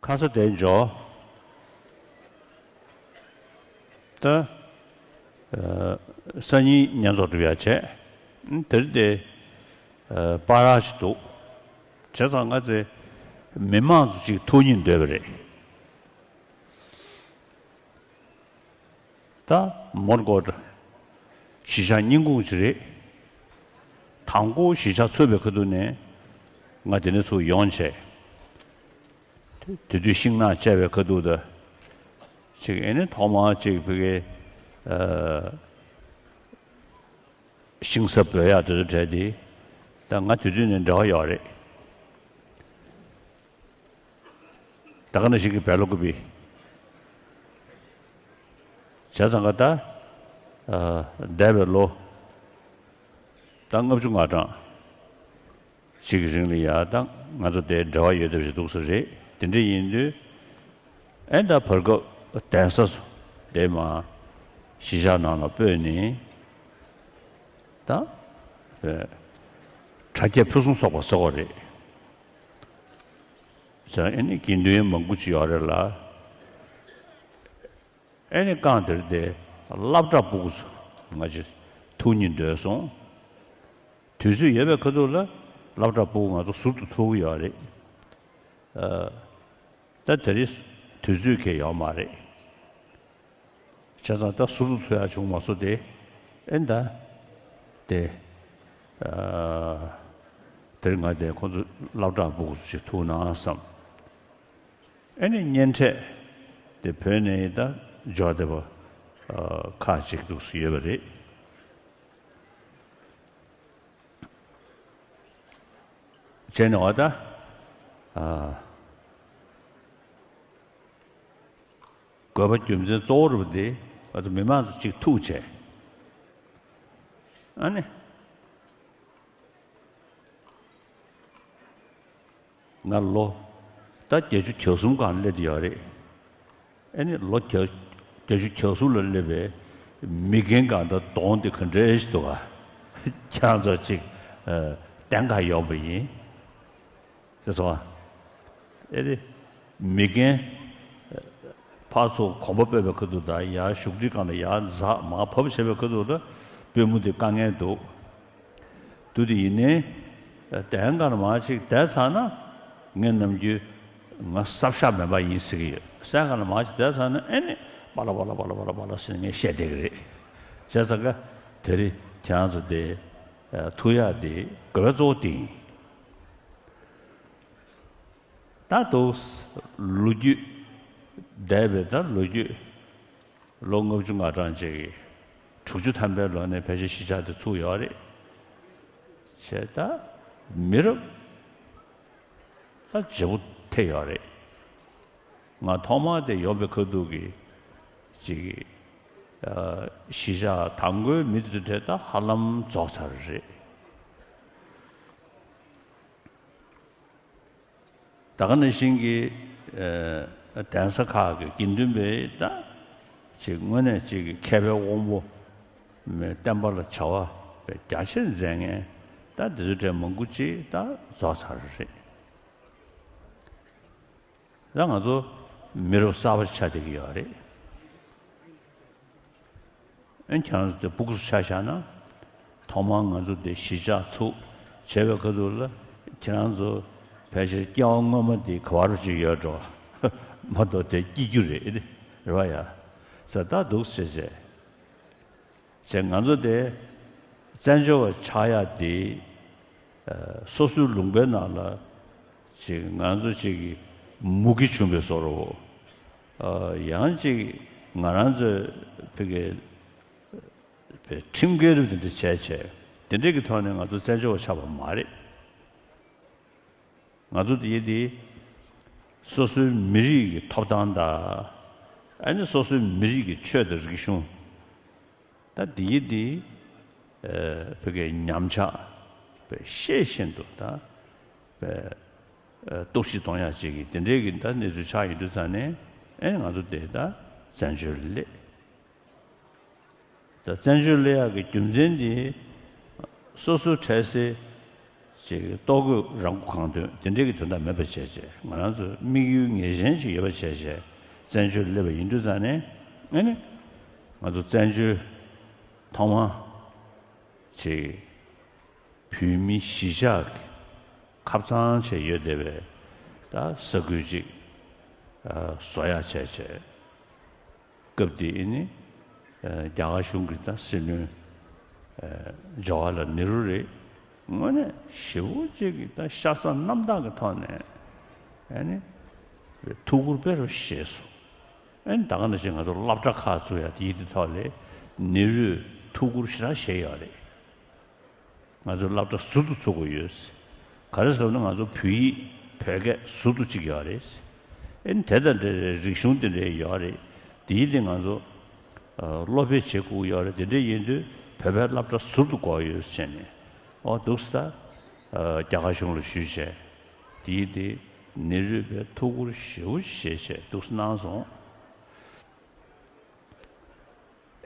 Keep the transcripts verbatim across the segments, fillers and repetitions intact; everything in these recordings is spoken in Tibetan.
ཁ་ས་དེ་འཇོག་ད། ཨ། སང་ཉིན་བརྙན་ཐུང་སྒྲུབ་ཡ་བྱས། དེར་དེ། ཨ། པར་ར་ཞིག་འདུག་བྱས་ཙང་ང་ཚོས་མི་མང་ཚོ་ཅིག་ཐུག་སྙིང་འདོད་པ་རེད། ད་མོན་གྷོ་གཞིས་ཆགས་རྙིང་ཁུངས་ཅིག་རེད། དང་པོ་གཞིས་ཆགས་ཚུགས་པའི་ཁ་ཐུག་ནས་ང་དེ་ནས་ཚུར་ཡོང་བྱས། དེ་དུས་ཤིང་ནགས་བཅད་པའི་ཁ་ཐུག་ད། ཅིག་ཨེ་ནི་ཐོག་མར་ཅིག་ཕ་གི། ཨ། ཤིང་ས་འབོད་ཡག་དེ་ཚོ་བྲལ་ཏེ། ད་ང་དེ་དུས་ནས་འབྲེལ་བ་ཡོད་རེད། ད་ག་ནང་བཞིན་གྱི་བལ་ལོ་ཀུ་པི། བྱས་ཙང་ཀ་ད། ཨ། འདས་པའི་ལོ། ད་ལྔ་བཅུ་ང་གྲངས་ཅིག་གི་རིང་ལ་ཡ་ད་ང་ཚོ་དེ་འབྲེལ་བ་ཡོད་བསྡད་པ་ཞིག་འདུག་ས་རེད། དེ་འདྲ་ཡིན་དུས། ཨེ་ད་བར་སྐབས་གདན་ས་སུ་དེ་མ་གཞིས་ཆགས་ནང་ལ་སྤོས་ནས་ད། ཨེ། དྲ་རྒྱ་ཕུན་སུམ་ཚོགས་པ་ཟེར་བ་རེད། ཟེར་ཨེ་ནི་དགེ་འདུན་མང་པོ་ཅིག་ཡོད་རེད་ལ། ཨེ་ནི་རྐང་དེར་དེ་སློབ་གྲྭ་ཕྲུ་གུ་ཚོ་ང་ཅིག་ཐུག་སྙིང་འདོད་སོང་། དུས་ཚོད་ཡོད་པའི་ཁ་ཐུག་ལ་སློབ་གྲྭ་ཕྲུ་གུ་ང་ཚོ་ཟུར་དུ་ཐུག་གི་ཡོད་རེད། ཨ། ད་དེ་རིང་དུས་ཚོད་ཁེལ་ཡོད་མ་རེད། བྱས་ཙང་ད་ཟུར་དུ་ཐུག་ཡག་བྱུང་མ་སོང་སྟེ། ཨེ་ད། དེ། ཨ། དེ་རིང་ང་དེ་ཁོང་ཚོ་སློབ་གྲྭ་ཕྲུ་གུ་ཚོ་ཞིག་ཐུག་ན་བསམ། ཨེ་ནི་གཉེན་འཕྲད་དེ་བོད་ནས་ད་འབྱོར་བསྡད་པ། ཨ། ཁག་ཅིག་འདུག་སེ་ཡོད་པ་རེད། བྱས་ནས་འོ་ད། ཨ། དགོས་པ་རྒྱུ་མཚན་གཙོ་བོ་རུ་དེ་ང་ཚོ་མི་མང་ཚོ་གཅིག་ཐུག་བྱས། ཨ་ནི། ང་ལོ་ད་བརྒྱད་ཅུ་གྱ་གསུམ་སྒང་སླེབས་ཡོད་རེད། ཨེ་ནི་ལོ་བརྒྱད་བརྒྱད་ཅུ་གྱ་གསུམ་ལ་སླེབས་པའི་མི་རྒན་གང་དང་གདོང་དེ་ག་འདྲ་ཞིག་འདུག་ག་ཁྱེད་རང་ཚོ་ཅིག་ཨ། གདན་ག་ཡོང་པ་ཡིན། ཅེས་སོ། ཨེ་རེད། མི་རྒན་ཕར་ཚུར་གོམ་པ་སྤོས་པའི་ཁ་ཐུག་དང་ཡར་བཞུགས་ཁྲི་སྒང་ལ་ཡར་འཛེགས་མར་བབས་བྱས་པའི་ཁ་ཐུག་ལ་པུས་མོ་དེ་དཀའ་ངལ་འདུག་དུས་དེ་ཡིན་ནའི། གདན་སྒང་ལ་མར་ཅིག་བསྡད་ཚར་ན། ངས་ནམ་རྒྱུན་ང་གསར་ཤག་མེད་པ་ཡིན་ཟེར་གྱི་ཡོད། གདན་སྒང་ལ་མར་ཅིག་བསྡད་ཚར་ན་ཨེ་ནི་པ་ལ་པ་ལ་པ་ལ་པ་ལ་པ་ལ་ཟེར་ནས་ངས་བཤད་བསྡད་ཀྱི་རེད། བྱས་ཙང་ཀ་དེ་རིང་ཁྱེད་རང་ཚོ་དེ་ཐུག་ཡག་དེ་དགོས་པ་གཙོ་བོ་དེ་ཡིན། ད་དུང་ལོ་རྒྱུས་འདས་པའི་ད་ལོ་རྒྱུས། ལོ་ལྔ་བཅུ་ང་གྲངས་ཅིག་གིས་དྲུག་ཅུ་ཐམ་པའི་ལོ་ནས་ཕལ་ཆེར་གཞིས་ཆགས་དེ་ཚུགས་ཡོད་རེད། བྱས་ད་མི་རབས་ད་བརྗེ་པོ་ཐེབས་ཡོད་རེད། ང་ཐོག་མར་དེ་ཡོང་པའི་ཁ་ཐུག་གི་ཅིག་ཨ། གཞིས་ཆགས་དང་པོའི་མི་དེ་ཚོ་གྲས་ད་ཧ་ལམ་རྫོགས་ཚར་རེད། ད་ག་ནང་བཞིན་གྱི། ཨ། གདན་ས་ཁག་གི་དགེ་འདུན་པའི་ད་ཅིག་དངོས་གནས་ཅིག་གི་མཁས་པའི་དབང་པོ། བསྟན་པ་ལ་བྱ་བ་རྒྱ་ཆེར་མཛད་མཁན་ད་འདི་ཚོ་གྲས་མང་པོ་ཅིག་ད་རྫོགས་ཚར་རེད། ད་ང་ཚོ་མི་རབས་གསར་པ་ཆགས་བསྡད་ཀྱི་ཡོད་རེད། ཨ། ཁྱེད་རང་ཚོ་དེ་སྤུ་གུ་ཚོ་ཆ་བཞག་ན། ཐོག་མར་ང་ཚོ་དེ་གཞིས་ཆགས་ཚུགས་བྱས་པའི་ཁ་ཐུག་ལ་ཁྱེད་རང་ཚོ་ཕལ་ཆེར་སྐྱེ་བ་སྔོན་མ་དེ་ག་བ་རུ་ཅིག་ཡོད་འགྲོ། མ་གཏོགས་དེ་སྐྱེ་རྒྱུ་རེད། རེད་བ་ཡ། ཟེར་ད་འདུག་ཟེར་བྱས། བྱས་ང་ཚོ་དེ་བཙན་བྱོལ་བ་ཆགས་ཡག་དེ། ཨ། སོ་སོའི་ལུང་པའི་ནང་ལ་ཅིག་ང་ཚོ་ཅིག་གི་མུ་གེ་བྱུང་བའི་བཟོ་འདྲ་བོ། ཨ། ཡང་ཅིག་ང་རང་ཚོའི་ཕ་གི་ཁྲིམས་འགལ་རུ་དེ་འདྲ་བྱས་བྱས་དེ་འདྲ་གི་ཐོག་ནས་ང་ཚོ་བཙན་བྱོལ་བ་ཆགས་པ་མ་རེད། ང་ཚོ་དེ་དེ་སོ་སོའི་མི་རིགས་ཀྱི་ཐོབ་ཐང་དང་། ཨ་ནི་སོ་སོའི་མི་རིགས་ཀྱི་ཆོས་དང་རིག་གཞུང་། ད་འདི་ཡི་འདི། ཨ། བོད་སྐད་ཉམས་ཆག་པའི་ཤེས་བཞིན་དུ་ད། པའི། ཨ། གཏོར་བཤིག་གཏོང་ཡག་ཅིག་གི་དེ་འདྲའི་གི་ད་གནས་ཚུལ་ཆགས་ཡོད་དུས་ཙང་ནས་ཨེ་ང་ཚོ་དེ་ད་བཙན་བྱོལ་སླེབས། ད་བཙན་བྱོལ་སླེབས་ཡག་གི་རྒྱུ་མཚན་འདི་སོ་སོའི་འཕྲལ་སེལ་ ཅིག་ལྟོ་གོས་རང་མགོ་གང་ཐོན་དེ་འདྲའི་གི་དོན་དག་མེད་པ་བྱས་བྱས། ང་རང་ཚོ་དམིགས་ཡུལ་ངེས་ཅན་ཅིག་ཡོད་པ་བྱས་བྱས་བཙན་བྱོལ་སླེབས་པ་ཡིན་དུས་ཙང་ནས། ཨ་ནི་ང་ཚོ་བཙན་བྱོལ་ཐོག་མ་ཅིག་བོད་མི་གཞིས་ཆགས་ཀྱི་ཁབ་གཙང་བྱས་ཡོད་བསྡད་པའི་ད་ས་ཁུལ་ཅིག་བཟོ་ཡག་བྱས་བྱས། སྐབས་དེ་ཨེ་ནི་རྒྱ་གར་གཞུང་གི་ད་སྲིད་བློན་ཇོ་ཧ་ལ་ནེ་རུ་རེད། དངོས་གནས་ཞེ་པོ་ཅིག་གི་ད་ཤ་ཚ་རྣམ་དག་གི་ཐོག་ནས་ཨེ་ནི་ཐུགས་ཁུར་དཔེ་རུ་བཞེས་སོང་། ཨེ་ནི་ད་ག་ནང་བཞིན་ང་ཚོ་སློབ་གྲྭ་ཁག་བཙུགས་ཡ་དེའི་དེ་ཐོག་ལས་ནེ་རུས་ཐུགས་ཁུར་ཞེ་དྲག་བཞེས་ཡོད་རེད། ང་ཚོའི་སློབ་གྲྭ་ཟུར་དུ་ཚུགས་དགོས་ཡོད། ག་རེ་ཟེར་ན་ང་ཚོ་བོད་ཡིག་བོད་སྐད་ཟུར་དུ་གཅིག་ཡོད་རེད། ཨེ་ནི་དེ་དང་འབྲེལ་རེད། རིག་གཞུང་དེ་འདྲའི་ཡོད་རེད། དེའི་དེ་ང་ཚོ་ཨ་སློབ་སྤེལ་བྱེད་དགོས་ཡོད་རེད། དེ་འདྲ་ཡིན་དུས་བོད་པའི་སློབ་གྲྭ་ཟུར་དུ་དགོས་ཡོད་ཟེར་ནས། ཨོ་འདུག་སེ་ད་ཨ་རྒྱ་གར་གཞུང་ལ་ཞུས་བྱས། དེའི་དེ་ནེ་རུས་པས་ཐུགས་ཁུར་ཞེ་པོ་བཞེས་བྱས་འདུག་སེ་གནང་སོང་།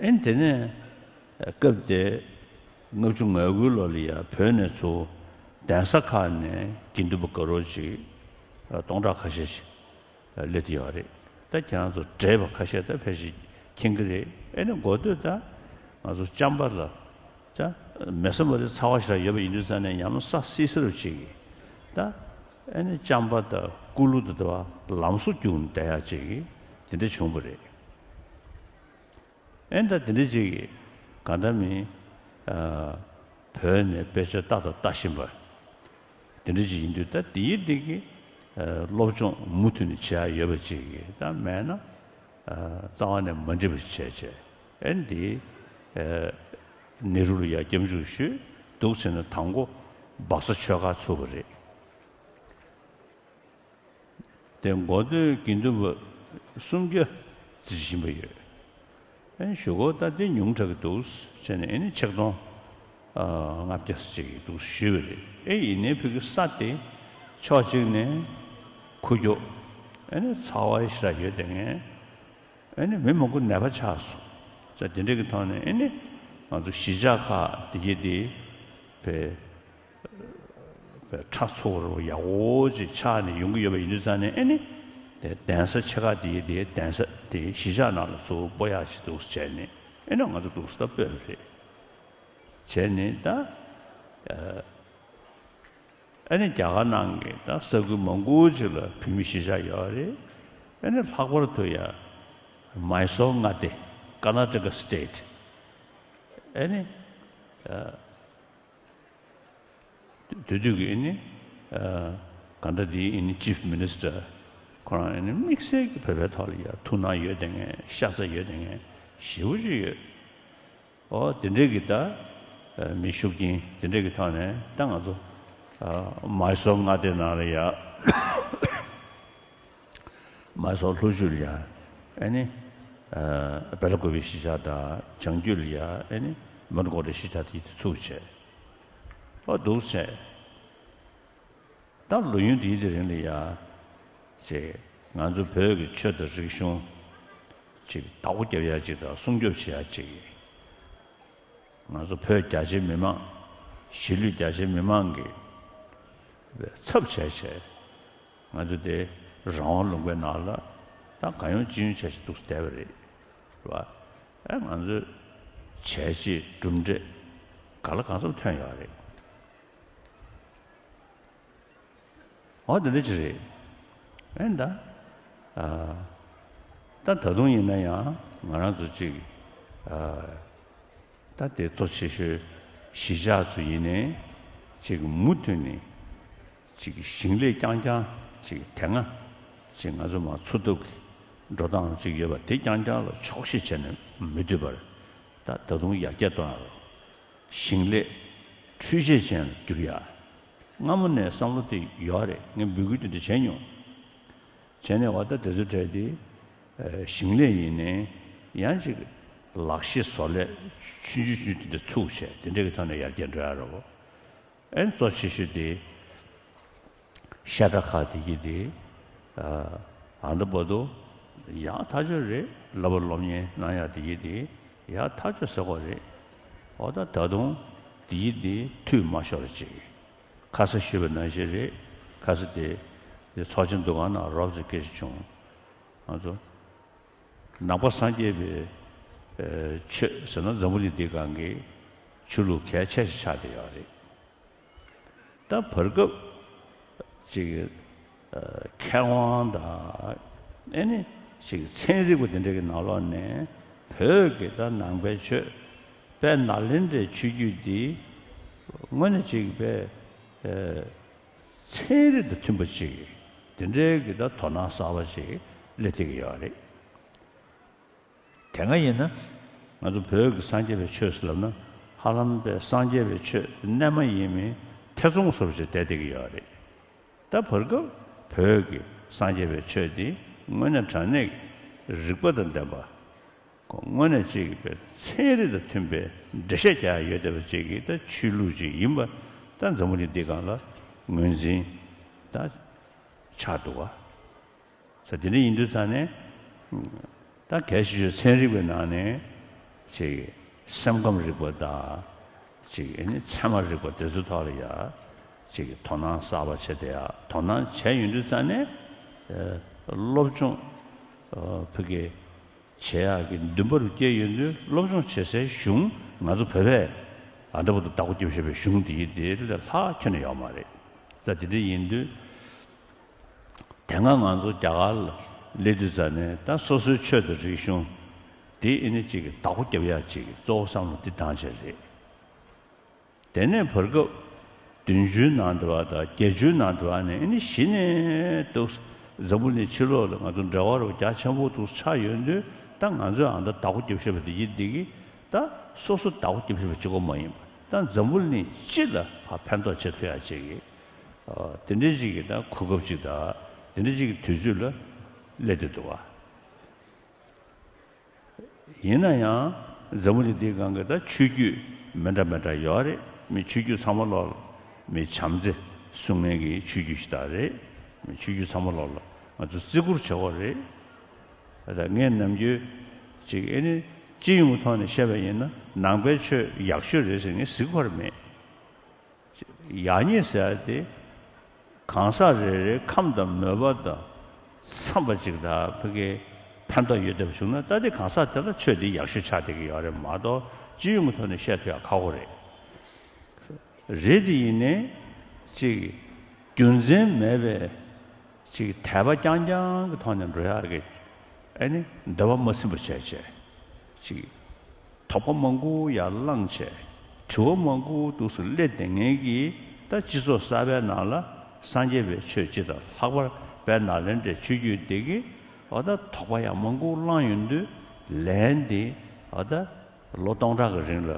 ཨེ་ནི་དེ་ནས་སྐབས་དེ་ལྔ་བཅུ་ང་དགུའི་ལོ་ལ་ཡ་བོད་ནས་ཚུར་གདན་ས་ཁག་ནས་དགེ་འདུན་པ་དགའ་རོགས་ཅིག་སྟོང་ཕྲག་ཁ་ཤས་ཤིག་སླེབས་ཏེ་ཡོད་རེད། ད་ཁྱེད་རང་ཚོ་བགྲེས་པ་ཁ་ཤས་ད་ཕལ་ཆེར་མཁྱེན་གྱི་རེད། ཨེ་ནི་འགོ་སྟོད་ད་ང་ཚོ་ཅམ་པ་ལ་ད་མེ་བསྲེགས་མ་རེད། ཚ་བ་ཞེ་དྲག་ཡོད་པ་ཡིན་དུས་ཙང་ནས་ཡང་ས་བསིལ་ས་རུ་ཅིག་གི་ད་ཨེ་ནི་ཅམ་པ་དང་ཀུ་ལུ་དང་དེ་བ་ལམ་བཟོ་རྒྱུགས་ནས་བསྡད་ཡག་ཅིག་གི་དེ་འདྲ་བྱུང་བ་རེད། ཨེ་ད་དེ་འདྲ་ཅིག་གི་གང་ལྟར་མིན་ཨ་བོད་ནས་དཔེ་ཆ་ལྟ་དང་ལྟ་བཞིན་པ་དེ་འདྲ་ཅིག་ཡིན་དུས། ད་དེའི་འདི་གི་ཨ་སློབ་སྦྱོང་མུ་མཐུད་ནས་བྱེད་ཡ་ཡོད་པ་ཅིག་གི་ད་མེད་ན་ཨ་རྩ་བ་ནས་མ་འགྲིག་པ་ཞིག་བྱས་བྱས། ཨེ་འདི་ཨ་ནེ་རུ་ལ་ཡ་སྐྱབས་འཇུག་ཞུས་འདུག་ཟེར་ན་དང་པོ་སྦག་ས་ཆོས་སྒར་ཚུགས་པ་རེད། དེ་འགོ་སྟོད་དགེ་འདུན་པ་སུམ་བརྒྱ་རྩིས་བཞིན་པ་ཡོད། ཨེ་གཞུག་གུ་ད་དེ་ཉུང་དྲགས་ཀྱི་འདུག་ཟེར་ནས། ཨེ་ནི་ཆིག་སྟོང་ལྔ་བརྒྱ་ཙམ་ཅིག་འདུག་ཞུས་པ་རེད། ཨེ་ཡིན་ནའི་བོད་ཀྱི་ས་དེ་ཕྱོགས་གཅིག་ནས་ཁུ་ཁྱུག་ཨེ་ནི་ཚ་བ་ཞེ་དྲག་ཡོད་དེ་ངས། ཨེ་ནི་མི་མང་པོ་ནད་པ་ཆགས་སོང་། ས་དེ་འདྲ་གི་ཐོག་ནས་ཨེ་ནི་ང་ཚོ་གཞིས་ཆགས་ཁག་དེ་གའི་དེ་བས་ཁྲ་ཚོ་རུ་ཡག་པོ་ཅིག་ཆགས་ནས་ཡོང་གི་ཡོད་པ་ཡིན་དུས་ཙང་ནས། ཨེ་ནི་དེ་གདན་ས་ཆེ་ཁག་དེའི་དེ་གདན་ས་དེ་གཞིས་ཆགས་ནང་ལ་གཙོ་བོ་སྤོ་ཡག་ཅིག་འདུག་སེ་བྱས་ནས། ཨེ་ནི་ང་ཚོ་འདུག་སེ་ད་སྤོས་པ་རེད། བྱས་ནས་ད་ཨ་ནི་རྒྱ་གར་ནང་གི་ད་ས་ཁུལ་མང་པོ་ཅིག་ལ་བོད་མི་གཞིས་ཆགས་ཡོད་རེད། ཨེ་ནི་ལྷག་པར་དུ་ཡ་མཱི་སོར་མངའ་སྡེ། Karnataka State། ཨེ་ནི་ཨ་དེ་དུས་ཀྱི་ཨེ་ནི་ཨ་ག་འདྲ་དེའི་ཨེ་ནི་Chief Minister ཁོ་རང་ཨེ་ནི་དམིགས་བསལ་གྱི་བོད་པའི་ཐོག་ལ་ཡ་ཐུགས་སྣང་ཡོད་དེ་ངས། ཤ་ཚ་ཡོད་དེ་ངས་ཞེ་པོ་ཅིག་ཡོད། ཨོ་དེ་འདྲས་ཀྱི་ད་ཨ་མི་ཤུགས་རྐྱེན་དེ་འདྲས་ཀྱི་ཐོག་ནས་ད་ང་ཚོ་ཨ་མཱི་སོར་མངའ་སྡེ་ནང་ལ་ཡ་མཱི་སོར་ལྷོ་རྒྱུད་ལ་ཡ་ཨེ་ནི་ཨ་བེ་ལ་ཀུ་པེ་གཞིས་ཆགས་དང་། བྱང་རྒྱུད་ལ་ཡ་ཨེ་ནི་མོན་གྷོ་ཊ་གཞིས་ཆགས་དེ་དེ་ཚུགས་བྱས། ཨོ་འདུག་བྱས། ད་ལོ་ཡུན་དེའི་དེ་རིང་ལ་ཡ་ཅིག་ང་ཚོ་བོད་ཀྱི་ཆོས་དང་རིག་གཞུང་ཅིག་བདག་པོ་རྒྱབ་ཡ་ཅིག་དང་སྲུང་སྐྱོབ་བྱེད་ཡ་ཅིག་ང་ཚོ་བོད་རྒྱ་ཆེའི་མི་མང་། གཞིས་ལུས་རྒྱ་ཆེའི་མི་མང་གི་ཚབ་བྱས་བྱས། ང་ཚོ་དེ་རང་དབང་ལུང་པའི་ནང་ལ་ད་གང་ཡོང་ཅི་ཡོང་བྱས་བྱས་འདུག་བསྡད་པ་རེད། རེད་བ། ཨ་ང་ཚོས་བྱས་རྗེས་གྲུབ་འབྲས་ག་ལ་གང་འཚམ་ཐོན་ཡོད་རེད། འོ་དེ་འདྲ་ཅིག་རེད། ཨེ་ད། ཨ། ད་ད་དུང་ཡིན་ན་ཡང་ང་རང་ཚོ་ཅིག་ཨ། ད་དེ་གཙོ་ཆེ་ཤོས་གཞིས་ཆགས་ཚོ་ཡིན་ནའི་ཅིག་མུ་མཐུད་ནས་ཅིག་ཞིང་ལས་རྐྱང་རྐྱང་ཅིག་དེ་སྔ་ཅིག་ང་ཚོ་མར་འཚོ་ཐབས་ཀྱི་འགྲོ་སྟངས་ཅིག་ཡོད་པ་དེ་རྐྱང་རྐྱང་ལ་ཆོག་ཤེས་བྱས་ནས་མི་སྡོད་པར། ད་ད་དུང་ཡར་རྒྱས་གཏོང་ཡ་རོགས། ཞིང་ལས་འཕྲུལ་ཆས་ཅན་ལ་བསྒྱུར་ཡ། སྔ་མོ་ནས་བསམ་བློ་དེ་ཡོད་རེད། ངས་འབོད་སྐུལ་དེ་འདྲ་བྱས་མྱོང་། བྱས་ནས་འོ་ད་དེ་ཚོའི་གྲས་དེ་ཨ་ཞིང་ལས་ཡིན་ནའི་ཡང་ཅིག་ལག་ཤེས་བཟོ་ལས་ཆུང་ཆུང་ཆུང་དེ་འདྲ་ཚུགས་བྱས། དེ་འདྲ་གི་ཐོག་ནས་ཡར་རྒྱས་འགྲོ་ཡ་རེད་བ། ཨེ་གཙོ་ཆེ་ཤོས་དེ་ཤ་ཁྲག་ཁག་དེ་གི་དེ་ཨ་ཨ་འདི་བར་དུ་ཡག་ཐག་ཆོད་རེད། བསླབ་པ་སློབ་གཉེར་གནང་ཡག་དེ་གི་དེ་ཡག་ཐག་ཆོད་ཟེར་དགོས་རེད། འོ་ད་ད་དུང་དེ་གི་དེ་འཐུས་མ་ཤོར་ཅིག་ཁ་ས་ཞུས་པ་ནང་བཞིན་རེད། ཁ་ས་དེ་དེ་ཚོགས་ཆེན་འདུ་ཁང་ནང་རོབ་ཙམ་སྐད་ཆ་བྱུང་། ང་ཚོ་ནང་པ་སངས་རྒྱས་པའི་ཨེ་ཆོས་ཟེར་ན་འཛམ་བུ་གླིང་འདིའི་སྒང་གི་ཆོས་ལུགས་གལ་ཆེ་ཞིག་ཆགས་བསྡད་ཡོད་རེད། ད་བར་སྐབས་ཅིག་ཨ་མཁས་དབང་དང་ཨེ་ནི་ཅིག་ཚན་རིག་པ་དེ་འདྲ་གི་ནང་ལོགས་ནས་བོད་ཀྱི་ད་ནང་པའི་ཆོས་དཔལ་ནཱ་ལེནྡྲའི་ཆོས་བརྒྱུད་འདི་དངོས་གནས་ཅིག་དཔེ་ཨེ་ཚན་རིག་དང་མཐུན་པ་ཅིག་དེ་འདྲའི་གི་ད་དོ་སྣང་གསར་པ་ཅིག་སླེབས་བསྡད་ཀྱི་ཡོད་རེད། དེ་སྔ་ཡིན་ན་ང་ཚོ་བོད་ཀྱི་སངས་རྒྱས་པའི་ཆོས་ཟེར་ལབ་ན་ཧ་ལམ་པའི་སངས་རྒྱས་པའི་ཆོས་རྣལ་མ་ཡིན་མིན་ཐེ་ཚོམ་བཟོ་འདྲ་ཅིག་བསྡད་བསྡད་ཀྱི་ཡོད་རེད། ད་བར་སྐབས་བོད་ཀྱི་སངས་རྒྱས་པའི་ཆོས་འདི་དངོས་གནས་དྲང་གནས་ཀྱི་རིགས་པ་དང་ལྡན་པ། དངོས་གནས་ཅིག་གི་ཚན་རིག་དང་མཐུན་པའི་འགྲེལ་བཤད་རྒྱག་ཡ་ཡོད་བསྡད་པ་ཅིག་གི་ད་ཆོས་ལུགས་ཅིག་ཡིན་པ་ད་འཛམ་བུ་གླིང་འདི་སྒང་ལ་ངོས་འཛིན་ད་ཆགས་འདུག་བ། ས་དེ་འདྲ་ཡིན་དུས་ཙང་ནས་ད་གལ་ཆེ་ཤོས་ཚན་རིག་པའི་ནང་ནས་ཅིག་སེམས་ཁམས་རིག་པ་དང་ཅིག་ཨ་ནི་ཚད་མ་རིག་པ་དེ་ཚོའི་ཐོག་ལ་ཡ་ཅིག་དོ་སྣང་གསར་པ་བྱས་ཏེ་ཡ་དོ་སྣང་བྱས་ཡོང་དུས་ཙང་ནས་ཨ་སློབ་སྦྱོང་ཨ་ཕ་གི་བྱེད་ཡག་གི་འདུན་པ་རུ་སྐྱེས་ཡོང་དུས་སློབ་སྦྱོང་བྱེད་སའི་གཞུང་ང་ཚོ་བོད་པས་ཨ་ད་བར་དུ་བདག་པོ་རྒྱབ་བཞག་པའི་གཞུང་འདི་དེ་ལས་ལྷག་ཁྱོན་ནས་ཡོད་མ་རེད། ས་དེ་འདྲ་ཡིན་དུས། དེ་སྔ་ང་ཚོ་རྒྱ་གར་ལ་སླེབས་དུས་ཙ་ནས་ད་སོ་སོའི་ཆོས་དང་རིག་གཞུང་དེ་ཨེ་ནི་གཅིག་གི་བདག་པོ་རྒྱབ་ཡག་ཅིག་གཙོ་བོ་བསམ་བློ་འདི་བཏང་བྱས་རེད། དེ་ནས་བར་སྐབས་བདུན་ཅུའི་ནང་དུ་བ་དང་བརྒྱད་ཅུའི་ནང་དུ་བ་ནས་ཨེ་ནི་གཞི་ནས་འདུག་འཛམ་བུ་གླིང་ཕྱི་ལོགས་ལ་ང་ཚོ་འབྲེལ་བ་རུ་རྒྱ་ཆེན་པོ་འདུག་ཆགས་ཡོད་དུས་ད་ང་ཚོས་ཨ་ད་བདག་པོ་རྒྱབ་བཞག་པ་དེ་ཡིན་འདི་གི་ད་སོ་སོ་བདག་པོ་རྒྱབ་བཞག་པ་གཅིག་པོ་མ་ཡིན་པ་ད་འཛམ་བུ་གླིང་སྤྱི་ལ་ཕར་ཕན་ཐོགས་བྱེད་ཐུབ་ཡག་ཅིག་གི་དེ་འདྲའི་ཅིག་གི་ད་གོ་སྐབས་ཅིག་དང་དེ་འདྲའི་ཅིག་གི་དུས་ཚོད་ལ་སླེབས་བསྡད་འདུག་བ། ཡིན་ན་ཡང་འཛམ་བུ་གླིང་འདིའི་སྒང་གི་ད་ཆོས་བརྒྱུད་མི་འདྲ་མི་འདྲ་ཡོད་རེད། མི་ཆོས་བརྒྱུད་ཚང་མ་ལོག་ལ་མི་བྱམས་བརྩེ་སྲུང་མཁན་གྱི་ཆོས་བརྒྱུད་ཞིག་ད་རེད། མི་ཆོས་བརྒྱུད་ཚང་མ་ལོག་ལ་ང་ཚོ་བརྩི་བཀུར་བྱེད་དགོས་རེད། ད་ངས་ནམ་རྒྱུན་ཅིག་ཨེ་ནི་སྤྱི་ཡོངས་ཀྱི་ཐོག་ནས་བཤད་པ་ཡིན་ན་ནང་པའི་ཆོས་ཡག་ཤོས་རེད་ཟེར་ངས་ཟེར་གྱི་ཡོད་མ་རེད། ཡག་ཉེས་ཟེར་ཡ་དེ་གང་ཟག་རེ་རེའི་ཁམས་དང་མོས་པ་དང་འཚམས་པ་ཅིག་དང་ཕ་གིའི་ཕན་ཐོགས་ཡོད་བསྡད་པ་བྱུང་ན་ད་དེ་གང་ཟག་དེ་ལ་ཆོས་དེ་ཡག་ཤོས་ཆགས་བསྡད་ཀྱི་ཡོད་རེད་མ་གཏོགས་སྤྱི་ཡོངས་ཀྱི་ཐོག་ནས་བཤད་ཐུབ་ཡག་ཁག་པོ་རེད། རེད་དེ་ཡིན་ནའི་ཅིག་རྒྱུ་མཚན་མེད་པའི་ཅིག་དད་པ་རྐྱང་རྐྱང་གི་ཐོག་ནས་འགྲོ་ཡག་གི་ཨ་ནི་འདོད་པ་མ་ཚིམ་པ་བྱས་བྱས་ཅིག་དོགས་པ་མང་པོ་ཡར་བསླངས་བྱས་དྲི་བ་མང་པོ་འདུག་སེ་སླེབས་བསྡད་མཁན་གྱི་ད་སྤྱི་ཚོགས་གསར་པའི་ནང་ལ་སངས་རྒྱས་པའི་ཆོས་སྤྱི་དང་ལྷག་པར་དཔལ་ནཱ་ལེནྡྲའི་ཆོས་བརྒྱུད་འདི་གི་འོ་ད་དོགས་པ་ཡང་མང་པོ་བསླངས་ཡོང་དུས་ལན་འདི་འོ་ད་ལོ་སྟོང་ཕྲག་གི་རིང་ལ་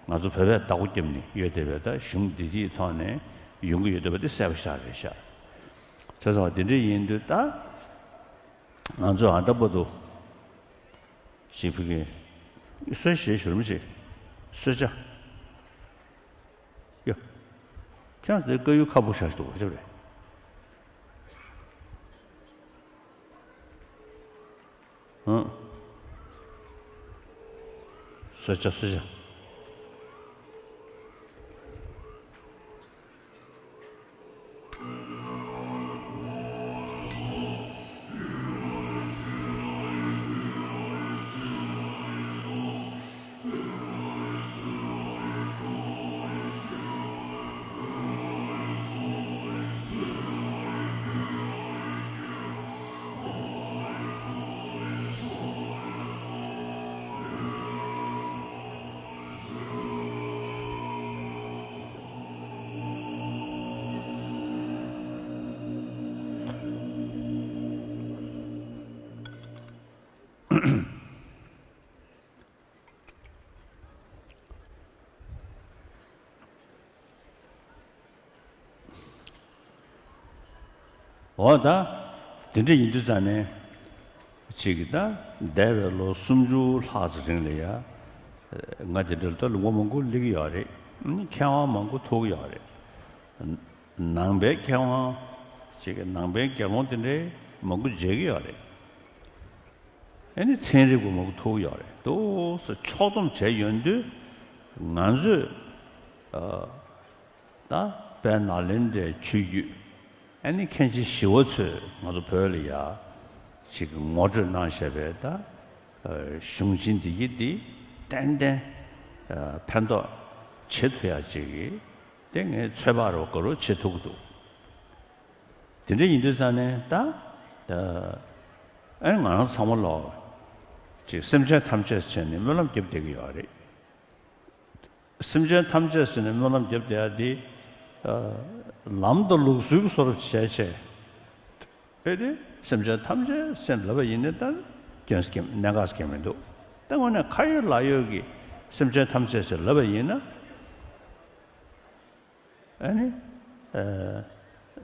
ང་ཚོ་བོད་པས་བདག་པོ་བརྒྱབ་ནས་ཡོད་བསྡད་པའི་ད་གཞུང་འདི་དེའི་ཐོག་ནས་ཡོང་གི་ཡོད་བསྡད་པ་འདི་གསལ་པོ་ཤར་རེད་ཤག་བྱས་ཙང་དེ་འདྲ་ཡིན་དུས་ད་ང་ཚོ་ཨ་ད་བར་དུ་ཞིག་ཕ་གི་གསོལ་ཞེས་ཞུ་རིམ་ཞིག་གསོལ་ཇ། ཡ། ཁྱེད་རང་དེ་དཀར་ཡོལ་ཁ་སྦུབ་བཞག་འདུག་ཅི་རེད། ཧུང་། གསོལ་ཇ་གསོལ་ཇ། འོ་ད། དེ་འདྲ་ཡིན་དུས་ཙང་ནས། ཅིག་གིས་ད་འདས་པའི་ལོ་སུམ་ཅུ་ལྷག་ཙམ་རིང་ལ་ཡ། ང་དེ་འདྲ་ལ་ད་ལུང་པ་མང་པོ་སླེབས་ཀྱི་ཡོད་རེད། མཁས་དབང་མང་པོ་ཐུག་གི་ཡོད་རེད། ནང་པའི་མཁས་དབང་། ཅིག་གིས་ནང་པའི་དགེ་སློང་དེ་འདྲའི་མང་པོ་མཇལ་གྱི་ཡོད་རེད། ཨ་ནི་ཚན་རིག་པ་མང་པོ་ཐུག་ཡོད་རེད། འདུག་སེ་ཕྱོགས་བསྡོམས་བྱས་ཡོང་དུས་ང་ཚོས་ཨ་ད་ དཔལ་ནཱ་ལེནྡྲའི་ཆོས་བརྒྱུད། ཨ་ནི་མཁན་ཆེན་ཞི་བ་འཚོས་ང་ཚོ་བོད་ལ་ཡ་ཅིག་ངོ་སྤྲོད་གནང་བཞག་པའི་ད་གཞུང་ཆེན་འདི་ཡི་འདི་ཏན་ཏན་ཕན་ཐོགས་བྱེད་ཐུབ་ཡ་ཅིག་གི་དེ་ངས་ཚོད་དཔག་རོགས་དགའ་རོགས་བྱེད་ཐུབ་ཀྱི་འདུག་དེ་འདྲ་ཡིན་དུས་ཙང་ནས་ད་ཨ་ནི་ང་རང་ཚང་མ་ལོག་ཅིག་སེམས་ཅན་ཐམས་ཅད་བྱས་ནས་སྨོན་ལམ་བརྒྱབ་བསྡད་ཀྱི་ཡོད་རེད། སེམས་ཅན་ཐམས་ཅད་ཟེར་ནས་སྨོན་ལམ་བརྒྱབ་བསྡད་ཡ་དེ། ལམ་དང་ལུགས་སྲོལ་གྱི་བཟོ་འདྲ་བྱས་བྱས། ཨེ་དེ་སེམས་ཅན་ཐམས་ཅད་ཟེར་ལབ་པ་ཡིན་ན་ད་སྐྱོན་སྐྱོན་གནད་འགག་སྐྱོན་མི་འདུག་ད་དངོས་གནས་ཁ་ཡོད་ལག་ཡོད་ཀྱི་སེམས་ཅན་ཐམས་ཅད་ཟེར་ལབ་པ་ཡིན་ན། ཨ་ནི།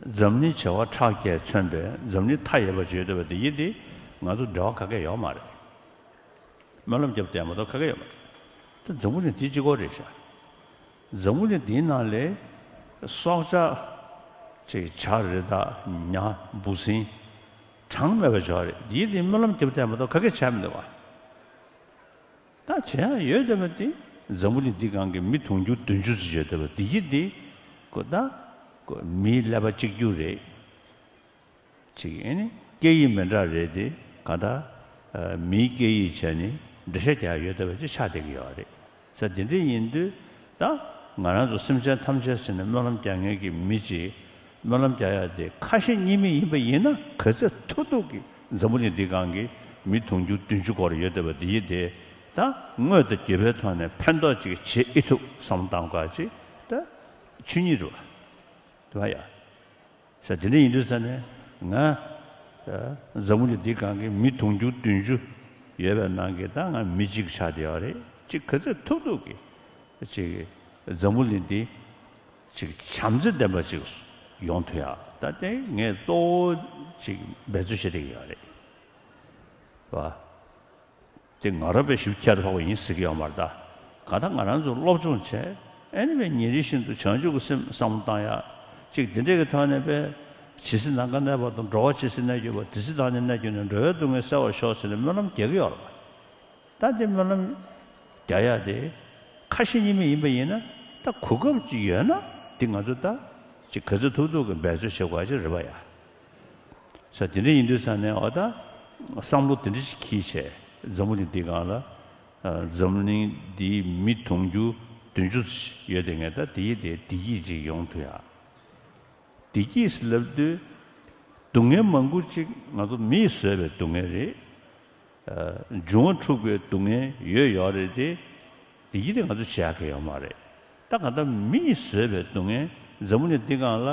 འཛམ་གླིང་བྱེ་བ་ཕྲག་བརྒྱས་མཚོན་པའི་འཛམ་གླིང་མཐའ་ཡས་པ་བརྗོད་བསྡད་པ་དེ་ཡིན་ཏེ་ང་ཚོ་འབྲེལ་བ་ག་གེ་ཡོད་མ་རེད། སྨོན་ལམ་བརྒྱབ་བསྡད་མ་གཏོགས་ག་གེ་ཡོད་མ་རེད། ད་འཛམ་བུ་གླིང་འདི་གཅིག་པོ་རེད་ཤག་འཛམ་བུ་གླིང་འདིའི་ནང་ལས་སྲོག་ཆགས་ཅིག་བྱ་རི་དྭགས་ཉ་འབུ་སྲིན་གྲངས་མེད་པ་ཡོད་རེད། འདིའི་འདི་སྨོན་ལམ་བརྒྱབ་བསྡད་མ་གཏོགས་ག་གེ་བྱས་མི་འདུག་བ། ད་བྱེད་ཡ་ཡོད་བསྡད་པ་དེ་འཛམ་བུ་གླིང་འདི་སྒང་གི་མི་དུང་ཕྱུར་བདུན་ཅུ་ཙམ་ཡོད་བསྡད་པ་འདི་ཡི་འདི་ཀོ་ད་ཀོ་མིའི་ཀླད་པ་གཅིག་གྱུར་རེད། ཅིག་ཨེ་ནི་སྐད་ཡིག་མི་འདྲ་རེད་དེ་ག་ད་མིའི་སྐད་ཡིག་བྱས་ནས་འགྲེལ་བཤད་རྒྱག་ཡ་ཡོད་བསྡད་པ་ཅིག་ཆགས་བསྡད་ཀྱི་ཡོད་རེད། ས་དེ་འདྲ་ཡིན་དུས་ད་ང་རང་ཚོ་སེམས་ཅན་ཐམས་ཅད་ཟེར་ནས་སྨོན་ལམ་རྒྱག་མཁན་གྱི་མི་ཅིག་སྨོན་ལམ་རྒྱག་ཡ་དེ་ཁ་ཞེ་གཉིས་མེད་ཡིན་པ་ཡིན་ན་ག་ཚོད་ཐུབ་ཐུབ་ཀྱིས་འཛམ་བུ་གླིང་འདི་སྒང་གི་མི་དུང་ཕྱུར་བདུན་ཅུ་སྐོར་ཡོད་བསྡད་པ་འདི་ཡི་དེ་ད་དངོས་དང་བརྒྱུད་པའི་ཐོག་ནས་ཕན་ཐོགས་ཅིག་བྱེད་ཨེ་ཐུབ་བསམ་བློ་བཏང་དགོས་ཅིག་ད་ཆོས་ཉིད་རེད་བ། དེ་བ་ཡ། ས་དེ་འདྲ་ཡིན་དུས་ས་ནས་ང་འཛམ་བུ་གླིང་འདི་སྒང་གི་མི་དུང་ཕྱུར་བདུན་ཅུ་ཡོད་པའི་ནང་གི་ད་ང་མི་གཅིག་ཆགས་བསྡད་ཡོད་རེད། གཅིག་ག་ཚོད་ཐུབ་ཐུབ་ཀྱིས་ཅིག་འཛམ་བུ་གླིང་འདི་ཅིག་བྱམས་བརྩེ་ལྡན་པ་ཅིག་ཡོང་ཐུབ་ཡ་ད་དེ་ངས་གཙོ་བོ་ཅིག་འབད་རྩོལ་བྱེད་བསྡད་ཀྱི་ཡོད་རེད་བ། དེ་ང་རང་དཔེ་ཞིབ་ཁྱད་དུ་འཕགས་པ་ཡིན་ཟེར་གྱི་ཡོད་མ་རེད་ད། གང་ལྟར་ང་རང་ཚོ་སློབ་སྦྱོང་བྱས་ཨེ་ནི་དཔེ་ཉིན་རེ་བཞིན་དུ་བྱང་ཆུབ་ཀྱི་སེམས་བསམ་བློ་བཏང་ཡ། གཅིག་དེ་འདྲས་ཀྱི་ཐོག་ནས་དཔེ་ཇི་སྲིད་ནམ་མཁའ་གནས་པ་དང་། འགྲོ་བ་ཇི་སྲིད་གནས་གྱུར་པ། དེ་སྲིད་བདག་ཉིད་གནས་གྱུར་ནས། འགྲོ་བའི་སྡུག་བསྔལ་སེལ་བར་ཤོག་ཟེར་ནས་སྨོན་ལམ་རྒྱག་གི་ཡོད་རེད་པ། ད་དེ་སྨོན་ལམ་རྒྱག་ཡ་དེ་ཁ་ཞེ་གཉིས་མེད་ཡིན་པ་ཡིན་ན་ད་གོ་སྐབས་ཅིག་ཡོད་ན་དེ་ང་ཚོ་ད་ཅིག་ག་ཚོད་ཐུབ་ཐུབ་ཀྱིས་འབད་རྩོལ་བྱེད་དགོས་ཡ་ཅིག་རེད་པ་ཡ། ས་དེ་འདྲ་ཡིན་དུས་ཙང་ནས་འོ་ད་བསམ་བློ་དེ་འདྲ་ཞིག་འཁྱེར་བྱས་འཛམ་བུ་གླིང་འདི་སྒང་ལ་ཨ་འཛམ་གླིང་འདིའི་མི་དུང་ཕྱུར་བདུན་ཅུ་ཡོད་དེ་ངས་ད་དེ་ཡི་དེ་བདེ་སྐྱིད་ཅིག་ཡོང་ཐུབ་ཡ། བདེ་སྐྱིད་ཟེར་ལབ་དུས་སྡུག་བསྔལ་མང་པོ་ཅིག་ང་ཚོ་མིས་བཟོས་པའི་སྡུག་བསྔལ་རེད། ཨ་འབྱུང་བ་འཁྲུགས་པའི་སྡུག་བསྔལ་ཡོད་ཡོད་རེད་དེ། དེ་ཡི་དེ་ང་ཚོ་བྱེད་ཡག་གི་ཡོད་མ་རེད། ད་གང་ལྟར་མིས་བཟོས་པའི་སྡུག་བསྔལ་འཛམ་བུ་གླིང་འདི་སྒང་ལ་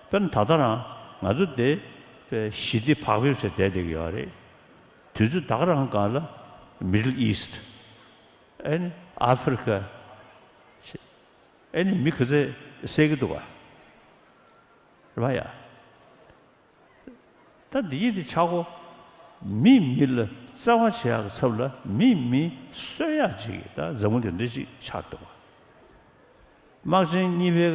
དཔེར་ན་ད་ལྟ་རང་ང་ཚོ་དེ་དཔེ་ཞི་བདེ་བག་ཕེབས་བྱས་བསྡད་བསྡད་ཀྱི་ཡོད་རེད། དུས་ཚོད་ད་ག་རང་སྒང་ལ་Middle East ཨེ་ནི་ཨ་ཧྥེ་རི་ཁ་ཨེ་ནི་མི་ག་ཚད་བསད་ཀྱི་འདུག་ག་རེད་པ་ཡ། ད་འདི་ཡི་འདི་ཆག་སྒོ་མི་མི་ལ་བརྩེ་བ་བྱེད་ཡག་གི་ཚབ་ལ་མི་མི་གསོད་ཡག་ཅིག་ད་འཛམ་བུ་གླིང་འདི་ཅིག་ཆགས་འདུག་དམག་ཆེན་གཉིས་པའི་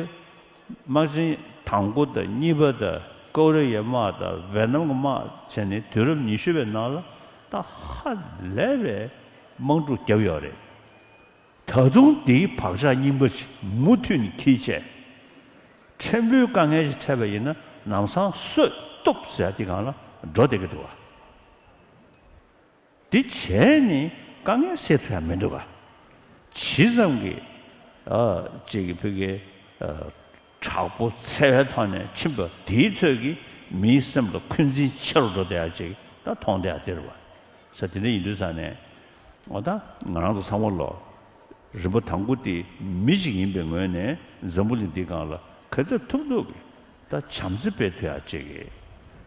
དམག་ཆེན་དང་པོ་དང་གཉིས་པ་དང་ཀོ་རི་ཡའི་དམག་དང་ཝེ་ནམ་གྱི་དམག་བྱས་ནས་དུས་རབས་ཉི་ཤུ་པའི་ནང་ལ་ད་ཧ་ལས་པའི་དམག་འཁྲུག་བརྒྱབ་ཡོད་རེད། ད་དུང་དེའི་བག་ཆགས་རྙིང་པ་ཅིག་མུ་མཐུད་ནས་འཁྱེར་བྱས། ཕྲན་བུའི་དཀའ་ངལ་ཞིག་འཕྲད་པ་ཡིན་ན་ལམ་སང་གསོད་གཏུབ་ཟེར་ཡ་དེ་སྒང་ལ་འགྲོ་བསྡད་ཀྱི་འདུག་བ། དེ་བྱས་ནས་དཀའ་ངལ་སེལ་ཐུབ་ཡ་མི་འདུག་ག་ཇི་ཙམ་གྱི་ཨ་ཅིག་གི་ཕ་གི་ཨ་དྲག་པོ་འཚེ་བའི་ཐོག་ནས་ཕྱིན་པ་དེའི་ཚོད་ཀྱིས་མིའི་སེམས་ལ་འཁོན་འཛིན་ཆེ་རུ་འགྲོ་བསྡད་ཡ་ཅིག་ད་མཐོང་བསྡད་ཡ་དེ་རེད་བ། ས་དེ་འདྲ་ཡིན་དུས་ཙང་ནས་འོ་ད་ང་རང་ཚོ་ཚང་མ་ལོ་རིམ་པ་དང་པོ་དེ་མི་ཞིག་ཡིན་པའི་ངོས་ནས་འཛམ་བུ་གླིང་འདི་སྒང་ལ་ག་ཚོད་ཐུབ་ཐུབ་ཀྱིས་ད་བྱམས་བརྩེ་སྤེལ་ཐུབ་ཡ་ཅིག་གི་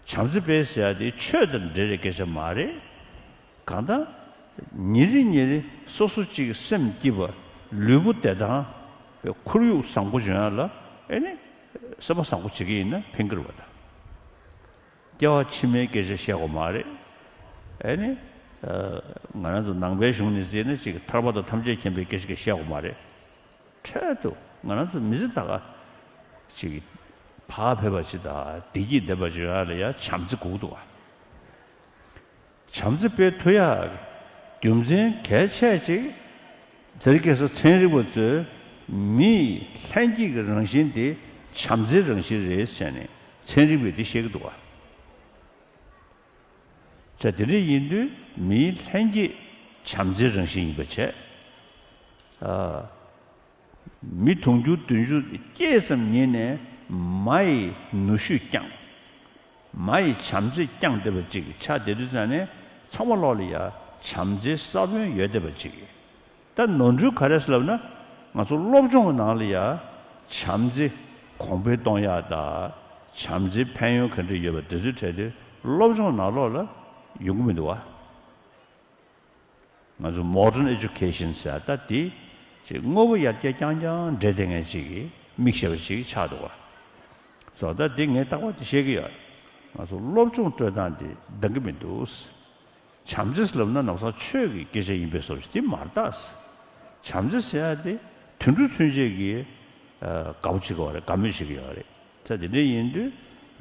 བྱམས་བརྩེ་སྤེལ་ཟེར་ཡ་དེ་ཆོས་དང་འབྲེལ་བའི་སྐད་ཆ་མ་རེད། གང་ལྟར་ཉིན་རེ་ཉིན་རེ་སོ་སོ་གཅིག་གི་སེམས་སྐྱིད་པ་ལུས་པོ་བདེ་ཐང་ཁོར་ཡུག་བཟང་པོ་བྱུང་ཡ་ལ་ཨེ་ནི་སེམས་པ་བཟང་པོ་བྱེད་ཀྱི་ཡིན་ན་ཕན་གྱི་རེད་བ་ད། སྐྱེ་བ་ཕྱི་མའི་སྐད་ཆ་བཤད་དགོས་མ་རེད། ཨེ་ནི། ང་རང་ཚོ་ནང་པའི་གཞུང་ནས་བརྩིས་ན་ཅིག་ཐར་པ་དང་ཐམས་ཅད་མཁྱེན་པའི་སྐད་ཆ་གི་བཤད་དགོས་མ་རེད། འཕྲལ་དུ་ང་རང་ཚོ་མི་ཚེ་ད་ག་ཅིག་བག་ཕེབས་པ་ཅིག་དང་བདེ་སྐྱིད་ལྡན་པ་ཅིག་ཡོང་ཡ་ལ་ཡ་བྱམས་བརྩེ་དགོས་ཀྱི་འདུག་བ། བྱམས་བརྩེ་སྤེལ་ཐུབ་ཡག་རྒྱུ་མཚན་གལ་ཆེ་ཅིག་དེ་རིང་ཁ་སང་ཚན་རིག་པ་ཚོས་མིའི་ལྷན་སྐྱེས་ཀྱི་རང་བཞིན་དེ་ བྱམས་བརྩེའི་རང་བཞིན་རེད་ཟེར་ནས་ཚན་རིག་པས་འདི་བཤད་ཀྱི་འདུག་བ། ཙང་དེ་འདྲ་ཡིན་དུས་མིའི་ལྷན་སྐྱེས་བྱམས་བརྩེའི་རང་བཞིན་ཡིན་པ་བྱས། ཨ། མི་དུང་ཕྱུར་བདུན་ཅུ་སྐྱེས་ཙམ་ཉིད་ནས་མ་ཡི་ནུས་ཤུགས་བསྐྱངས། མ་ཡི་བྱམས་བརྩེ་བསྐྱངས་བསྡད་པ་ཅིག་ཆགས་བསྡད་དུས་ཙང་ནས་ཚང་མ་ལོག་ལ་ཡ་བྱམས་བརྩེའི་ས་བོན་ཡོད་བསྡད་པ་ཅིག་ད་ནོར་འཁྲུལ་ག་རེ་ཟེར་ལབ་ན། ང་ཚོ་སློབ་སྦྱོང་གི་ནང་ལ་ཡ་བྱམས་བརྩེ་གོང་འཕེལ་གཏོང་ཡག་དང་། བྱམས་བརྩེའི་ཕན་ཡོན་ག་འདྲ་ཡོད་པ་དེ་ཚོའི་གྲས་དེ་སློབ་སྦྱོང་ནང་ལོགས་ལ་ཡོང་གི་མི་འདུག་བ། ང་ཚོ་Modern Education ཟེར་ད་དེ་ཅིག་དངོས་པོ་ཡར་རྒྱས་རྐྱང་རྐྱང་འདྲེས་བསྡད་མཁན་ཅིག་གི་མིག་ཤེས་པ་ཅིག་ཆགས་འདུག་བ། སོ་ད་དེ་ངས་རྟག་པར་དེ་བཤད་ཀྱི་ཡོད། ང་ཚོ་སློབ་སྦྱོང་སྤྲོད་སྟངས་དེ་འདང་གི་མི་འདུག་བྱམས་བརྩེ་ཟེར་ལབ་ན་ནམ་སང་ཆོས་ཀྱི་སྐད་ཆ་ཡིན་པའི་བཟོ་ཞིག་དེ་མ་རེད་ད། བྱམས་བརྩེ་ཟེར་ཡ་དེ་དུད་འགྲོ་ཚུན་ཆད་ཀྱིས་ཨ་དགའ་པོ་བྱེད་ཀྱི་ཡོད་རེད། དགའ་མོས་བྱེད་ཀྱི་ཡོད་རེད། ད་དེ་འདྲ་ཡིན་དུས་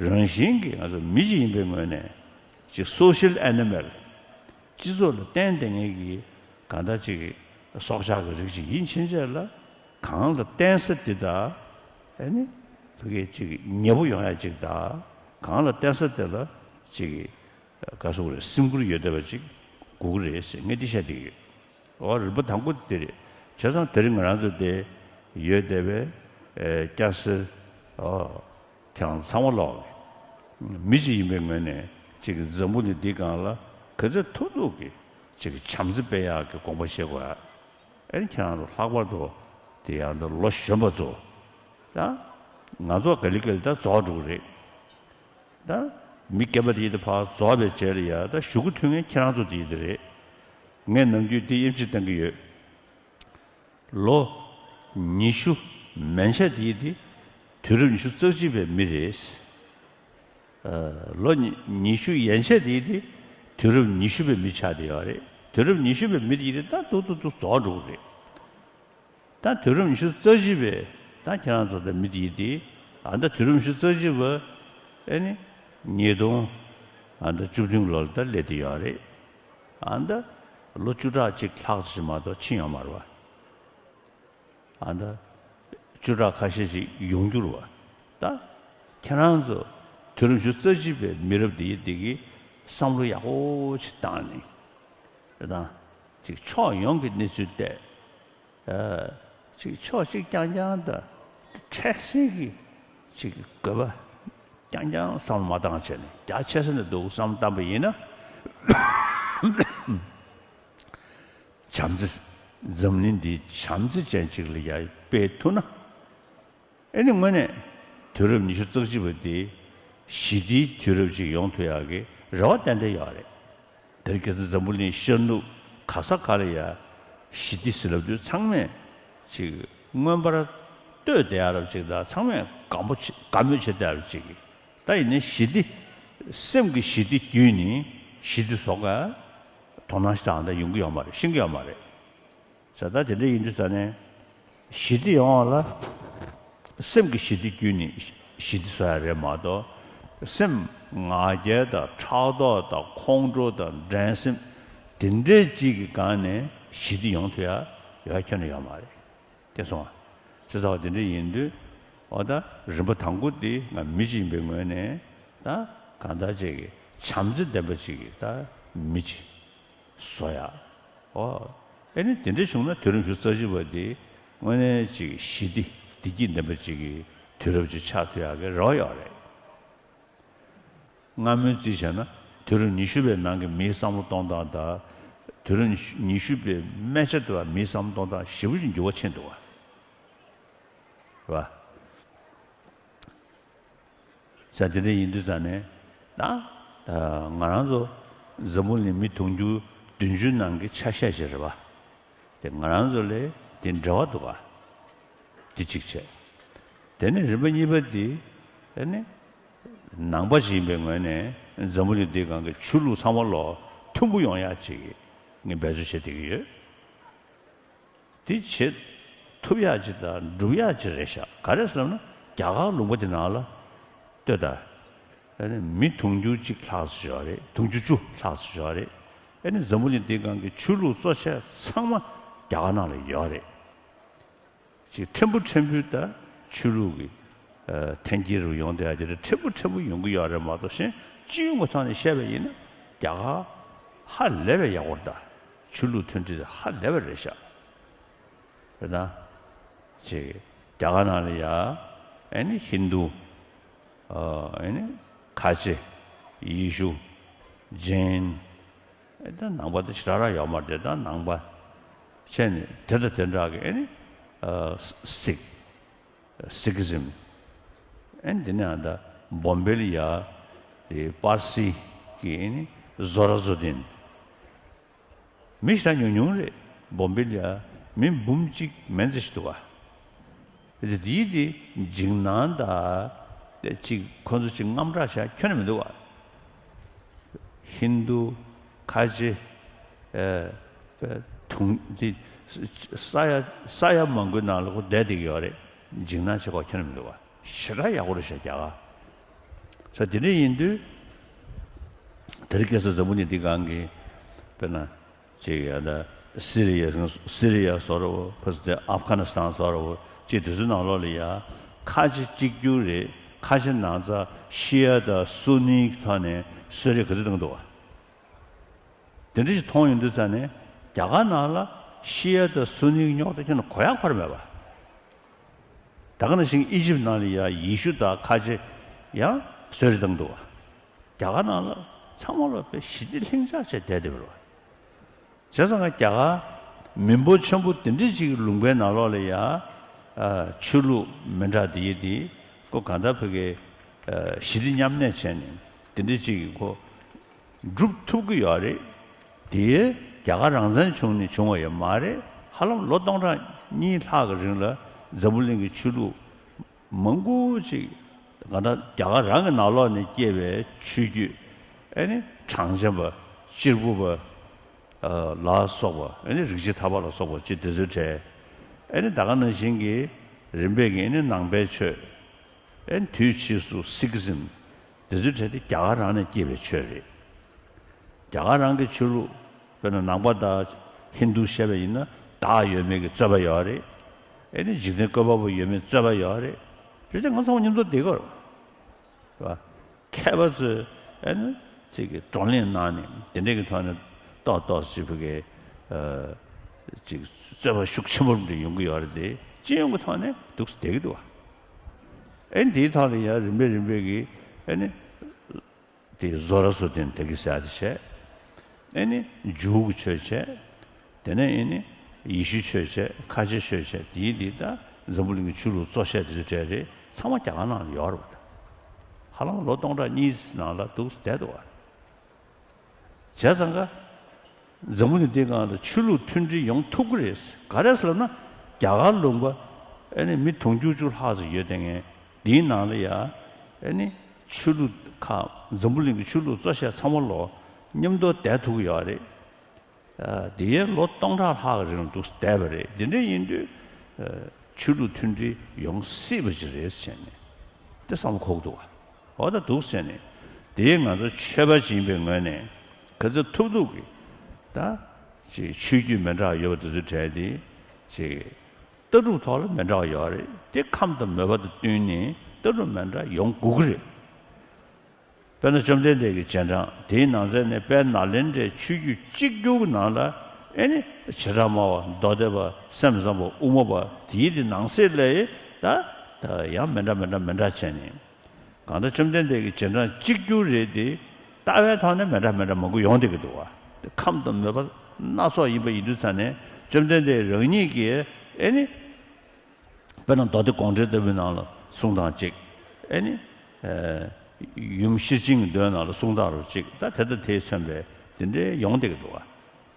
རང་བཞིན་གྱིས་ང་ཚོ་མི་ཅིག་ཡིན་པའི་ངོས་ནས་ཅིག་social animal སྤྱི་ཚོགས་ལ་བརྟེན་བསྡད་མཁན་གྱི་གང་ལྟར་ཅིག་སྲོག་ཆགས་ཀྱི་རིགས་ཅིག་ཡིན་ཕྱིན་ཆད་ལ་གང་ལ་བརྟེན་ས་དེ་དང་། ཨ་ནི་ཕ་གི་ཅིག་ཉེ་པོ་ཡོང་ཡ་ཅིག་དང་། གང་ལ་བརྟེན་ས་དེ་ལ་ཅིག་ག་སོགས་རེད། སེམས་ཁུར་ཡོད་བསྡད་པ་ཅིག་དགོས་ཀྱི་རེད་ཟེར་ངས་འདི་བཤད་བསྡད་ཀྱི་ཡོད། འོ་རིམ་པ་དང་པོ་དེ་རེད། བྱས་ཙང་དེ་རིང་ང་རང་ཚོ་དེ་ཡོད་བསྡད་པའི་ཨེ་སྐྱ་སེར་འོ་ཁྱེད་རང་ཚང་མ་ལོག་མི་ཅིག་ཡིན་པའི་ངོས་ནས་ཅིག་འཛམ་བུ་གླིང་འདིའི་སྒང་ལ་ག་ཚོད་ཐུབ་ཐུབ་ཀྱི་ཅིག་བྱམས་བརྩེ་སྤེལ་ཡག་གི་དགོངས་པ་བཞེས་དགོས་ཡ། ཨེ་ཁྱེད་རང་ཚོ་ལྷག་པར་དུ་དེ་ཡང་ད་ལོ་གཞོན་པ་ཚོ་ད་ང་ཚོ་ག་ལེ་ག་ལེ་ད་རྫོགས་འགྲོ་གི་རེད། ད་མི་རྒན་པ་དེ་ཡིན་དུས་ཕར་རྫོགས་པའི་རྗེས་ལ་ཡ་ད་གཞུག་གུ་ཐུག་མཁན་ཁྱེད་རང་ཚོ་དེ་ཡིན་དུས་རེད། ངས་ནམ་རྒྱུན་དེ་དབྱེ་འབྱེད་གཏང་གི་ཡོད། ལོ་ཉི་ཤུ་མན་ཆད་དེ་ཡིན་དུས་དུས་རབས་ཉི་ཤུ་རྩ་གཅིག་པའི་མི་རེད། ཨ་ལོ་ཉི་ཉི་ཤུ་ཡན་ཆད་དེ་ཡིན་དུས་དུས་རབས་ཉི་ཤུ་པའི་མི་ཆགས་བསྡད་ཡོད་རེད། དུས་རབས་ཉི་ཤུ་པའི་མི་དེ་ཡིན་དུས་ད་ཏུ་ཏུ་ཏུ་རྫོགས་འགྲོ་གི་རེད། ད་དུས་རབས་ཉི་ཤུ་རྩ་གཅིག་པའི་ད་ཁྱེད་རང་ཚོ་ད་མི་དེ་ཡིན་དུས་ཨ་ད་དུས་རབས་ཉི་ཤུ་རྩ་གཅིག་པ་ཨེ་ནི་ཉིས་སྟོང་ཨ་ད་བཅུ་བདུན་ལོ་ལ་ད་སླེབས་བསྡད་ཡོད་རེད། ཨ་ད་ལོ་བཅུ་ཕྲག་གཅིག་ལྷག་ཙམ་མ་གཏོགས་ཕྱིན་ཡོད་མ་རེད་བ། ཨ་ད་བཅུ་ཕྲག་ཁ་ཤས་ཤིག་ཡོང་རྒྱུ་རེད་བ། ད་ཁྱེད་རང་ཚོ་དུས་རབས་ཉི་ཤུ་རྩ་གཅིག་པའི་མི་རབས་འདི་འདི་གི་བསམ་བློ་ཡག་པོ་ཞིག་བཏང་ནས་རེད་དང་། ཅིག་ཕྱོགས་ཡོངས་ཀྱི་གནས་ཚུལ་བལྟས། ཨ་ཅིག་ཕྱོགས་གཅིག་རྐྱང་རྐྱང་དང་འཕྲལ་སེལ་གྱི་ཅིག་དགོས་པ་རྐྱང་རྐྱང་བསམ་བློ་མ་བཏང་བྱས་ནས་རྒྱ་ཆེ་ས་ནས་འདུག་བསམ་བློ་བཏང་པ་ཡིན་ན། བྱམས་བརྩེ། འཛམ་གླིང་འདི་བྱམས་བརྩེ་ཅན་ཅིག་ལ་ཡར་སྤེལ་ཐུབ་ན། ཨེ་ནི་དངོས་གནས་དུས་རབས་ཉི་ཤུ་རྩ་གཅིག་པ་འདི་ཞི་བདེའི་དུས་རབས་ཅིག་ཡོང་ཐུབ་ཡག་གི་རེ་བ་ཏན་ཏན་ཡོད་རེད། དེར་ཁྱེད་ཚོ་འཛམ་བུ་གླིང་ཤར་ནུབ་ག་ས་ག་ལ་ཡ་ཞི་བདེ་ཟེར་ལབ་དུས་ཚང་མས་ཅིག་མངོན་པར་བསྟོད་བསྡད་ཡ་རབས་ཅིག་དང་། ཚང་མས་དགའ་མོ་བྱེད་དགའ་མོས་བྱེད་བསྡད་ཡ་རབས་ཅིག་ད་ཡིན་ནའི་ཞི་བདེ། སེམས་ཀྱི་ཞི་བདེ་བརྒྱུད་ནས་ཞི་བདེ་བཟོ་ག་དོ་སྣང་ཞིག་ད་ཡོང་གི་ཡོད་མ་རེད། ཤེས་ཀྱི་ཡོད་མ་རེད། ཟེར་ད་དེ་འདྲ་ཡིན་དུས་ཙ་ནས་ཞི་བདེ་ཡོང་བ་ལ་སེམས་ཀྱི་ཞི་བདེ་བརྒྱུད་ནས་ཞི་བདེ་བཟོ་ཡ་རེད་མ་གཏོགས། སེམས་ང་རྒྱལ་དང་ཕྲག་དོག་དང་ཁོང་ཁྲོ་དང་འགྲན་སེམས་དེ་འདྲའི་ཅིག་གི་སྒང་ནས་ཞི་བདེ་ཡོང་ཐུབ་ཡ་ཡོད་ཁྱོན་ནས་ཡོད་མ་རེད། དེ་སོང་བ། ཅེས་བྱ་བ་དེ་འདྲ་ཡིན་དུས། འོ་ད་རིམ་པ་དང་པོ་དེ་ང་མི་ཅིག་ཡིན་པའི་ངོས་ནས་ད་གང་ལྟར་ཅིག་གི་བྱམས་བརྩེ་ལྡན་པ་ཅིག་གི་ད་མི་ཅིག་བཟོ་ཡ། འོ། ཨེ་ནི་དེ་འདྲ་བྱུང་ན་དུས་རབས་ཉི་ཤུ་རྩ་གཅིག་པ་འདི་དངོས་གནས་ཅིག་ཞི་བདེ་བདེ་སྐྱིད་ལྡན་པ་ཅིག་གི་དུས་རབས་ཅིག་ཆགས་ཐུབ་ཡག་གི་རེ་བ་ཡོད་རེད། སྔ་མོའི་རྩིས་བྱས་ན་དུས་རབས་ཉི་ཤུ་པའི་ནང་གི་མིའི་བསམ་བློ་གཏོང་སྟངས་དང་། དུས་རབས་ཉི་ཤུ་པའི་སྨད་ཆ་དེ་བ་མིའི་བསམ་བློ་གཏོང་སྟངས་ཞེ་པོ་ཅིག་འགྱུར་བ་ཕྱིན་འདུག་བ། རེད་བ། ས་དེ་འདྲ་ཡིན་དུས་ཙ་ནས་ད་ད་ང་རང་ཚོ་འཛམ་བུ་གླིང་མི་དུང་ཕྱུར་བདུན་ཅུ་ནང་གི་ཆ་ཤས་ཤིག་རེད་བ། དེ་ང་རང་ཚོ་ལས་དེ་འབྲེལ་བ་འདུག་ག་དེ་གཅིག་བྱས། དེ་ནས་རིམ་པ་གཉིས་པ་དེ་ཨ་ནི་ནང་པ་ཞིག་ཡིན་པའི་ངོས་ནས་འཛམ་བུ་གླིང་འདིའི་སྒང་གི་ཆོས་ལུགས་ཚང་མ་ལོ་མཐུན་པོ་ཡོང་ཡག་ཅིག་ངས་འབད་རྩོལ་བྱེད་བསྡད་ཀྱི་ཡོད། དེ་བྱེད་ཐུབ་ཡག་ཅིག་དང་འགྲུབ་ཡག་ཅིག་རེད་ཤག་ག་རེ་ཟེར་ལབ་ན་རྒྱ་གར་ལུང་པ་དེ་ནང་ལ་ལྟོས་དང་། ཨ་ནི་མི་དུང་ཕྱུར་གཅིག་ལྷག་ཙམ་ཡོད་རེད། དུང་ཕྱུར་བཅུ་ལྷག་ཙམ་ཡོད་རེད། ཨ་ནི་འཛམ་བུ་གླིང་འདིའི་སྒང་གི་ཆོས་ལུགས་གཙོ་ཆེ་ཚང་མ་རྒྱ་གར་ནང་ལ་ཡོད་རེད། ཅིག་ཕྲན་བུ་ཕྲན་བུ་ད་ཆོས་ལུགས་ཀྱི་ ཨ་འཐེན་འཁྱེར་རུ་ཡོང་བསྡད་ཡ་དེ་འདྲ་ཕྲན་བུ་ཕྲན་བུ་ཡོང་གི་ཡོད་རེད་མ་གཏོགས། གཞན་སྤྱི་ཡོངས་ཀྱི་ཐོག་ནས་བཤད་པ་ཡིན་ན་རྒྱ་གར་ཧ་ལས་པའི་ཡག་པོ་རེད་ད། ཆོས་ལུགས་མཐུན་སྒྲིལ་ཧ་ལས་པ་རེད་ཤག་རེད་ད། ཅིག་རྒྱ་གར་ནང་ལ་ཡ་ཨེ་ནི་ཧིན་དུ། ཨ་ཨེ་ནི་ཁ་ཆེ། ཡེ་ཤུ། ཇེན། ཨེ་ད་ནང་པ་དེ་ཞེ་དྲག་རག་ཡོད་མ་རེད་ད། ནང་པ་བྱས་ནས་དེ་དང་དེ་འདྲ་གི་ཨེ་ནི་ཨ་སིག་སིག་ཨི་ཛིམ། ཨེ་ནི་དེ་ནས་ཨ་ད་བོམ་བེ་ལ་ཡ་དེ་པར་སི་གི་ཨེ་ནི་ཟོ་ར་ཟོ་དིན། མི་ཞེ་དྲག་ཉུང་ཉུང་རེད། བོམ་བེ་ལ་ཡ་མི་འབུམ་གཅིག་མན་ཙམ་ཞིག་འདུག་བ། དེ་དེའི་དེ་འཇིགས་སྣང་དང་དེ་གཅིག་ཁོ་ཚོ་གཅིག་དངངས་སྐྲག་བྱ་ཁྱོན་ནས་མི་འདུག་བ། ཧིན་དུ། ཁ་ཆེ། ཨེ་དུང་དེ་ས་ཡ་ས་ཡ་མང་པོའི་ནང་ལ་ཁོ་བསྡད་བསྡད་ཀྱི་ཡོད་རེད། འཇིགས་སྣང་བྱེད་དགོས་ཁྱོན་ནས་མི་འདུག་བ། ཞེ་དྲག་ཡག་པོ་རེད་ཤག་རྒྱ་གར། ས་དེ་འདྲ་ཡིན་དུས། དེ་རིང་ཁ་སང་འཛམ་བུ་གླིང་འདི་སྒང་གི་དཔེར་ན་ཅིག་ཡ་ད་སི་རི་ཡ་སི་རི་ཡ་བཟོ་འདྲ་བོ། ཕ་སི་ཏེ་ཨབ་གྷ་ནི་སི་ཐན་བཟོ་འདྲ་བོ། ཅིག་དེ་ཚོའི་ནང་ལོགས་ལ་ཡ་ཁ་ཆེ་གཅིག་གྱུར་རེད། ཁ་ཆེ་ནང་ཚ་ཤི་ཡ་དང་སུ་ནི་གི་ཐོག་ནས་གསོད་རེས་ག་ཚོད་བཏང་འདུག་བ། དེ་འདྲ་ཞིག་མཐོང་ཡོང་དུས་ཙ་ནས་རྒྱ་གར་ནང་ལ་ཤི་ཡ་དང་སུ་ནི་གི་རྙོག་དྲ་ཁྱོན་ནས་གོ་ཡ་འཁོར་མེད་པ། ད་ག་ནང་བཞིན་ཨི་ཇིབ་ནང་ལ་ཡ་ཡེ་ཤུ་དང་ཁ་ཆེ་ཡང་གསོད་རེས་བཏང་འདུག་བ། རྒྱ་གར་ནང་ལ་ཚང་མ་ལ་དཔེ་ཞི་བདེ་ལྷིང་འཇགས་བྱས་བསྡད་བསྡད་པ་རེད་བ། བྱས་ཙང་ང་རྒྱ་གར་མི་འབོར་ཆེན་པོ་དེ་འདྲ་ཅིག་གི་ལུང་པའི་ནང་ལོགས་ལ་ཡ་ཨ་ཆོས་ལུགས་མི་འདྲ་དེ་ཡི་དེ་ཁོ་གང་ལྟར་ཕ་གི་ཨ་ཞི་བདེ་མཉམ་གནས་བྱས་ནས་དེ་འདྲ་ཅིག་གི་ཁོ་སྒྲུབ་ཐུབ་ཀྱི་ཡོད་རེད། དེ་རྒྱ་གར་རང་བཙན་བྱུང་ནས་བྱུང་བ་ཡང་མ་རེད། ཧ་ལམ་ལོ་སྟོང་ཕྲག་གཉིས་ལྷག་གི་རིང་ལ་འཛམ་བུ་གླིང་གི་ཆོས་ལུགས་མང་པོ་ཅིག་གང་ལྟར་རྒྱ་གར་རང་གི་ནང་ལོགས་ནས་སྐྱེས་པའི་ཆོས་བརྒྱུད། ཨེ་ནི་གྲངས་ཅན་པ། གཅེར་བུ་པ། ཨ་ལ་སོགས་པ། ཨེ་ནི་རིག་བྱེད་ཐར་པ་ལ་སོགས་པ་ཅིག་དེ་ཚོའི་གྲས། ཨེ་ནི་ད་ག་ནང་བཞིན་གྱི་རིམ་པས་ཀྱི་ཨེ་ནི་ནང་པའི་ཆོས། ཨེ་ནི་དུས་ཕྱིས་སུ་སིག་ཛིམ། དེ་ཚོའི་གྲས་དེ་རྒྱ་གར་རང་ནས་སྐྱེས་པའི་ཆོས་རེད། རྒྱ་གར་རང་གི་ཆོས་ལུགས། དཔེར་ན་ནང་པ་དང་ཧིན་དུ་བཤད་པ་ཡིན་ན་བདག་ཡོད་མེད་ཀྱི་རྩོད་པ་ཡོད་རེད། ཨེ་ནི་འཇིག་རྟེན་བཀོད་པ་པོ་ཡོད་མེད་རྩོད་པ་ཡོད་རེད། རེད་དེ་ང་ཚང་མ་མཉམ་དུ་བསྡད་ཀྱི་ཡོད་རེད་བ། མཁས་པ་ཚོས་ཨེ་ནི་ཅིག་གི་བགྲོ་གླེང་གནང་ནས་དེ་འདྲས་ཀྱི་ཐོག་ནས་ཏོག་ཏོག་ཞིག་ཕ་གི་ཨ་ཅིག་རྩོད་པ་ཤུགས་ཆེན་པོ་འདྲ་ཡོང་གི་ཡོད་རེད་དེ། སྤྱི་ཡོངས་ཀྱི་ཐོག་ནས་འདུག་སེ་བསྡད་ཀྱི་འདུག་བ། ཨེ་ནི་དེའི་ཐོག་ལ་ཡང་རིམ་པས་རིམ་པས་ཀྱི་ཨེ་ནི་དེ་བཟོ་ར་བཟོ་དེ་དེ་གི་ཟེར་ཡ་དེ་བྱས། ཨེ་ནི་ཇུའུ་གི་ཆོས་བྱས། དེ་ནས་ཨེ་ནི་ཡེ་ཤུའི་ཆོས་བྱས། ཁ་ཆེའི་ཆོས་བྱས། དེའི་དེ་ད་འཛམ་བུ་གླིང་གི་ཆོས་ལུགས་གཙོ་ཆེ་དེ་ཚོ་གྲས་རེད། ཚང་མ་རྒྱ་གར་ནང་ལ་ཡོད་རེད་བ། ད་ཧ་ལམ་ལོ་སྟོང་ཕྲག་གཉིས་ནང་ལ་འདུག་སེ་བསྡད་འདུག་བ། བྱས་ཙང་ཀ་འཛམ་བུ་གླིང་འདིའི་སྒང་ལ་ཆོས་ལུགས་མཐུན་སྒྲིལ་ཡོང་ཐུབ་ཀྱི་རེད། ག་རེ་ཟེར་ལབ་ན་རྒྱ་གར་ལུང་པ་ཨེ་ནི་མི་དུང་ཕྱུར་བཅུ་ལྷག་ཙམ་ཡོད་དེ། ངས་འདིའི་ནང་ལ་ཡ་ཨེ་ནི་ཆོས་ལུགས་ཁག་འཛམ་བུ་གླིང་གི་ཆོས་ལུགས་གཙོ་ཆེ་ཚང་མ་ལོ་མཉམ་དུ་བསྡད་ཐུབ་ཀྱི་ཡོད་རེད། ཨ་དེ་ཡས་ལོ་སྟོང་ཕྲག་ལྷག་གི་རིང་འདུག་བསྡད་པ་རེད། དེ་འདྲ་ཡིན་དུས་ཨ་ཆོས་ལུགས་མཐུན་སྒྲིལ་ཡོང་སྲིད་པ་ཅིག་རེད་ཟེར་ནས་དེ་བསམ་བློ་འཁོར་གྱི་འདུག་བ། འོ་ད་འདུག་ཟེར་ནས་དེ་ང་ཚོ་ཆོས་པ་ཅིག་ཡིན་པའི་ངོས་ནས་ག་ཚོད་ཐུབ་ཐུབ་ཀྱིས་ད་ཅིག་ཆོས་བརྒྱུད་མི་འདྲ་ཡོད་པ་དེ་ཚོའི་གྲས་དེ་ཅིག་ལྟ་གྲུབ་ཐོག་ལ་མི་འདྲ་བ་ཡོད་རེད། དེ་ཁམས་དང་མོས་པ་དང་བསྟུན་ནས་ལྟ་གྲུབ་མི་འདྲ་ཡོང་དགོས་ཀྱི་རེད། དཔེར་ན་བཅོམ་ལྡན་འདས་ཀྱི་རྗེས་འབྲང་དེའི་ནང་ཚན་ནས་དཔལ་ནཱ་ལེནྡྲའི་ཆོས་བརྒྱུད་གཅིག་གྱུར་གྱི་ནང་ལ་ཨེ་ནི་བྱེ་བྲག་སྨྲ་བ། མདོ་སྡེ་པ། སེམས་ཙམ་པ། དབུ་མ་པ། དེའི་དེ་ནང་གསེས་ལ་ད་ད་ཡང་མི་འདྲ་མི་འདྲ་མི་འདྲ་བྱས་ནས། གང་ལྟར་བཅོམ་ལྡན་འདས་ཀྱི་རྗེས་འབྲང་གཅིག་གྱུར་རེད་དེ། ལྟ་བའི་ཐོག་ནས་མི་འདྲ་མི་འདྲ་མང་པོ་ཡོང་བསྡད་ཀྱི་འདུག་བ། དེ་ཁམས་དང་མོས་པ་སྣ་ཚོགས་ཡིན་པ་ཡིན་དུས་ཙང་ནས་བཅོམ་ལྡན་འདས་རང་ཉིད་ཀྱིས་ཨེ་ནི། དཔེར་ན་མདོ་སྡེ་དགོངས་འགྲེལ་ལྟ་བུའི་ནང་ལ་གསུང་སྟངས་གཅིག་ཨེ་ནི། ཨེ་ཡུམ་ཤེར་ཕྱིན་གྱི་མདོའི་ནང་ལ་གསུང་སྟངས་རུ་གཅིག་ད་དེ་དང་དེས་མཚོན་པའི་དེ་འདྲའི་ཡོང་བསྡད་ཀྱི་འདུག་བ།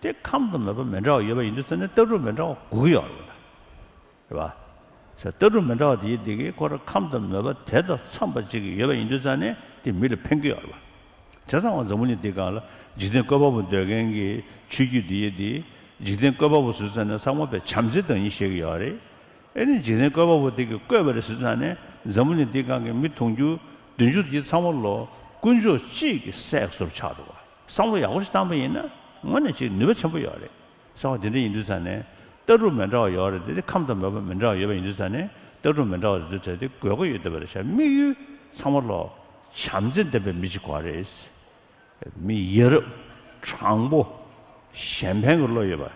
དེ་ཁམས་དང་མོས་པ་མི་འདྲ་བ་ཡོད་པ་ཡིན་དུས་ཙང་ནས་ལྟ་གྲུབ་མི་འདྲ་བ་དགོས་ཀྱི་ཡོད་རེད་བ། རེད་བ། ཟེར་ལྟ་གྲུབ་མི་འདྲ་བ་དེ་ཡི་དེ་གིས་ཁོ་རང་ཁམས་དང་མོས་པ་དེ་དང་འཚམས་པ་ཅིག་ཡོད་པ་ཡིན་དུས་ཙང་ནས་དེ་མི་ལ་ཕན་གྱི་ཡོད་རེད་བ། བྱས་ཙང་ང་འཛམ་བུ་གླིང་འདི་སྒང་ལ་འཇིག་རྟེན་བཀོད་པ་པོ་འདོད་མཁན་གྱི་ཆོས་བརྒྱུད་འདི་ཡི་དེ་འཇིག་རྟེན་བཀོད་པ་པོ་བཟོས་ཙང་ནས་ཚང་མ་དཔེ་བྱམས་བརྩེ་དང་ཡིན་ཤེས་ཀྱི་ཡོད་རེད། ཨེ་ནི་འཇིག་རྟེན་བཀོད་པ་པོ་དེ་གིས་བཀོད་པ་རེད་ཟེར་ཙང་ནས་འཛམ་བུ་གླིང་འདི་སྒང་གི་མི་དུང་ཕྱུར་བདུན་ཅུ་དེ་ཚང་མ་ལོ་དཀོན་མཆོག་གཅིག་གི་སྲས་སུ་ཆགས་འདུག་བ། བསམ་བློ་ཡག་པོ་ཞིག་བཏང་པ་ཡིན་ན་དངོས་གནས་ཅིག་ནུས་པ་ཆེན་པོ་ཡོད་རེད། གསང་བ་དེ་འདྲ་ཡིན་དུས་ཙང་ནས་ལྟ་གྲུབ་མི་འདྲ་བ་ཡོད་རེད་དེ། ཁམས་དང་མོས་པ་མི་འདྲ་བ་ཡོད་པ་ཡིན་དུས་ཙང་ནས་ ལྟ་གྲུབ་མི་འདྲ་བ་དེ་ཚོའི་གྲས་དེ་དགོས་མཁོ་ཡོད་བསྡད་པ་རེད་ཤག་དམིགས་ཡུལ་ཚང་མ་ལོ་བྱམས་བརྩེ་ལྡན་པའི་མི་ཞིག་དགོས་རེད། མི་ཡ་རབས་དྲང་པོ་གཞན་ཕན་གྱི་བློ་ཡོད་པ།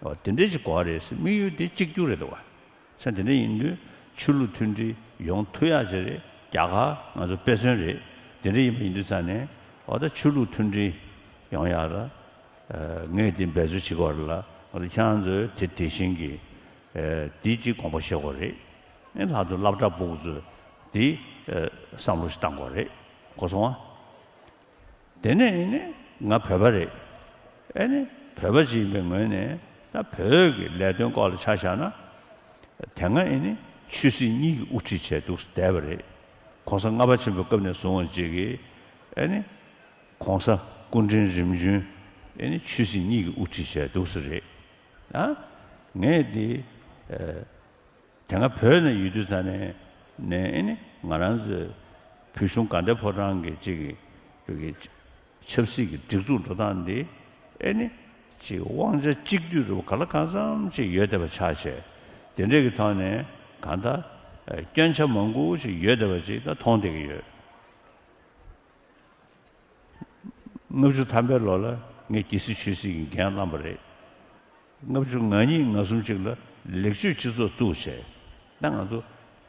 འོ་དེ་འདྲས་ཅིག་དགོས་རེད། དམིགས་ཡུལ་དེ་གཅིག་གྱུར་རེད་འདུག་བ། ས་དེ་འདྲ་ཡིན་དུས་ཆོས་ལུགས་མཐུན་སྒྲིལ་ཡོང་ཐུབ་ཡག་ཅིག་རེད། རྒྱ་གར་ང་ཚོ་དཔེ་མཚོན་རེད། དེ་འདྲ་ཡིན་པ་ཡིན་དུས་ཙང་ནས་འོ་ད་ཆོས་ལུགས་མཐུན་སྒྲིལ་ཡོང་ཡག་ལ་ངས་དེ་འབད་རྩོལ་བྱེད་དགོས་རེད་ལ། ང་ཚོ་ཁྱེད་རང་ཚོས་དེ་དེ་བཞིན་གྱི་དེ་གཅིག་དགོངས་པ་བཞེས་དགོས་རེད། ཨེ་ལྷག་ཏུ་སློབ་གྲྭ་ཕྲུ་གུ་ཚོས་དེ་བསམ་བློ་ཞིག་བཏང་དགོས་རེད། གོ་སོང་ཨ། དེ་ནས་ཨེ་ནི་ང་བོད་པ་རེད། ཨེ་ནི་བོད་པ་ཅིག་ཡིན་པའི་ངོས་ནས་ད་བོད་ཀྱི་ལས་དོན་སྐོར་ལ་ཆ་བཞག་ན། དེ་སྔ་ཨེ་ནི་ཆོས་སྲིད་གཉིས་ཀྱི་དབུ་ཁྲིད་བྱས་འདུག་བསྡད་པ་རེད། ༸གོང་ས་ལྔ་པ་ཆེན་པོའི་སྐབས་ནས་བཟུང་བ་ཅིག་གིས་ཨེ་ནི་༸གོང་ས་སྐུ་ཕྲེང་རིམ་བྱོན་ཨེ་ནི་ཆོས་སྲིད་གཉིས་ཀྱི་དབུ་ཁྲིད་བྱས་འདུག་ས་རེད། ཨ། ངས་འདི། དེ་སྔ་བོད་ནང་ཡོད་དུས་ཙང་ནས་ནས་ཨེ་ནི་ང་རང་ཚོའི་བོད་གཞུང་དགའ་ལྡན་ཕོ་བྲང་གི་གཅིག་གི་བོད་ཀྱི་ཆབ་སྲིད་ཀྱི་སྒྲིག་འཛུགས་འགྲོ་སྟངས་འདི་ཨེ་ནི་གཅིག་དབང་ཆ་གཅིག་སྡུད་རུ་ག་ལ་གང་འཚམ་ཅིག་ཡོད་བསྡད་པ་ཆགས་བྱས། དེ་འདྲས་ཀྱི་ཐོག་ནས་གང་ལྟར་སྐྱོན་ཆ་མང་པོ་ཞིག་ཡོད་བསྡད་པ་ཅིག་ད་མཐོང་བསྡད་ཀྱི་ཡོད། ལྔ་བཅུ་ཐམ་པའི་ལོ་ལ་ངས་རྒྱལ་སྲིད་ཆོས་སྲིད་ཀྱི་འགན་བླངས་པ་རེད། ལྔ་བཅུ་ང་གཉིས་ང་གསུམ་ཅིག་ལ་ལེགས་བཅོས་སྤྱི་ཚོགས་བཙུགས་བྱས། ད་ང་ཚོ་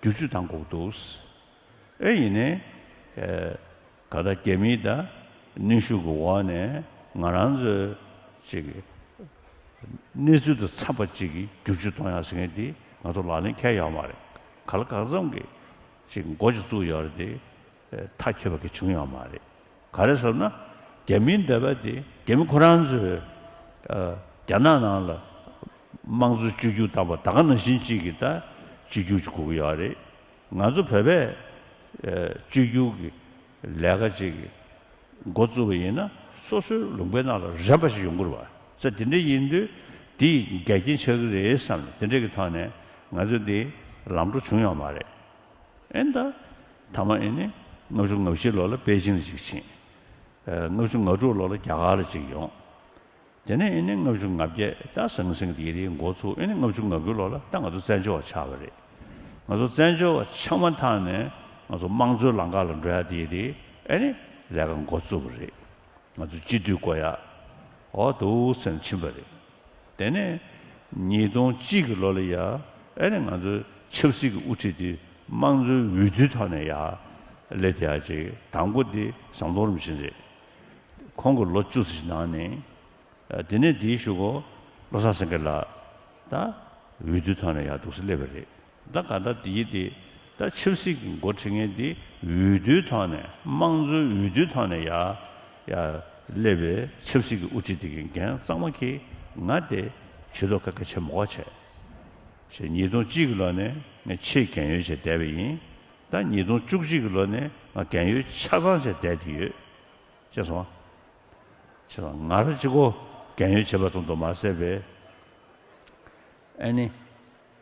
བསྒྱུར་བཅོས་བཏང་དགོས་འདུག་ཨེ་ཡིན་ནའི། ཨེ། ག་ད་རྒྱ་མིའི་ད་གནོན་ཤུགས་ཀྱི་འོག་ནས་ང་རང་ཚོའི་ཅིག་གནས་ཚུལ་དང་འཚམས་པ་ཅིག་གི་བསྒྱུར་བཅོས་གཏོང་ཡག་ཟེར་མཁན་དེ་ང་ཚོ་ལག་ལེན་འཁེལ་ཡོད་མ་རེད། ག་ལ་གང་འཚམ་གྱི་ཅིག་འགོ་ཅིག་བཙུགས་ཡོད་རེད་དེ། མཐའ་འཁྱོལ་བ་གི་བྱུང་ཡོད་མ་རེད། ག་རེ་ཟེར་ན། རྒྱ་མིའི་འདོད་པ་དེ་རྒྱ་མི་ཁོ་རང་ཚོས་ཨ། རྒྱ་ནག་ནང་ལ་དམངས་གཙོ་བཅོས་བསྒྱུར་བཏང་པ་ད་ག་ནང་བཞིན་གཅིག་གི་ད་བཅོས་བསྒྱུར་ཅིག་དགོས་ཀྱི་ཡོད་རེད། ང་ཚོ་བོད་པས་ཨ། བཅོས་བསྒྱུར་གྱི་ལས་ཀ་ཅིག་འགོ་བཙུགས་པ་ཡིན་ན་སོ་སོའི་ལུང་པའི་ནང་ལ་རན་པ་ཞིག་ཡོང་གི་རེད་བ། ས་དེ་འདྲ་ཡིན་དུས་དེ་འགལ་རྐྱེན་ཆགས་ཀྱི་རེད་བསམ་ནས་དེ་འདྲ་གི་ཐོག་ནས་ང་ཚོ་འདི་ལམ་འགྲོ་བྱུང་ཡོད་མ་རེད། ཨེ་ད། ཐ་མ་ཨེ་ནི་ལྔ་བཅུ་ང་བཞི་ལོ་ལ་པེ་ཅིང་ལ་ཅིག་ཕྱིན། ཨེ་ལྔ་བཅུ་ང་དྲུག་ལོ་ལ་རྒྱ་གར་ལ་ཅིག་ཡོང་། དེ་ནས་ཨེ་ནི་ལྔ་བཅུ་ང་བརྒྱད་ད་ཟང་ཟིང་དེ་རིང་འགོ་ཚུགས། ཨེ་ནི་ལྔ་བཅུ་ང་དགུ་ལོ་ལ་ད་ང་ཚོ་བཙན་བྱོལ་བ་ཆགས་པ་རེད། ང་ཚོ་བཙན་བྱོལ་བ་ཆགས་མ་ཐག་ནས་ང་ཚོ་དམངས་གཙོའི་ལམ་ཁ་ལ་འགྲོ་ཡ་དེ་རེད། ཨེ་ནི་ལས་ཀ་འགོ་བཙུགས་པ་རེད། ང་ཚོ་སྤྱི་འཐུས་བསྐོ་ཡག་འོ་འདུག་སེ་ཕྱིན་པ་རེད། དེ་ནས་ཉིས་སྟོང་གཅིག་གི་ལོ་ལ་ཡ་ཨེ་ནས་ང་ཚོའི་ཆབ་སྲིད་ཀྱི་དབུ་ཁྲིད་དེ་དམངས་གཙོའི་འོས་བསྡུའི་ཐོག་ནས་ཡ་སླེབས་ཡག་ཅིག་དང་པོ་དེ་ཟམ་གདོང་རིན་པོ་ཆེ་རེད། ཁོང་གིས་ལོ་བཅུ་ཙམ་ཞིག་གནང་ནས། དེ་ནས་དེའི་གཞུག་གུ་བློ་བཟང་སེང་གེ་ལགས་ད་འོས་བསྡུའི་ཐོག་ནས་ཡ་འདུག་སེ་སླེབས་པ་རེད། ད་ག་ད་དེ་ཡིན་དེ། ད་ཆབ་སྲིད་ཀྱི་འགོ་ཁྲིད་མཁན་དེ་འོས་བསྡུའི་ཐོག་ནས་དམངས་གཙོའི་འོས་བསྡུའི་ཐོག་ནས་ཡ་ཡ་སླེབས་པའི་ཆབ་སྲིད་ཀྱི་དབུ་ཁྲིད་དེ་གི་འགན་གཙང་མ་འཁྱེར། ང་དེ་ཇུས་གཏོགས་ཁ་ཁ་ཆེ་མོ་བ་བྱས། ཞེས་ཉིས་སྟོང་གཅིག་གི་ལོ་ནས་ངས་ཆེས་རྒན་ཡོལ་བྱས་བསྡད་པ་ཡིན། ད་ཉིས་སྟོང་བཅུ་གཅིག་གི་ལོ་ནས་ང་རྒན་ཡོལ་ཆ་ཚང་བྱས་བསྡད་དེ་ཡོད། ཅེས་སོང་། ཅེས་སོང་། ང་རང་གཅིག་པོ་རྒན་ཡོལ་བྱས་པ་ཙམ་དུ་མ་ཟད་པའི། ཨ་ནི།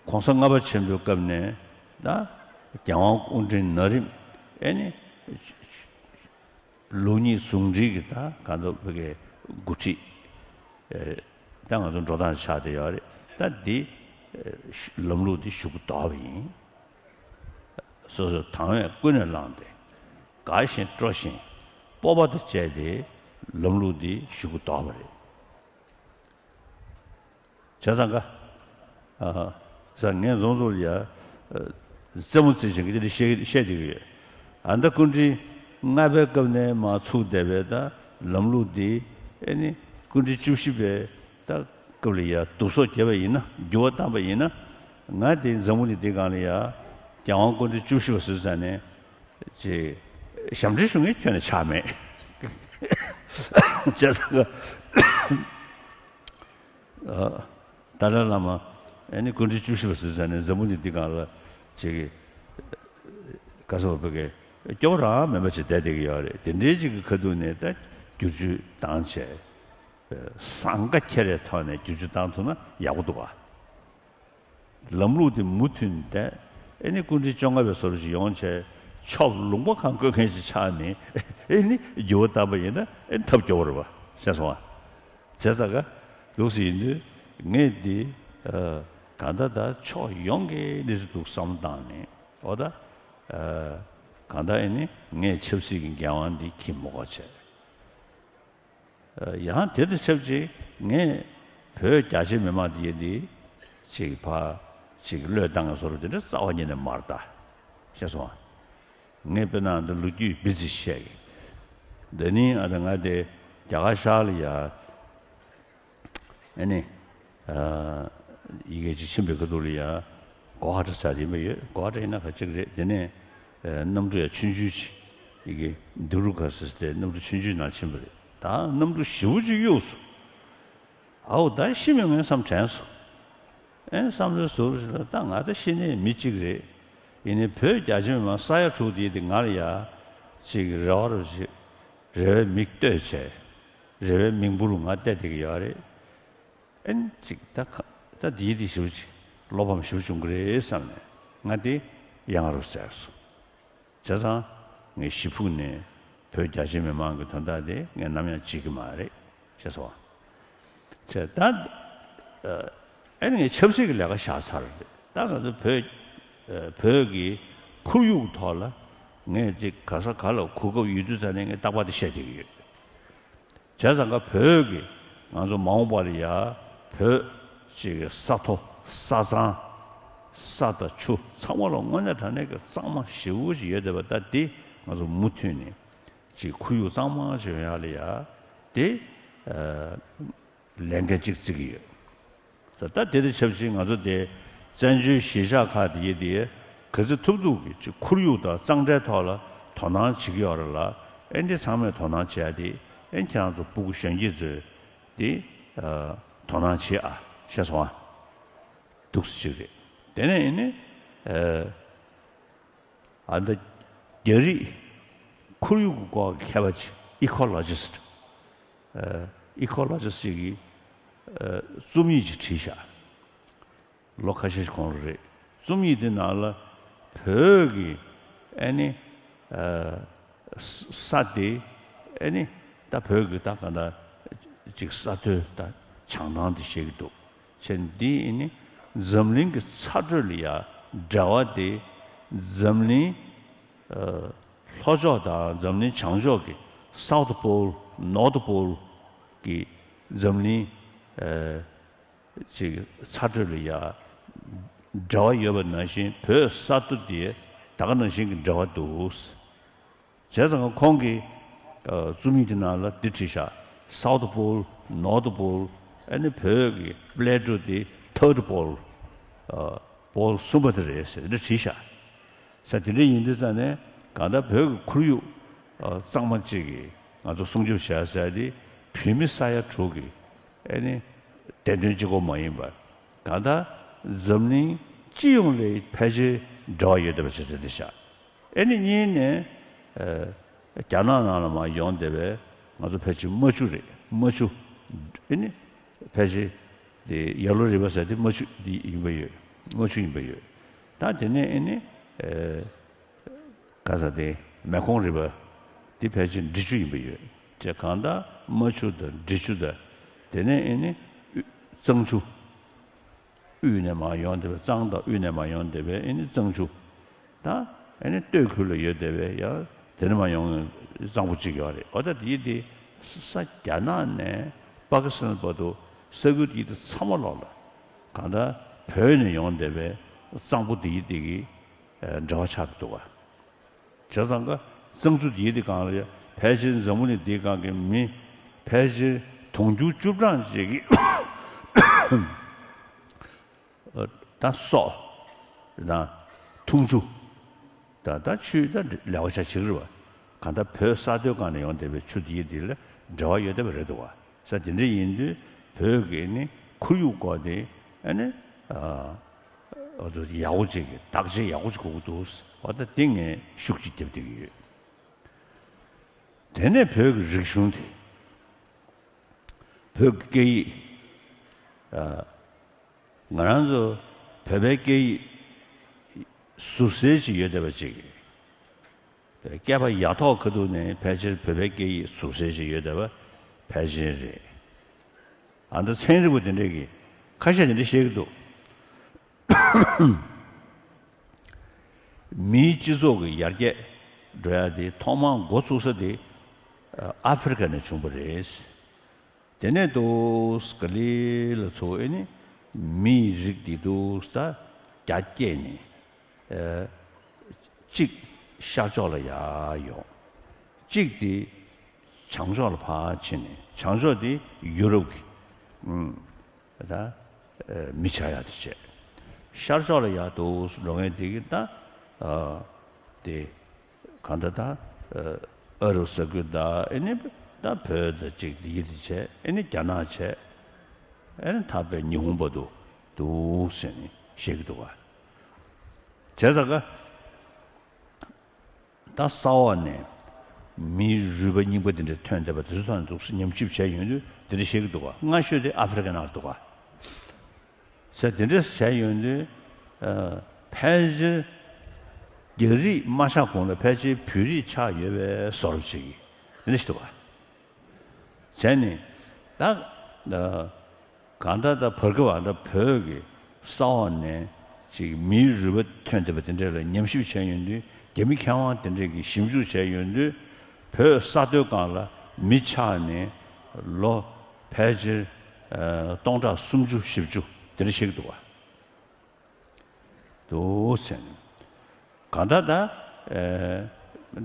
༸གོང་ས་ལྔ་པ་ཆེན་པོའི་སྐབས་ནས་ད་རྒྱལ་དབང་སྐུ་ཕྲེང་ན་རིམ་ཨེ་ནི་ལུགས་གཉིས་ཟུང་འབྲེལ་གྱི་ད་གང་ལྟར་བོད་ཀྱི་འགོ་ཁྲིད་ད་ང་ཚོ་འགྲོ་སྟངས་ཆགས་བསྡད་ཡོད་རེད། ད་འདི་ལམ་ལུགས་འདི་ཞུ་གི་དོགས་པ་ཡིན། སོ་སོས་དང་བས་ཀུན་ནས་བསླངས་ཏེ་དགའ་བཞིན་སྤྲོ་བཞིན་སྤོབས་པ་དང་བཅས་ཏེ་ལམ་ལུགས་འདི་ཞུ་གི་དོགས་པ་རེད། བྱས་ཙང་ཀ་ཨ། ས་ངས་རྫོང་ཚོ་ལ་ཡ། རྩེད་མོ་རྩེད་བཞིན་གྱི་འདི་བཤད་བཤད་བསྡད་ཀྱི་ཡོད། ཨ་ད་སྐུ་ཕྲེང་ལྔ་པའི་སྐབས་ནས་མར་ཚུགས་བསྡད་པའི་ད་ལམ་ལུགས་འདི་ཨེ་ནི་སྐུ་ཕྲེང་བཅུ་བཞི་པའི་ད་སྐབས་ལ་ཡ་བསྡུ་གསོག་བརྒྱབ་པ་ཡིན་ན། འགྱུར་བ་བཏང་པ་ཡིན་ན། ང་དེ་འཛམ་བུ་གླིང་འདི་སྒང་ལ་ཡ་རྒྱལ་དབང་སྐུ་ཕྲེང་བཅུ་བཞི་པ་ཟེར་ཙང་ནས་ཅིག་ཞབས་འདྲེན་ཞུ་མཁན་ཁྱོན་ནས་ཆགས་མེད། བྱས་ཙང་ཀ་ཏཱ་ལའི་བླ་མ་ཨེ་ནི་སྐུ་ཕྲེང་བཅུ་བཞི་པ་ཟེར་ཙང་ནས་འཛམ་བུ་གླིང་འདི་སྒང་ལ་ཅིག་ག་ཟེར་བ་བོད་སྐད་སྐྱོ་བོ་རང་མེད་པ་ཅིག་བསྡད་བསྡད་ཀྱི་ཡོད་རེད། དེ་འདྲའི་ཅིག་གི་ཁ་ཐུག་ནས་ད་བསྒྱུར་བཅོས་བཏང་བྱས། ཟང་ཀ་ཁྱེར་རེ་ཐོག་ནས་བསྒྱུར་བཅོས་བཏང་ཐུབ་ན་ཡག་པོ་འདུག་ག་ལམ་ལུགས་དེ་མུ་མཐུད་བསྡད། ཨེ་ནི་སྐུ་ཕྲེང་བཅོ་ལྔ་པའི་བཟོ་འདྲ་ཞིག་ཡོང་བྱས། ཆོབ་ལུང་པ་གང་བཀོད་མཁན་ཞིག་ཆགས་ནས་ཨེ་ནི་འགྱུར་བ་བཏང་པ་ཡིན་ན་ཨེ་ནི་ཐབས་སྐྱོ་བོ་རེད་པ། ཤེས་སོང་ཨ། བྱས་ཙང་ཀ་འདུག་སེ་ཡིན་དུས་ངས་འདི་ཨ། གང་ལྟར་ད་ཕྱོགས་ཡོངས་ཀྱི་གནས་ཚུལ་འདུག་བསམ་བློ་བཏང་ནས། འོ་ད་ཨ་གང་ལྟར་ཨེ་ནི་ངས་ཆབ་སྲིད་ཀྱི་འགན་དབང་འདི་འཁྱེར་མི་དགོས་བྱས། ཡང་དེ་དང་ཆབས་ཅིག་ངས་བོད་རྒྱ་ཆེ་མི་མང་དེ་ཡིན་དེ་ཅིག་ཕ་ཅིག་བློས་བཏང་བཟོ་འདྲ་དེ་འདྲ་རྩ་བ་ཉིད་ནས་མ་རེད་ད། ཤེས་སོང་ཨ། ངས་དཔེར་ན་འདི་ལོ་རྒྱུས་བི་ཙི་བཤད་གི། འདི་ནི་ཨ་ད་ང་དེ་རྒྱ་གར་ཤར་ལ་ཡ་ཨེ་ནི་ཨ་ཡི་གེ་ཅིག་ཕྱིན་པའི་ཁ་ཐུག་ལ་ཡ་གོ་ཧ་ཏྲ་ཟེར་དེ་མ་ཡོད། གོ་ཧ་ཏྲ་ཡིན་ན་ག་ཅིག་རེད། དེ་ནས་ཨ་གནམ་གྲུ་ཡ་ཆུང་ཆུང་ཅིག་ཡི་གེ་དུ་རུ་ཁ་ཟེར་ཏེ་གནམ་གྲུ་ཆུང་ཆུང་ནང་ཕྱིན་པ་རེད། ད་གནམ་གྲུ་ཞེ་པོ་ཅིག་གཡུགས་སོང་། ཨའོ་ད་ཤི་མི་ངན་བསམ་དྲན་སོང་། ཨེ་བསམ་བློའི་ཟུར་ཞིག་ལ་ད་ང་ད་ཤི་ནས་མི་གཅིག་རེད། ཡིན་ནའི་བོད་རྒྱ་ཆེ་མི་མང་ས་ཡ་དྲུག་དེ་དེ་ང་ལ་ཡ་ཅིག་རེ་བ་རུ་ཅིག་རེ་བའི་མིག་ལྟོས་བྱས། རེ་བའི་མིག་འབུར་ང་བལྟས་བསྡད་ཀྱི་ཡོད་རེད། ཨེན་ཅིག་ད་ཁ་ད་དེའི་དེ་ཞེ་པོ་ཅིག་བློ་ཕམ་ཞེ་པོ་བྱུང་གི་རེད་བསམ་ནས་ང་དེ་ཡང་རུ་ཟེར་སོང་། བྱས་ཙང་ངས་ཞེ་ཕུགས་ནས་བོད་རྒྱ་ཆེ་མི་མང་གི་དོན་དག་དེ་ངས་ནམ་ཡང་བརྗེད་ཀྱི་མ་རེད། ཤེས་སོང་། བྱས་ད་ཨ་ནི་ངས་ཆབ་སྲིད་ཀྱི་ལས་ཀ་བཞག་ཚར་རེད། ད་ང་ཚོ་བོད་ཨ་བོད་ཀྱི་ཁོར་ཡུག་ཐོག་ལ་ངས་ཅིག་ག་ས་ག་ལ་གོ་སྐབས་ཡོད་དུས་ཙ་ནས་ངས་རྟག་པར་དེ་བཤད་བསྡད་ཀྱི་ཡོད། བྱས་ཙང་ཀ་བོད་ཀྱི་ང་ཚོ་མ་འོངས་པ་ལ་ཡ་བོད་ཅིག་གི་ས་མཐོ་ས་གཙང་ས་དང་ཆུ་ཚང་མ་ལ་དངོས་གནས་དྲང་གནས་ཀྱི་གཙང་མ་ཞེ་པོ་ཅིག་ཡོད་བསྡད་པ། ད་འདི་ང་ཚོ་མུ་མཐུད་ནས་ཅིག་ཁོར་ཡུག་གཙང་མ་ཅིག་ཡོང་ཡ་ལ་ཡ་དེ་ཨ་ལས་འགན་ཅིག་བརྩི་གི་ཡོད། ད་དེ་དང་ཆབས་ཅིག་ང་ཚོ་དེ་བཙན་བྱོལ་གཞིས་ཆགས་ཁག་དེ་ཡི་དེ་ག་ཚོད་ཐུབ་ཐུབ་ཀྱི་ཅིག་ཁོར་ཡུག་དང་གཙང་སྦྲའི་ཐོག་ལ་དོ་སྣང་བྱེད་ཀྱི་ཡོད་རེད་ལ། ཨེ་འདི་ཚང་མས་དོ་སྣང་བྱེད་ཡ་དེ་ཨེ་ཁྱེད་རང་ཚོ་སྤུ་གུ་གཞོན་སྐྱེས་ཚོས་དེ་ཨ་དོ་སྣང་བྱེད་ཨ། ཤེས་སོང་ཨ། འདུག་སེ་ཅིག་རེད། དེ་ནས་ཨེ་ནི་ཨ་ཨ་འདི་རྒྱ་རིགས་ཁོར་ཡུག་གི་སྐོར་གྱི་མཁས་པ་ཅིག་ཨི་ཁོ་ལོ་ཇི་སི་ཊི། ཨ་ཨི་ཁོ་ལོ་ཇི་སི་ཊི་ཅིག་གིས་ཨ་རྩོམ་ཡིག་ཅིག་བྲིས་ཤག་ལོ་ཁ་ཤས་ཤིག་གོང་ལ་རེད། རྩོམ་ཡིག་དེ་ནང་ལ་བོད་ཀྱི་ཨ་ནི་ཨ་ས་ས་དེ་ཨ་ནི་ད་བོད་ཀྱི་ད་ག་ད་ཅིག་ས་མཐོའི་ད་བྱང་ཐང་དེ་བཤད་ཀྱི་འདུག་བྱས་འདི་ཨ་ནི་འཛམ་གླིང་གི་ཚ་དྲོད་ལ་ཡ་འབྲེལ་བ་དེ་འཛམ་གླིང་ཨ་ལྷོ་ཕྱོགས་དང་འཛམ་གླིང་བྱང་ཕྱོགས་ཀྱི་South Pole North Pole གྱི་འཛམ་གླིང་ཨ་ཅིག་ཚ་དྲོད་ལ་ཡ་འབྲེལ་བ་ཡོད་པ་ནང་བཞིན་བོད་ས་མཐོ་དེ་ད་ག་ནང་བཞིན་གྱི་འབྲེལ་བ་འདུག་བྱས་ཙང་ཁོང་གིས་ཨ་རྩོམ་ཡིག་དེ་ནང་ལ་འདི་བྲིས་ཤག South Pole North Pole ཨ་ནི་བོད་ཀྱི་Plato དེ་Third Pole ཨ་Pole གསུམ་པ་དེ་རེད་ཟེར་འདི་བྲིས་ཤག་ས་དེ་འདྲ་ཡིན་དུས་ཙང་ནས་གང་ལྟར་བོད་ཀྱི་ཁོར་ཡུག་ཨ་གཙང་མ་ཅིག་གིས་ང་ཚོ་སྲུང་སྐྱོབ་བྱ་ཟེར་དེ་བོད་མི་ས་ཡ་དྲུག་གི་ཨ་ནི་བདེ་དོན་གཅིག་པོ་མ་ཡིན་པར་གང་ལྟར་འཛམ་གླིང་སྤྱི་ཡོངས་ལ་ཕལ་ཆེར་འབྲེལ་བ་ཡོད་བསྡད་པ་ཞིག་རེད་དེ་ཤག་ཨེ་ནི་གཉིས་ནས་ཨ་རྒྱ་ནག་ནང་ལ་མར་ཡོང་བསྡད་པའི་ང་ཚོ་ཕལ་ཆེར་རྨ་ཆུ་རེད། རྨ་ཆུ་ཨེ་ནི་ཕལ་ཆེར་དེ་ཡ་ལོ་རི་བ་ཟེར་དེ་རྨ་ཆུ་འདི་ཡིན་པ་ཡོད། རྨ་ཆུ་ཡིན་པ་ཡོད། ད་དེ་ནས་ཨེ་ནི་ཨ་ག་ས་དེ་མེ་ཁོང་རི་བ་དེ་ཕལ་ཆེར་འབྲི་ཆུ་ཡིན་པ་ཡོད། བྱས་གང་ལྟར་རྨ་ཆུ་དང་འབྲི་ཆུ་དང་དེ་ནས་ཨེ་ནི་གཙང་ཆུ། དབུས་ནས་མར་ཡོང་བསྡད་པའི་གཙང་དང་དབུས་ནས་མར་ཡོང་བསྡད་པའི་ཨེ་ནི་གཙང་ཆུ་དང་ཨེ་ནི་སྟོད་ཁུལ་ལ་ཡོད་བསྡད་པའི་ཡང་དེ་ནས་མར་ཡོང་གཙང་པོ་གཅིག་ཡོད་རེད། འོ་ད་དེའི་དེ་ས་རྒྱ་ནག་ནས་པ་ཀི་སི་ཐན་བར་དུ་ས་ཁུལ་དེའི་དེ་ཚང་མ་ལོག་ལ་གང་ལྟར་བོད་ནས་ཡོང་བསྡད་པའི་གཙང་པོ་དེའི་དེ་གི་འབྲེལ་བ་ཆགས་ཀྱི་འདུག་ག་བྱས་ཙང་ཀ་གཙང་ཆུ་དེའི་དེ་སྒང་ལ་ཡ་ཕལ་ཆེར་འཛམ་བུ་གླིང་འདིའི་སྒང་གི་མི་ཕལ་ཆེར་དུང་ཕྱུར་བཅུ་གྲངས་ཅིག་གིས་ད་སོག་དང་འཐུང་ཆུ་དང་ད་ཆུའི་ད་ལས་ཀ་བྱ་བྱེད་ཀྱི་རེད་བ། གང་ལྟར་བོད་ས་མཐོའི་སྒང་ནས་ཡོང་བསྡད་པའི་ཆུ་དེའི་དེ་ལ་འབྲེལ་བ་ཡོད་བསྡད་པ་རེད་འདུག་བ། ས་དེ་འདྲ་ཡིན་དུས་བོད་ཀྱི་ནི་ཁོར་ཡུག་སྐོར་དེ་ཨ་ནི་ཨ། འོ་ཚོ་ཡག་པོ་ཅིག་གི་བདག་གཅེས་ཡག་པོ་ཅིག་དགོས་ཀྱི་འདུག་འོ་ད་དེ་ངས་ཤུགས་ཅིག་རྒྱབ་བསྡད་ཀྱི་ཡོད། དེ་ནས་བོད་ཀྱི་རིག་གཞུང་དེ་བོད་ཀྱི་སྐད་ཡིག་ཨ། ང་རང་ཚོ་བོད་པའི་སྐད་ཡིག་ཟུར་གསལ་ཅིག་ཡོད་བསྡད་པ་ཅིག་བསྐལ་པ་ཡ་ཐོག་ཁ་ཐུག་ནས་ཕལ་ཆེར་བོད་པའི་སྐད་ཡིག་ཟུར་གསལ་ཅིག་ཡོད་བསྡད་པ་ཕལ་ཆེར་རེད། ཨ་ད་ཚན་རིག་པ་དེ་འདྲས་ཀྱིས་ཁ་ཤས་དེ་འདྲས་བཤད་ཀྱི་འདུག་མིའི་སྤྱི་ཚོགས་ཀྱི་ཡར་རྒྱས་འགྲོ་ཡ་དེ་ཐོག་མར་འགོ་ཚུགས་ས་དེ་ཨ་ཨ་ཧྥེ་རི་ཁ་ནས་བྱུང་བ་རེད། དེ་ནས་འདུག་ག་ལི་ལ་ཚོ་ཨེ་ནི་མིའི་རིགས་འདི་འདུག་ད་རྒྱ་སྐྱེད་ནས་ཨ་གཅིག་ཤར་ཕྱོགས་ལ་ཡར་ཡོང་། གཅིག་དེ་བྱང་ཕྱོགས་ལ་ཕར་ཕྱིན་ནས་བྱང་ཕྱོགས་དེ་ཡུ་རོབ་ཀྱི་ཨུམ། ད་ཨེ་མི་ཆགས་ཡག་དེ་བྱས། ཤར་ཕྱོགས་ལ་ཡར་འདུག་འགྲོ་མཁན་དེ་གི་ད་ཨ་དེ་གང་ལྟར་ད་ཨ་ཨ་རབ་ས་ཁུལ་དང་ཨེ་ནི་ད་བོད་དང་གཅིག་དེ་གི་དེ་བྱས། ཨེ་ནི་རྒྱ་ནག་བྱས། ཨེ་ནི་ད་བས་ཉི་ཧོང་བར་དུ་འདུག་ཟེར་ནས་བཤད་ཀྱི་འདུག་ག་བྱས་ཙང་ཀ་ད་ས་འོག་ནས་མིའི་རུས་པ་རྙིང་པ་དེ་འདྲ་ཐོན་བསྡད་པ་དེ་ཚོ་ཐོག་ནས་འདུག་སེ་ཉམས་ཞིབ་བྱས་ཡོང་དུས་དེ་འདྲ་བཤད་ཀྱི་འདུག་ག་སྔ་ཤོས་དེ་ཨ་ཧྥེ་རི་ཁ་ནང་ལ་འདུག་ག་ཟེར་དེ་འདྲ་བྱས་ཡོང་དུས་ཨ་ཕལ་ཆེར་རྒྱ་རིགས་མ་ཆགས་གོང་ལ་ཕལ་ཆེར་བོད་རིགས་ཆགས་ཡོད་པའི་བཟོ་འདྲ་ཅིག་དེ་འདྲ་ཞིག་འདུག་ག་བྱས་ནས་ད་ཨ་གང་ལྟར་ད་བར་སྐབས་ཨ་ད་བོད་ཀྱི་ས་འོག་ནས་ཅིག་མིའི་རུས་པ་ཐོན་བསྡད་པ་དེ་འདྲ་ལ་ཉམས་ཞིབ་བྱས་ཡོང་དུས་རྒྱ་མི་མཁས་དབང་དེ་འདྲས་ཀྱིས་ཞིབ་འཇུག་བྱས་ཡོང་དུས་བོད་ས་མཐོའི་སྒང་ལ་མི་ཆགས་ནས་ལོ་ཕལ་ཆེར་ཨ་སྟོང་ཕྲག་སུམ་ཅུ་བཞི་བཅུ་དེ་འདྲ་ཞིག་འདུག་ག་འདུག་ཟེར། གང་ལྟར་ད་ཨེ་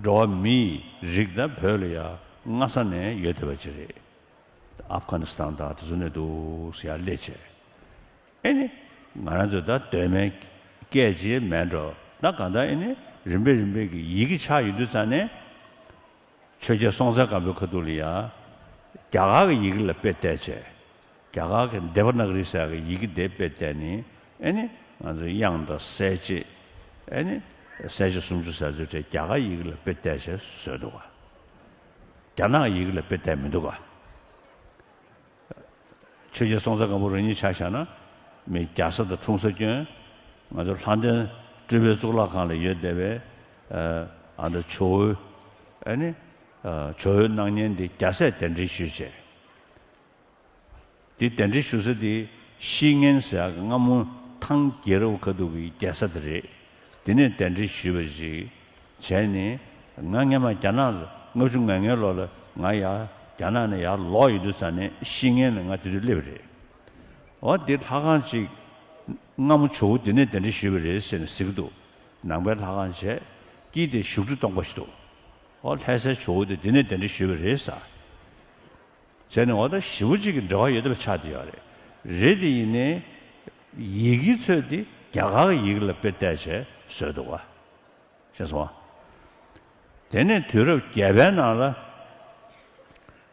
འགྲོ་བ་མིའི་རིགས་ད་བོད་ལ་ཡ་སྔ་ས་ནས་ཡོད་བསྡད་པ་ཅིག་རེད། ཨབ་གྷ་ནི་སི་ཐན་དང་དེ་ཚོ་ནས་འདུག་ཟེར་ཡ་སླེབས་བྱས། ཨེ་ནི་ང་རང་ཚོ་ད་གདོད་མའི་སྐད་ཅིག་མེད་འགྲོ། ད་གང་ལྟར་ཨེ་ནི་རིམ་པས་རིམ་པས་ཀྱི་ཡི་གེ་ཆགས་ཡོང་དུས་ཙང་ནས། ཆོས་རྒྱལ་སྲོང་བཙན་སྒམ་པོའི་ཁ་ཐུག་ལ་ཡ། རྒྱ་གར་གྱི་ཡི་གེ་ལ་དཔེ་བལྟས་བྱས། རྒྱ་གར་གྱི་དེ་བ་ན་ག་རི་ཟེར་ཡག་གི་ཡི་གེ་དེ་དཔེ་བལྟས་ནས་ཨེ་ནི་ང་ཚོའི་དབྱངས་དང་གསལ་བྱེད། ཨེ་ནི་གསལ་བྱེད་སུམ་ཅུ་ཟེར་ཚོའི་གྲས་རྒྱ་གར་ཡི་གེ་ལ་དཔེ་བལྟས་བྱས་བཟོས་འདུག་ག་རྒྱ་ནག་ཡི་གེ་ལ་དཔེ་བལྟས་མི་འདུག་ག་ཆོས་རྒྱལ་སྲོང་བཙན་སྒམ་པོ་རང་ཉིད་ཆ་བཞག་ན་མི་རྒྱ་བཟའ་དང་འཁྲུངས་ས་སྐྱོན། ང་ཚོ་ལྷ་ལྡན་སྤྲུལ་པའི་གཙུག་ལག་ཁང་ལ་ཡོད་བསྡད་པའི་ཨ་ད་ཇོ་བོའི་ཨ་ནི་ཨ་ཇོ་བོའི་སྣང་བརྙན་འདི་རྒྱ་སྲས་གདན་འདྲེན་ཞུས་བྱས། འདི་གདན་འདྲེན་ཞུ་ས་འདི་ཤི་ངན་ཟེར་ཡག་གི་སྔ་མོ་ཐང་རྒྱལ་རབས་ཁ་ཐུག་གི་རྒྱལ་ས་དེ་རེད། དེ་ནས་གདན་འདྲེན་ཞུས་པ་ཞིག་བྱས་ནས་ང་སྔན་མ་རྒྱ་ནག་ལ་ལྔ་བཅུ་ང་ལྔའི་ལོ་ལ་ང་ཡར་རྒྱ་ནག་ནས་ཡར་ལོག་ཡོང་དུས་ཙང་ནས་ཤི་ངན་ལ་ང་དེ་དུས་སླེབས་པ་རེད། འོ་དེ་ལྷ་ཁང་ཅིག་སྔ་མོ་ཇོ་བོ་དེ་ནས་གདན་འདྲེན་ཞུས་པ་རེད་ཟེར་ནས་ཟེར་གྱི་འདུག་ནང་པའི་ལྷ་ཁང་བྱས། དཀྱིལ་དེ་བཞུགས་ཁྲི་སྟོང་པ་ཞིག་འདུག་འོ་ལྷ་སའི་ཇོ་བོ་དེ་དེ་ནས་གདན་འདྲེན་ཞུས་པ་རེད་ཟེར། བྱས་ནས་འོ་ད་ཞེ་པོ་ཅིག་གི་འབྲེལ་བ་ཡོད་བསྡད་པ་ཆགས་བསྡད་ཡོད་རེད། རེད་དེ་ཡིན་ནའི་ཡི་གེ་ཚོས་དེ་རྒྱ་གར་གྱི་ཡི་གེ་ལ་དཔེ་བལྟས་བྱས་བཟོས་འདུག་ག་ཤེས་སོང་ང་། དེ་ནས་དུས་རབས་བརྒྱད་པའི་ནང་ལ་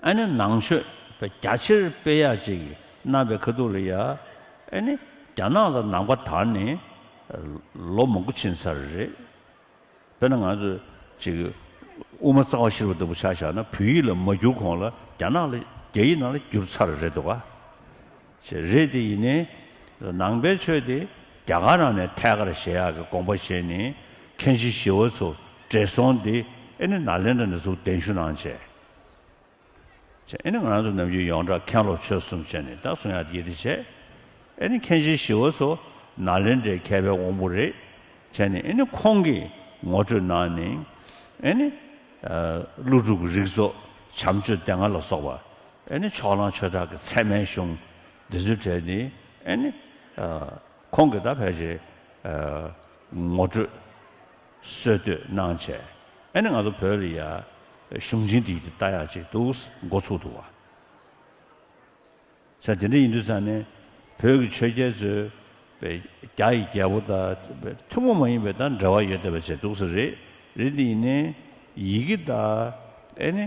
ཨ་ནི་ནང་ཆོས་དཔེ་རྒྱ་ཆེར་སྤེལ་ཡག་ཅིག་གནང་བའི་ཁ་ཐུག་ལ་ཡ། ཨ་ནི་རྒྱ་ནག་ལ་ནང་པ་དར་ནས་ལོ་མང་པོ་ཕྱིན་ཚར་རེད། དཔེར་ན་ང་ཚོ་ཅིག་དབུ་མ་རྩ་བ་ཤེས་རབ་ལྟ་བུ་ཆ་བཞག་ན་བོད་ཡིག་ལ་མ་བསྒྱུར་གོང་ལ་རྒྱ་ནག་ལ་རྒྱ་ཡིག་ནང་ལ་བསྒྱུར་ཚར་རེད་འདུག་ག་ཅེས་རེད་དེ་ཡིན་ནའི་ནང་པའི་ཆོས་དེ་རྒྱ་གར་ནང་ནས་ཐད་ཀར་བཞེས་ཡག་གི་དགོངས་པ་བཞེས་ནས་མཁན་ཆེན་ཞི་བ་འཚོ་བགྲེས་སོང་དེ་ཨེ་ནི་ནཱ་ལེནྡྲ་ནས་ཚུར་གདན་ཞུ་གནང་བྱས། ཅེས་ཨེ་ནི་ང་རང་ཚོ་ནམ་རྒྱུན་ཡོངས་གྲགས་མཁན་སློབ་ཆོས་གསུམ་བྱས་ནས་ད་གསུང་ཡག་དེ་དེ་བྱས། ཨེ་ནི་མཁན་ཆེན་ཞི་བ་འཚོ་ནཱ་ལེནྡྲའི་མཁས་པའི་དབང་པོ་རེད། བྱས་ནས་ཨེ་ནི་ཁོང་གིས་ངོ་སྤྲོད་གནང་ནས་ཨེ་ནི་ཨ་ཀླུ་སྒྲུབ་ཀྱི་རིགས་ཚོགས་བྱམས་ཆོས་སྡེ་ལྔ་ལ་སོགས་པ་ཨེ་ནི་ཕྱོགས་གླང་ཆོས་གྲགས་ཀྱི་ཚད་མའི་གཞུང་འདི་ཚོའི་གྲས་ནི་ཨེ་ནི་ཨ་ཁོང་གིས་ད་ཕལ་ཆེར་ཨ་ངོ་སྤྲོད་སྲོལ་གཏོད་གནང་བྱས། ཨེ་ནི་ང་ཚོ་བོད་ལ་ཡ་གཞུང་ཆེན་འདི་ཡི་ལྟ་ཡག་ཅིག་འདུག་འགོ་ཚུགས་འདུག་བ། ས་དེ་འདྲ་ཡིན་དུས་ཙང་ནས་བོད་ཀྱི་ཆོས་རྒྱལ་ཚོས་པའི་རྒྱ་ཡི་རྒྱལ་པོ་དང་པའི་ཐུན་མོང་མ་ཡིན་པའི་དང་འབྲེལ་བ་ཡོད་བསྡད་པ་བྱས་འདུག་ས་རེད། རེད་དེ་ཡིན་ནའི་ཡི་གེ་དང་ཨེ་ནི་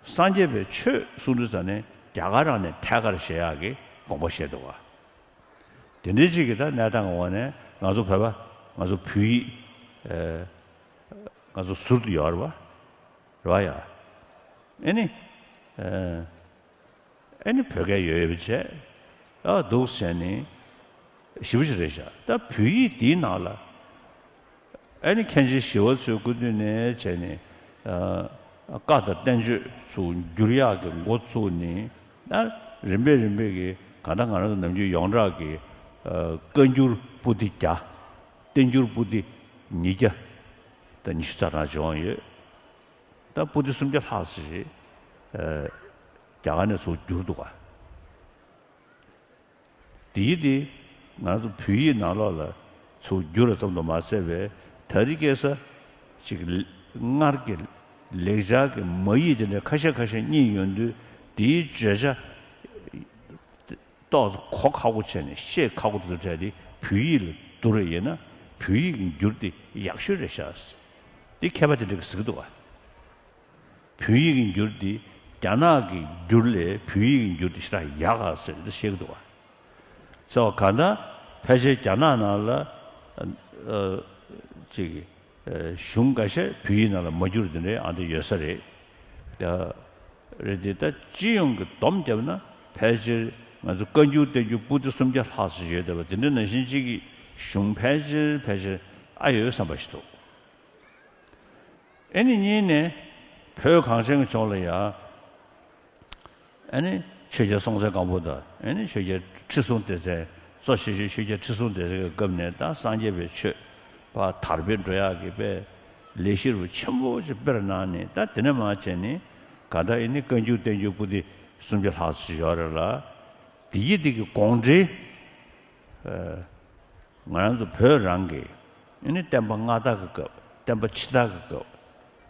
སངས་རྒྱས་པའི་ཆོས་གསུང་དུས་ཙང་ནས་རྒྱ་གར་རང་ནས་ཐད་ཀར་བཞེས་ཡག་གི་དགོངས་པ་བཞེས་འདུག་བ། དེ་འདྲའི་ཅིག་གི་ད་གནས་སྟངས་འོག་ནས་ང་ཚོ་བོད་པ་ང་ཚོ་བོད་ཡིག་ཨེ་ང་ཚོ་ཟུར་དུ་ཡོད་རེད་བ། རེད་བ་ཡ། ཨེ་ནི་ཨེ་ཨེ་ནི་བོད་སྐད་ཡོད་ཡོད་པ་བྱས། ཨ་འདུག་བྱས་ནི་ཞེ་པོ་ཅིག་རེད་ཤག་ད་བོད་ཡིག་འདིའི་ནང་ལ་ཨེ་ནི་མཁན་ཆེན་ཞི་བ་འཚོའི་སྐུ་དུས་ནས་བྱས་ནི་ཨ་བཀའ་དང་བསྟན་བཅོས་ཚུར་བསྒྱུར་ཡག་གི་འགོ་བཙུགས་ནི་ཨ་རིམ་པས་རིམ་པས་ཀྱི་གང་ལྟར་ང་རང་ཚོ་ནམ་རྒྱུན་ཡོངས་གྲགས་ཀྱི་ བཀའ་འགྱུར་པོ་ཏི་བརྒྱ། བསྟན་འགྱུར་པོ་ཏི་ཉིས་བརྒྱ་དང་ཉི་ཤུ་རྩ་གྲངས་བྱུང་ཡོད། ད་པོ་ཏི་སུམ་བརྒྱ་ལྷག་ཅིག་རྒྱ་གར་ནས་ཚུར་བསྒྱུར་འདུག་ག་དེའི་དེ་ང་ཚོ་བོད་ཡིག་ནང་ལོགས་ལ་ཚུར་བསྒྱུར་བ་ཙམ་དུ་མ་ཟད་པའི་ད་རེས་ཁ་སང་ཅིག་སྔར་གྱི་ལེགས་སྦྱར་གྱི་མ་ཡིག་དེ་འདྲ་ཁ་ཤས་ཁ་ཤས་རྙེད་ཡོང་དུས། དེའི་བརྗོད་བྱ་ཏོག་ཙམ་གོ་ཁག་པོ་བྱས་ནས་ཤེས་ཁག་པོ་དེ་ཚོ་བྲལ་ཏེ་བོད་ཡིག་ལ་བསྒྱུར་བ་ཡིན་ན་བོད་ཡིག་གི་འགྱུར་དེ་ཡག་ཤོས་རེད་ཤག་དེ་མཁས་པ་དེ་འདྲ་གིས་ཟེར་གྱི་འདུག་ག་བོད་ཡིག་གི་འགྱུར་འདི་རྒྱ་ནག་གི་འགྱུར་ལས་བོད་ཡིག་གི་འགྱུར་འདི་ཞེ་དྲག་ཡག་ག་ཟེར་འདི་བཤད་ཀྱི་འདུག་བ། ཟེར་བ་གང་ལྟར་ཕལ་ཆེར་རྒྱ་ནག་ནང་ལ་ཨ་ཅིག་ཨ་གཞུང་འགའ་ཤས་བོད་ཡིག་ནང་ལ་མ་འགྱུར་དེ་འདྲའི་ཨ་འདི་ཡོད་ས་རེད། ད་རེད་དེ་ད་སྤྱི་ཡོངས་ཀྱི་སྡོམ་བརྒྱབ་ན་ཕལ་ཆེར་ང་ཚོ་བཀའ་འགྱུར་བསྟན་འགྱུར་པོ་ཏི་སུམ་བརྒྱ་ལྷག་ཙམ་ཡོད་བསྡད་པ་དེ་འདྲ་ནང་བཞིན་གཅིག་གི་གཞུང་ཕལ་ཆེར་ཕལ་ཆེར་ཨ་ཡོད་བསམ་པ་ཞིག་འདུག་ཨེ་ནི་གཉིས་ནས་བོད་གངས་ཅན་གྱི་ལྗོངས་ལ་ཡ། ཨེ་ནི་ཆོས་རྒྱལ་སྲོང་བཙན་སྒམ་པོ་དང་ཨེ་ནི་ཆོས་རྒྱལ་ཁྲི་སྲོང་ལྡེ་བཙན། གཙོ་ཆེ་ཤོས་ཆོས་རྒྱལ་ཁྲི་སྲོང་ལྡེ་བཙན་གྱི་སྐབས་ནས་ད་སངས་རྒྱས་པའི་ཆོས་པ་དར་སྤེལ་འགྲོ་ཡག་གི་དཔེ་ལས་གཞི་རུ་ཆེན་པོ་ཅིག་སྤེལ་གནང་ནས། ད་དེ་ནས་མར་བྱས་ནས་གང་ལྟར་ཨེ་ནི་བཀའ་འགྱུར་བསྟན་འགྱུར་པོ་ཏི་སུམ་བརྒྱ་ལྷག་ཙམ་ཡོད་རེད་ལ། དེ་ཡི་དེ་གི་དགོངས་འགྲེལ། ང་རང་ཚོ་བོད་རང་གི་ཨེ་ནི་བསྟན་པ་སྔ་དར་གྱི་སྐབས། བསྟན་པ་ཕྱི་དར་གྱི་སྐབས།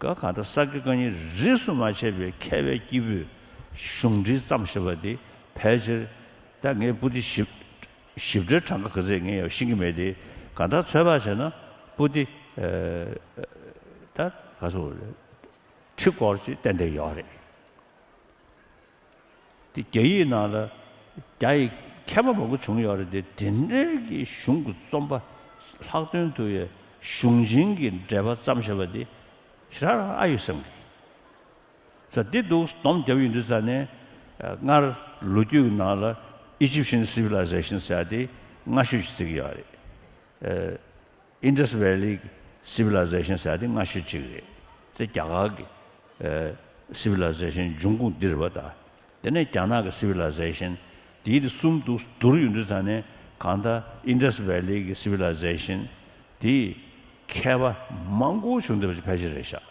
ག་གང་ལྟར་ས་དགེ་བཀའ་རྙིང་རིས་སུ་མ་ཆད་པའི་མཁས་པའི་སྐྱེས་བུས་གཞུང་འབྲེལ་བརྩམས་བཞག་པ་དེ་ཕལ་ཆེར། ད་ངས་པོ་ཏི་ཞིབ་ཞིབ་ཕྲའི་གྲངས་ཀ་ག་ཚད་ངས་ཡང་ཤེས་ཀྱི་མེད་དེ། གང་ལྟར་ཚོད་དཔག་བྱས་ན་པོ་ཏི་ད་ག་ཚོད་རེད། ཁྲི་སྐོར་ཅིག་ཏན་ཏན་ཡོད་རེད། དེ་རྒྱ་ཡིག་ནང་ལ་རྒྱ་ཡི་མཁས་པ་མང་པོ་བྱུང་ཡོད་རེད་དེ། དེ་འདྲའི་གི་གཞུང་གི་རྩོམ་པ་ལྷག་དོན་དུ་ཡ་གཞུང་ཆེན་གྱི་འགྲེལ་པ་བརྩམས་བཞག་པ་དེ་ཞེ་དྲག་རང་ཨ་ཡོད་བསམ་གི། ས་འདི་འདུག་སྡོམ་བརྒྱབ་ཡོང་དུས་ཙ་ནས་སྔར་ལོ་རྒྱུས་ཀྱི་ནང་ལ་Egyptian civilization ཟེར་ཡ་དེ་སྔ་ཤོས་ཤིག་བརྩི་གི་ཡོད་རེད། Indus Valley civilization ཟེར་ཡ་དེ་སྔ་ཤོས་གཅིག་རེད། དེ་རྒྱ་གར་གྱི་civilization འབྱུང་ཁུངས་འདི་རེད་པ། ད་དེ་ནས་རྒྱ་ནག་གི་civilization། དེའི་དེ་གསུམ་དུ་བསྡུར་ཡོང་དུས་ཙ་ནས་གང་ལྟར་Indus Valley གི་civilization དེ་མཁས་པ་མང་པོ་བྱུང་བསྡད་པ་ཅིག་ཕལ་ཆེར་རེད་ཤག་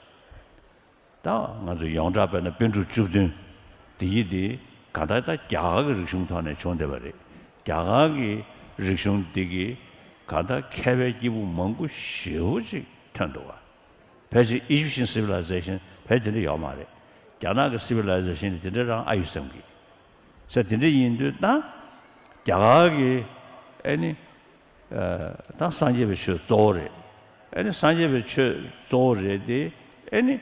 ད་ང་ཚོ་ཡོངས་གྲགས་དཔེར་ན་པཎ་གྲུབ་བཅུ་བདུན་འདི་ཡིན་ཏེ། གང་ལྟར་ད་རྒྱ་གར་གྱི་རིག་གཞུང་ཐོག་ནས་བྱུང་བསྡད་པ་རེད། རྒྱ་གར་གྱི་རིག་གཞུང་འདི་གིས་གང་ལྟར་མཁས་པའི་སྐྱེས་བུ་མང་པོ་ཞེ་པོ་ཅིག་ཐོན་འདུག་བ། ཕལ་ཆེར་Egyptian civilization ཕལ་དེ་འདྲ་ཡོད་མ་རེད། རྒྱ་ནག་གི་civilization ནི་དེ་འདྲ་རང་ཨ་ཡོད་བསམ་གི། ས་དེ་འདྲ་ཡིན་དུས་ད་རྒྱ་གར་གྱི་ཨེ་ནི། ད་སངས་རྒྱས་པའི་ཆོས་གཙོ་བོ་རེད། ཨེ་ནི་སངས་རྒྱས་པའི་ཆོས་གཙོ་བོ་རེད་དེ། ཨེ་ནི་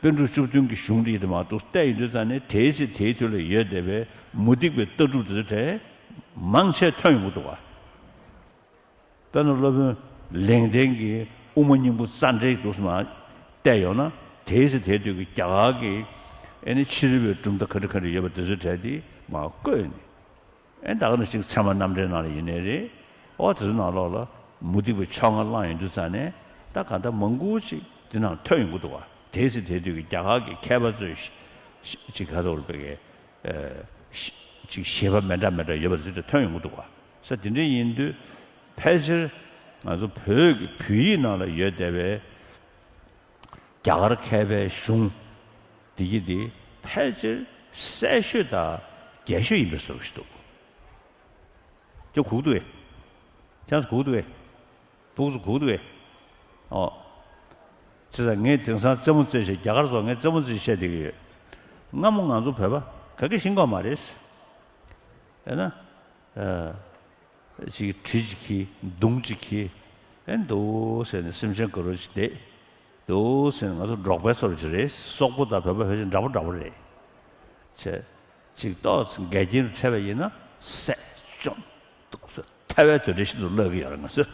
པཎ་གྲུབ་བཅུ་བདུན་གྱི་གཞུང་འདི་ཡིན་དུ་མ་གཏོགས་བལྟས་ཡིན་དུས་ཙང་ནས་དེའི་ཚེ་དེའི་དུས་ལ་ཡོད་བསྡད་པའི་མུ་སྟེགས་པའི་ལྟ་གྲུབ་དེ་ཚོ་གྲས་མང་ཆེ་ཐོན་ཡོང་གི་འདུག་བ། དཔེར་ན་སློབ་དཔོན་ལེགས་ལྡན་གྱིས་དབུ་མ་སྙིང་པོ་རྩ་འགྲེལ་དུ་མ་བལྟས་ཡོང་ན། དེའི་ཚེ་དེའི་དུས་ཀྱི་རྒྱ་གར་གྱི་ཨེ་ནི་ཕྱི་རོལ་པའི་གྲུབ་མཐའ་ག་འདྲ་ག་འདྲ་ཡོད་པ་དེ་ཚོའི་གྲས་དེ་མར་བཀོད་ནས། ཨེ་ད་ག་ནང་བཞིན་ཚད་མ་རྣམ་འགྲེལ་ནང་ལ་ཡིན་ནའི་རེད། ཨོ་དེ་ཚོ་ནང་ལོགས་ལ་མུ་སྟེགས་པའི་ཕྱོགས་སྔ་བླངས་ཡོང་དུས་ཙང་ནས་ད་གང་ལྟར་མང་པོ་ཅིག་དེ་ནང་ཐོན་ཡོང་གི་འདུག་བ། དེའི་ཚེ་དེའི་དུས་ཀྱི་རྒྱ་གར་གྱི་མཁས་པ་ཚོས་ཅིག་ག་ཚོད་པའི་ཅིག་བཞེད་པ་མི་འདྲ་མི་འདྲ་ཡོད་པ་དེ་ཚོ་ཐོན་ཡོང་གི་འདུག་བ། ས་དེ་འདྲ་ཡིན་དུས་ཕལ་ཆེར་ང་ཚོ་བོད་ཀྱི་བོད་ཡིག་ནང་ལ་ཡོད་བསྡད་པའི་རྒྱ་གར་མཁས་པའི་གཞུང་འདི་གི་འདི་ཕལ་ཆེར་གསལ་ཤོས་དང་རྒྱས་ཤོས་ཡིན་པའི་བཟོ་ཞིག་འདུག་ཅོ་གུག་འདུག་གས། ཁྱེད་ཚོ་གུག་འདུག་གས། སྤུག་ཚོ་གུག་འདུག་གས། ཨོ། ཅི་ཟེར། ངས་དེང་སང་རྩེད་མོ་རྩེ་བྱས། རྒྱ་གར་ཚོ་ངས་རྩེད་མོ་རྩེ་བྱས་བཤད་བསྡད་ཀྱི་ཡོད། སྔ་མོ་ང་ཚོ་བོད་པ་ག་གེ་ཤེས་ཀྱི་ཡོད་མ་རེད། ཡིན་ན། ཨ། ཅིག་གྲི་ཅིག་གིས་མདུང་ཅིག་གིས་ཨེ་འདུག་ཟེར་ནས་སེམས་ཅན་དགའ་རོགས་ཅིག་བསྡད་འདུག་ཟེར་ནས། ང་ཚོ་འབྲོག་པའི་ཚོར་ཅིག་རེད། སོག་པོ་དང་བོད་པ་ཕལ་ཆེར་འདྲ་པོ་འདྲ་པོ་རེད། ཅེས་ཅིག་ཏོག་ཙམ་འགལ་རྐྱེན་རུ་འཕྲད་པ་ཡིན་ན་བསད་བཅོམ་འདུག་ཟེར། ཐལ་བའི་དོད་འདྲ་ཞིག་ཏུ་བརླག་གི་ཡོད་རེད། ང་ཚོ་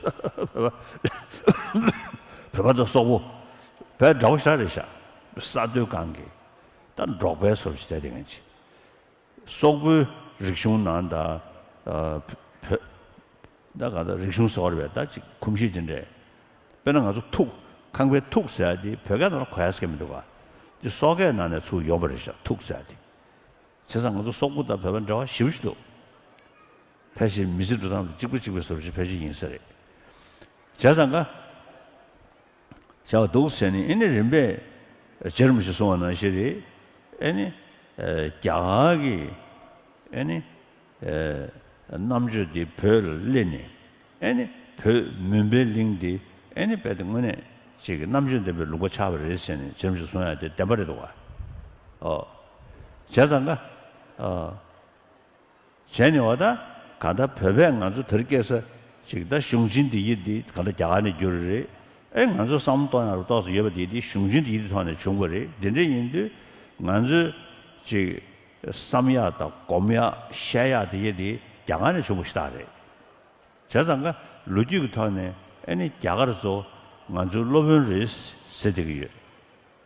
བོད་པ་དང་སོག་པོ་བས་འདྲ་པོ་ཞིག་རེད་ཤག་ས་རྡོའི་སྒང་གི་ད་འབྲོག་པའི་ཚོར་ཅིག་བསྡད་དེ་ངན་ཅིག་སོག་པོའི་རིག་གཞུང་ནང་ད། ཨ། བོད། ད་ག་ད་རིག་གཞུང་ཟེར་བ་རེད་པས། ད་ཅིག་གོམས་གཤིས་དེ་འདྲས། དཔེར་ན་ང་ཚོ་ཐུག་ཁང་པའི་ཐུག་ཟེར་ཡ་དེ་བོད་སྐད་ནང་ལ་གོ་ཡ་ཟེར་གྱི་མི་འདུག་ག་དེ་སོག་སྐད་ནང་ནས་ཚུར་ཡོང་བ་རེད་ཤག་ཐུག་ཟེར་ཡ་དེ། བྱས་ཙང་ང་ཚོ་སོག་པོ་དང་བོད་པ་འབྲེལ་བ་ཞེ་པོ་ཞིག་འདུག་ཕལ་ཆེར་མི་ཚེ་འགྲོ་སྟངས་དེ་གཅིག་པ་གཅིག་པའི་བཟོ་འདྲ་ཅིག་ཕལ་ཆེར་ཡིན་ས་རེད། བྱས་ཙང་ཀ་བྱ་བ་འདུག་ཟེར་ནས་ཨེ་ནི་རིམ་པས་རྗེ་རིན་པོ་ཆེས་གསུངས་པ་ནང་བཞིན་རེད། ཨེ་ནི་རྒྱ་གར་གྱི་ཨེ་ནི་རྣམ་དཔྱོད་འདི་བོད་ལ་སླེབས་ནས་ཨེ་ནི་བོད་མུན་པའི་གླིང་འདི་ཨེ་ནི་རྦད་དེ་དངོས་གནས་ཅིག་རྣམ་དཔྱོད་ལྡན་པའི་ལུང་པ་ཆགས་པ་རེད་ཟེར་ནས་རྗེ་རིན་པོ་ཆེས་གསུང་ཡ་དེ་བདེན་པ་རེད་འདུག་བ། ཨོ། བྱས་ཙང་ཀ་ཨ། བྱས་ནས་བ་ད་གང་ལྟར་བོད་པས་ང་ཚོ་དེར་སྐྱེས་ས་ཅིག་ད་གཞུང་ཆེན་འདི་ཡི་འདི་གང་ལྟར་རྒྱ་གར་ནས་བསྒྱུར་རེད། ཨེ་ང་ཚོ་བསམ་བློ་གཏོང་ཡག་རུ་ཏོག་ཙམ་ཡོད་པ་དེ་འདི་གཞུང་ཆེན་འདི་ཡི་འདི་ཐོག་ནས་བྱུང་བ་རེད། འདི་འདྲ་ཡིན་དུས་ང་ཚོས་ཅིག་བསམ་ཡག་དང་སྒོམ་ཡག་བཤད་ཡག་དེ་ཡི་འདི་རྒྱ་གར་ནས་བྱུང་བ་ཞིག་རེད། བྱས་ཙང་ཀ་ལོ་རྒྱུས་ཀྱི་ཐོག་ནས་ཨེ་ནི་རྒྱ་གར་ཚོ་ང་ཚོའི་སློབ་དཔོན་རེད་ཟེར་བསྡད་ཀྱི་ཡོད།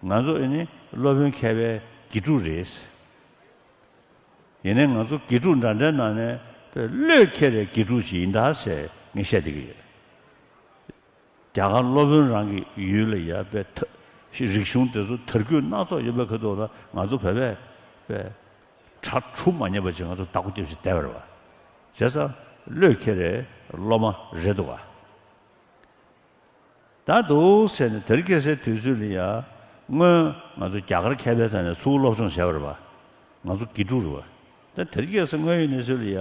ང་ཚོ་ཨེ་ནི་སློབ་དཔོན་མཁས་པའི་དགེ་ཕྲུག་རེད། ཡིན་ནའི་ང་ཚོ་དགེ་ཕྲུག་འདྲ་འདྲའི་ནང་ནས་དཔེ་བློས་འཁེལ་བའི་དགེ་ཕྲུག་ཅིག་ཡིན་ད་ཟེར་ངས་བཤད་བསྡད་ཀྱི་ཡོད། རྒྱ་གར་སློབ་དཔོན་རང་གི་ཡུལ་ལ་ཡ་དཔེ་ད་རིག་གཞུང་དེ་ཚོ་དར་རྒུད་སྣ་ཚོགས་ཡོད་པའི་ཁ་ཐུག་ལ་ང་ཚོ་བོད་པས་དཔེ་གྲ་གྲུ་མ་ཉན་པ་ཅིག་ང་ཚོ་བདག་པོ་རྒྱབ་བཞིན་བསྡད་པ་རེད་བ། བྱས་ཙང་བློས་འཁེལ་བའི་སློབ་མ་རེད་འདུག་བ། ད་འདུག་ཟེར་ནས་དེར་སྐྱེས་སའི་དུས་ཚོད་ལ་ཡ་སྔོན་ང་ཚོ་རྒྱ་གར་མཁས་པའི་རྩ་ནས་ཚུར་སློབ་སྦྱོང་བྱས་པ་རེད་བ། ང་ཚོ་དགེ་ཕྲུག་རེད་བ། ད་དེར་སྐྱེས་ས་སྔོན་ཡོད་གནས་ཚུལ་ལ་ཡ་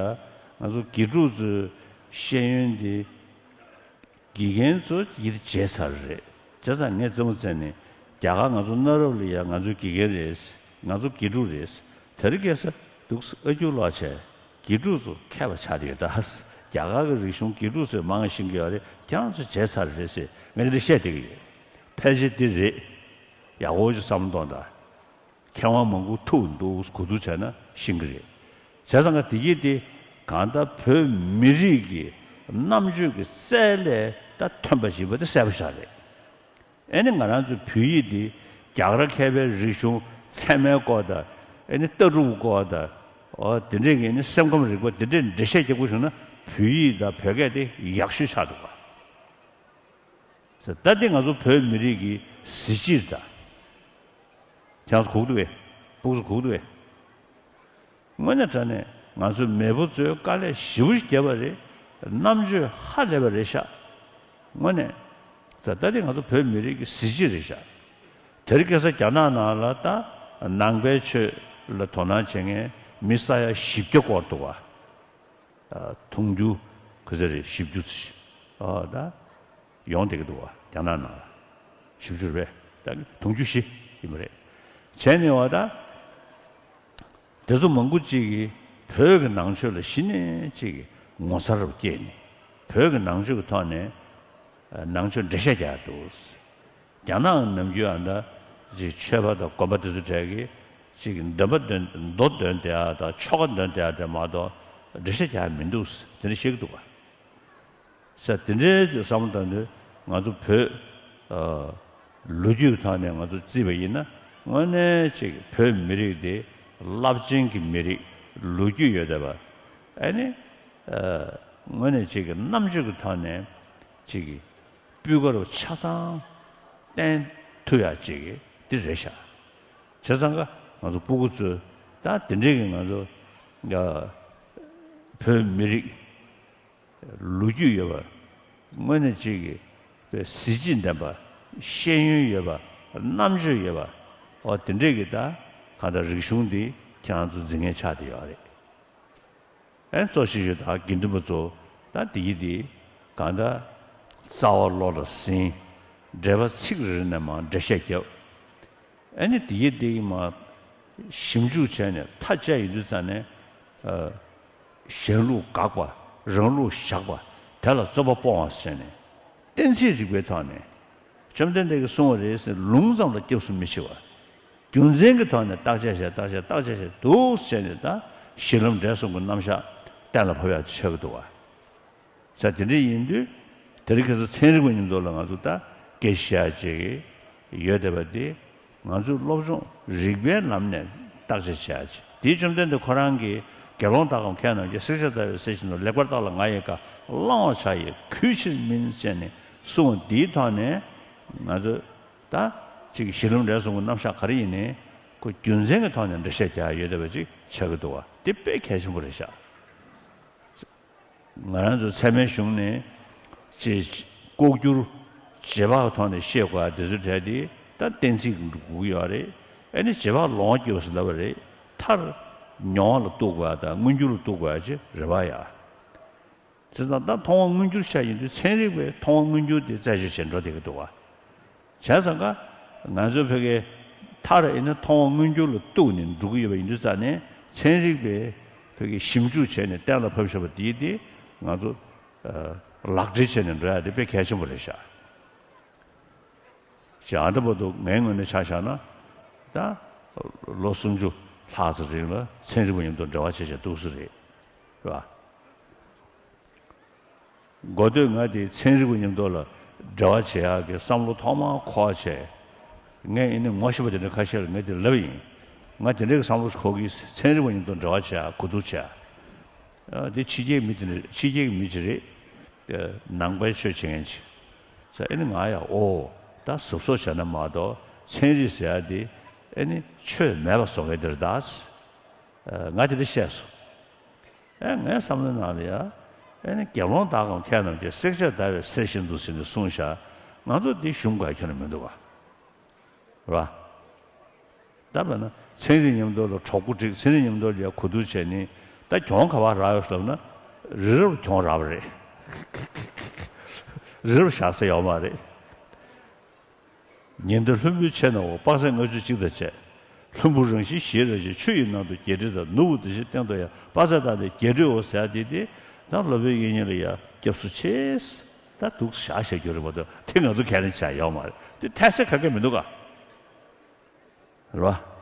ང་ཚོ་དགེ་ཕྲུག་ཚོའི་ཤེས་ཡོན་འདི་དགེ་རྒན་ཚོ་ཡིད་བྱེད་ཚར་རེད། བྱས་ཙང་ངས་རྩེད་མོ་རྩེ་ནས་རྒྱ་གར་ང་ཚོ་གནའ་རབས་ལ་ཡ་ང་ཚོའི་དགེ་རྒན་རེད། ང་ཚོ་དགེ་ཕྲུག་རེད། དེར་སྐྱེས་ས་འདུག་ཨ་ཁྱུ་ལོག་བྱས། དགེ་ཕྲུག་ཚོ་མཁས་པ་ཆགས་བསྡད་ཡོད་ད། རྒྱ་གར་གྱི་རིག་གཞུང་དགེ་ཕྲུག་ཚོས་མང་ཤེས་ཀྱི་ཡོད་རེད། ཁྱེད་རང་ཚོས་བརྗེད་ཚར་རེད་ཟེར་ངས་དེ་འདྲ་བཤད་བསྡད་ཀྱི་ཡོད། ཕལ་ཆེར་འདི་རེད། ཡག་པོ་ཅིག་བསམ་བློ་གཏོང་དང་། མཁས་དབང་མང་པོ་ཐུག་འདུག་གོ་བསྡུར་བྱས་ན་ཤེས་ཀྱི་རེད། བྱས་ཙང་ཀ་དེ་གྱིས་དེ་གང་ལྟར་བོད་མི་རིགས་ཀྱི་རྣམ་དཔྱོད་ཀྱི་རྩལ་ལས་ད་ཐོན་པ་ཞིག་པ་དེ་གསལ་པོ་ཤར་རེད། ཨེ་ནི་ང་རང་ཚོའི་བོད་ཡིག་འདི་རྒྱ་གར་མཁས་པའི་རིག་གཞུང་ཚད་མའི་སྐོར་དང་ཨེ་ནི་ལྟ་གྲུབ་སྐོར་དང་། འོ་དེ་འདྲས་ཀྱི་ཨེ་ནི་སེམས་ཁམས་རིག་པ་དེ་འདྲས་འགྲེལ་བཤད་རྒྱག་དགོས་བྱུང་ན་བོད་ཡིག་དང་བོད་སྐད་དེ་ཡག་ཤོས་ཆགས་འདུག་ག། ཟེར་ད་འདི་ང་ཚོ་བོད་མི་རིགས་ཀྱི་གཟི་བརྗིད་དང་། ཁྱེད་ཚོ་གུག་འདུག་གས། སྤུག་ཚོ་གུག་འདུག་གས། དངོས་གནས་དྲང་གནས་ང་ཚོའི་མེས་པོ་ཚོས་དཀའ་ལས་ཞེ་པོ་ཞིག་བརྒྱབ་པ་རེད། རྣམ་དཔྱོད་ཧ་ལས་པ་རེད་ཤག། དངོས་གནས། ད་ལྟ་དེ་ང་ཚོ་བོད་མི་རིགས་ཀྱི་གཟི་བརྗིད་རེད་ཤག། དེ་རིང་ཁ་སང་རྒྱ་ནག་ནང་ལ་ད་ནང་པའི་ཆོས་ལ་དོ་སྣང་བྱེད་མཁན་མི་ས་ཡ་བཞི་བརྒྱ་སྐོར་འདུག་བ། ཨ། དུང་ཕྱུར་ག་ཚོད་རེད། བཞི་བཅུ་ཙམ་ཞིག་ཨ་ད་ཡོང་བསྡད་ཀྱི་འདུག་བ། རྒྱ་ནག་ནང་ལ་བཞི་བཅུ་རེད་པས། ད་དུང་ཕྱུར་བཞི་ཡིན་པ་རེད། བྱས་ནས་བ་ད་དེ་ཚོ་མང་པོ་ཅིག་གིས་བོད་ཀྱི་ནང་ཆོས་ལ་གཞི་ནས་ཅིག་ངོ་མཚར་རུ་སྐྱེས་ནས་བོད་ཀྱི་ནང་ཆོས་ཀྱི་ཐོག་ནས་ནང་ཆོས་འགྲེལ་བཤད་རྒྱག་འདུག། རྒྱ་ནག་ནམ་རྒྱུན་ཨ་ད་ཅིག་ཆོས་པ་དང་དགོན་པ་དེ་ཚོ་གྲས་ཀྱིས་ཅིག་འདོན་པ་འདོན། མདོ་འདོན་བསྡད་ཡ་དང་ཆོ་ག་འདོན་བསྡད་ཡ་དེ་མ་གཏོགས་འགྲེལ་བཤད་རྒྱག་ཡ་མི་འདུག་དེ་འདྲ་བཤད་ཀྱི་འདུག་ག། ས་དེ་འདྲའི་བསམ་བློ་བཏང་དུས་ང་ཚོ་བོད་ཨ་ལོ་རྒྱུས་ཀྱི་ཐོག་ནས་ང་ཚོ་བརྩིས་པ་ཡིན་ན་དངོས་གནས་ཅིག་བོད་མི་རིགས་དེ་རླབས་ཆེན་གྱི་མི་རིགས་ལོ་རྒྱུས་ཡོད་བསྡད་པ། ཨ་ནི་ཨ་དངོས་གནས་ཅིག་གི་རྣམ་དཔྱོད་ཀྱི་ཐོག་ནས་ཅིག་གི་སྤུས་ཀ་རུ་ཆ་ཚང་བསྟན་ཐུབ་ཡག་ཅིག་འདི་རེད་ཤག། བྱས་ཙང་ཀ་ང་ཚོ་སྤུ་གུ་ཚོས་ད་དེ་འདྲས་ཀྱི་ང་ཚོ་ཨ་བོད་མི་རིགས་ལོ་རྒྱུས་ཡོད་པ། དངོས་གནས་ཅིག་གི་གཟི་བརྗིད་ལྡན་པ། ཤེས་ཡོན་ཡོད་པ། རྣམ་དཔྱོད་ཡོད་པ། འོ་དེ་འདྲས་ཀྱི་ད་གང་ལྟར་རིག་གཞུང་འདི་ཁྱེད་རང་ཚོ་འཛིན་མཁན་ཆགས་བསྡད་ཡོད་རེད། ཨེ་གཙོ་ཆེ་ཤོས་ད་དགེ་འདུན་པ་ཚོ་ད་དེ་གི་དེ་གང་ལྟར་རྩ་བ་བློ་ལ་ཟིན། འགྲེལ་པ་ཚིག་རེ་རེ་ནས་མར་འགྲེལ་བཤད་བརྒྱབ། ཨེ་ནི་དེ་གི་དེ་གི་མར་ཞིབ་འཇུག་བྱས་ནས་མཐའ་དཔྱད་ཡོང་དུས་ཙ་ནས་ཨ་གཞན་ལུགས་དགག་པ། རང་ལུགས་བཞག་པ། དེ་ལ་རྩོད་པ་སྤོང་བ་བྱས་ནས་གཏན་ཚིགས་རིག་པའི་ཐོག་ནས་བཅོམ་ལྡན་འདས་ཀྱིས་གསུངས་པ་རེད་ཟེར་ལུང་ཙམ་ལ་སྐྱབས་སུ་མི་མཆི་བ། རྒྱུ་མཚན་གྱི་ཐོག་ནས་བརྟག་དཔྱད་བྱས། བརྟག་དཔྱད་བརྟག་དཔྱད་བྱས་འདུག་ཟེར་ནས་ད་གཞི་ལམ་འབྲས་གསུམ་གྱི་རྣམ་གཞག་གཏན་ལ་ཕབ་ཡག་ཆགས་ཀྱི་འདུག་བ། ས་དེ་འདྲ་ཡིན་དུས་དེ་རིང་ཁ་སང་ཚན་རིག་པ་མཉམ་དུ་ལ་ང་ཚོ་ད་སྐད་ཆ་བཤད་ཡག་ཅིག་ཡོད་བསྡད་པ་དེ་ང་ཚོའི་སློབ་སྦྱོང་རིག་པའི་ལམ་ནས་བརྟག་དཔྱད་བྱེད་ཡག་ཅིག། དེའི་བཅོམ་ལྡན་འདས་ཁོ་རང་གིས་དགེ་སློང་དག་གམ་མཁས་རྣམས་ཀྱིས། བསྲེགས་བཅད་བརྡར་བའི་གསེར་བཞིན་དུ། ལེགས་པར་བརྟགས་ལ་ང་ཡི་བཀའ། བླང་བར་བྱ་ཡི་གུས་ཕྱིར་མིན་ཟེར་ནས་གསུངས་པ་འདིའི་ཐོག་ནས་ང་ཚོས་ད་ཅིག་གཞི་ལམ་འབྲས་གསུམ་གྱི་རྣམ་གཞག་ག་རེ་ཡིན་ནའི་ཁོ་རྒྱུ་མཚན་གྱི་ཐོག་ནས་འགྲེལ་བཤད་རྒྱག་ཡག་ཡོད་བསྡད་པ་ཅིག་ཆགས་ཀྱི་འདུག་བ། དེ་དཔེ་གལ་ཆེན་པོ་རེད་ཤག། ང་རང་ཚོ་ཚད་མའི་གཞུང་ནས་ཅེས་ལྐོག་གྱུར་རྗེས་དཔག་ཐོག་ནས་ཤེས་དགོས་པ་དེ་ཚོའི་གྲས་དེ་ད་གཏན་ཚིགས་འགྲོ་གི་ཡོད་རེད། ཨ་ནི་རྗེས་དཔག་ལོང་བ་སྐྱེས་པ་ཟེར་ལབ་པ་རེད། མཐར་མྱོང་བ་ལ་གཏུག་དགོས་པ་དང་མངོན་གྱུར་ལ་གཏུག་དགོས་པ་ཅེས་རེད་པ་ཡ། བྱས་ཙང་ད་མཐོང་བ་མངོན་གྱུར་ཆ་ཡིན་དུས་ཚན་རིག་པས་མཐོང་བ་མངོན་གྱུར་དེ་རྩད་གཅོད་བྱེད་འགྲོ་བསྡད་ཀྱི་འདུག་བ། བྱས་ཙང་ཀ་ང་ཚོའི་བོད་སྐད་མཐར་ཡིན་ན་མཐོང་བ་མངོན་གྱུར་ལ་གཏུགས་ནས་འགྲོ་གི་ཡོད་པ་ཡིན་དུས་ཙང་ནས་ཚན་རིག་པས་བོད་སྐད་ཞིབ་འཇུག་བྱས་ནས་གཏན་ལ་ཕབ་བཞག་པ་དེའི་དེ་ང་ཚོ་ལག་བྲིས་བྱས་ནས་འགྲོ་ཡ་དེ་དཔེ་གལ་ཆེན་པོ་རེད་ཤག་ཅེས་ཨ་ད་བར་དུ་ངའི་ངོས་ནས་ཆ་བཞག་ན་ད་ལོ་སུམ་ཅུ་ལྷག་ཙམ་རིང་ལ་ཚན་རིག་པ་མཉམ་དུ་འབྲེལ་བ་བྱས་བྱས་འདུག་སེ་རེད། རེད་པ། འགོ་སྟོད་ང་དེ་ཚན་རིག་པ་མཉམ་དུ་ལ་འབྲེལ་བ་བྱེད་ཡག་གི་བསམ་བློ་ཐོག་མར་འཁོར་བྱས། ངས་ཨེ་ནི་ངོ་ཤེས་པ་དེ་འདྲ་ཁ་ཤས་ལ་ངས་དེ་ལབ་ཡིན། ང་དེ་འདྲའི་གི་བསམ་བློ་འཁོར་གི། ཚན་རིག་པ་མཉམ་དུ་འབྲེལ་བ་བྱེད་ཡག་གོ་བསྡུར་བྱེད་ཡག་ཨ་དེ་ཕྱི་རྒྱལ་མི་དེ་འདྲ་ཕྱི་རྒྱལ་གི་མི་ཅིག་རེད། ཨ་ནང་པའི་ཆོས་བྱེད་མཁན་ཅིག་ཟེར་ཨེ་ནི་ང་ཡ་ཨོ་ད་གཟབ་གཟབ་བྱས་ན་མ་གཏོགས་ཚན་རིག་ཟེར་ཡག་དེ་ཨེ་ནི་ཆོས་མེད་པ་བཟོ་མཁན་དེ་རེད་ད། ཨ་ང་དེ་འདྲ་བཤད་སོང་། ཨེ་ངའི་བསམ་བློའི་ནང་ལ་ཡ། ཨེ་ནི་དགེ་སློང་དག་གམ་མཁས་རྣམས་ཀྱིས། བསྲེག་བཅད་བརྡར་བའི་གསེར་བཞིན་དུ་ཟེར་ནས་གསུངས་ཤག་ང་ཚོ་འདི་གཞུང་ག་ཁྱོན་ནས་མི་འདུག་ག་རེད་པ། ད་དཔེར་ན་ཚན་རིག་མཉམ་དུ་ལ་གྲོགས་པོ་སྒྲིག་ཚན་རིག་མཉམ་དུ་ལ་ཡ་གོ་བསྡུར་བྱས་ནས་ད་གྱོང་ག་པར་རག་ཡོད་ཟེར་ལབ་ན། རི་རབ་གྱོང་རག་པ་རེད། རི་རབ་བཞག་ས་ཡོད་མ་རེད། ཉི་ཟླ་ལྷུན་པོའི་ཕྱེད་ནང་འོག་དཔག་ཚད་ལྔ་བཅུ་གཅིག་དང་བཅས། ལྷུན་པོ་རང་བཞིན་ཞེས་ར་ཅིག་ཆུ་ཡི་ནང་དུ་རྒྱས་འབྲིང་དང་། ནུབ་འོག་དེ་བཞིན་སྟེང་དུ་ཡང་། དཔག་ཚད་དག་ནི་རྒྱས་འབྲིང་འོག་ཟེར་ཡག་དེ་དེ་ད་སློབ་དཔོན་དབྱིག་གཉེན་ལ་ཡ་སྐྱབས་སུ་མཆི། ད་འདུག་བཞག་བཞག་རྒྱུ་རེད་མ་གཏོགས་དེ་ང་ཚོ་ག་རེ་བྱ་ཡོད་མ་རེད། དེ་ཐལ་ཆ་ག་གེ་མི་འདུག་ག་རེད་པ།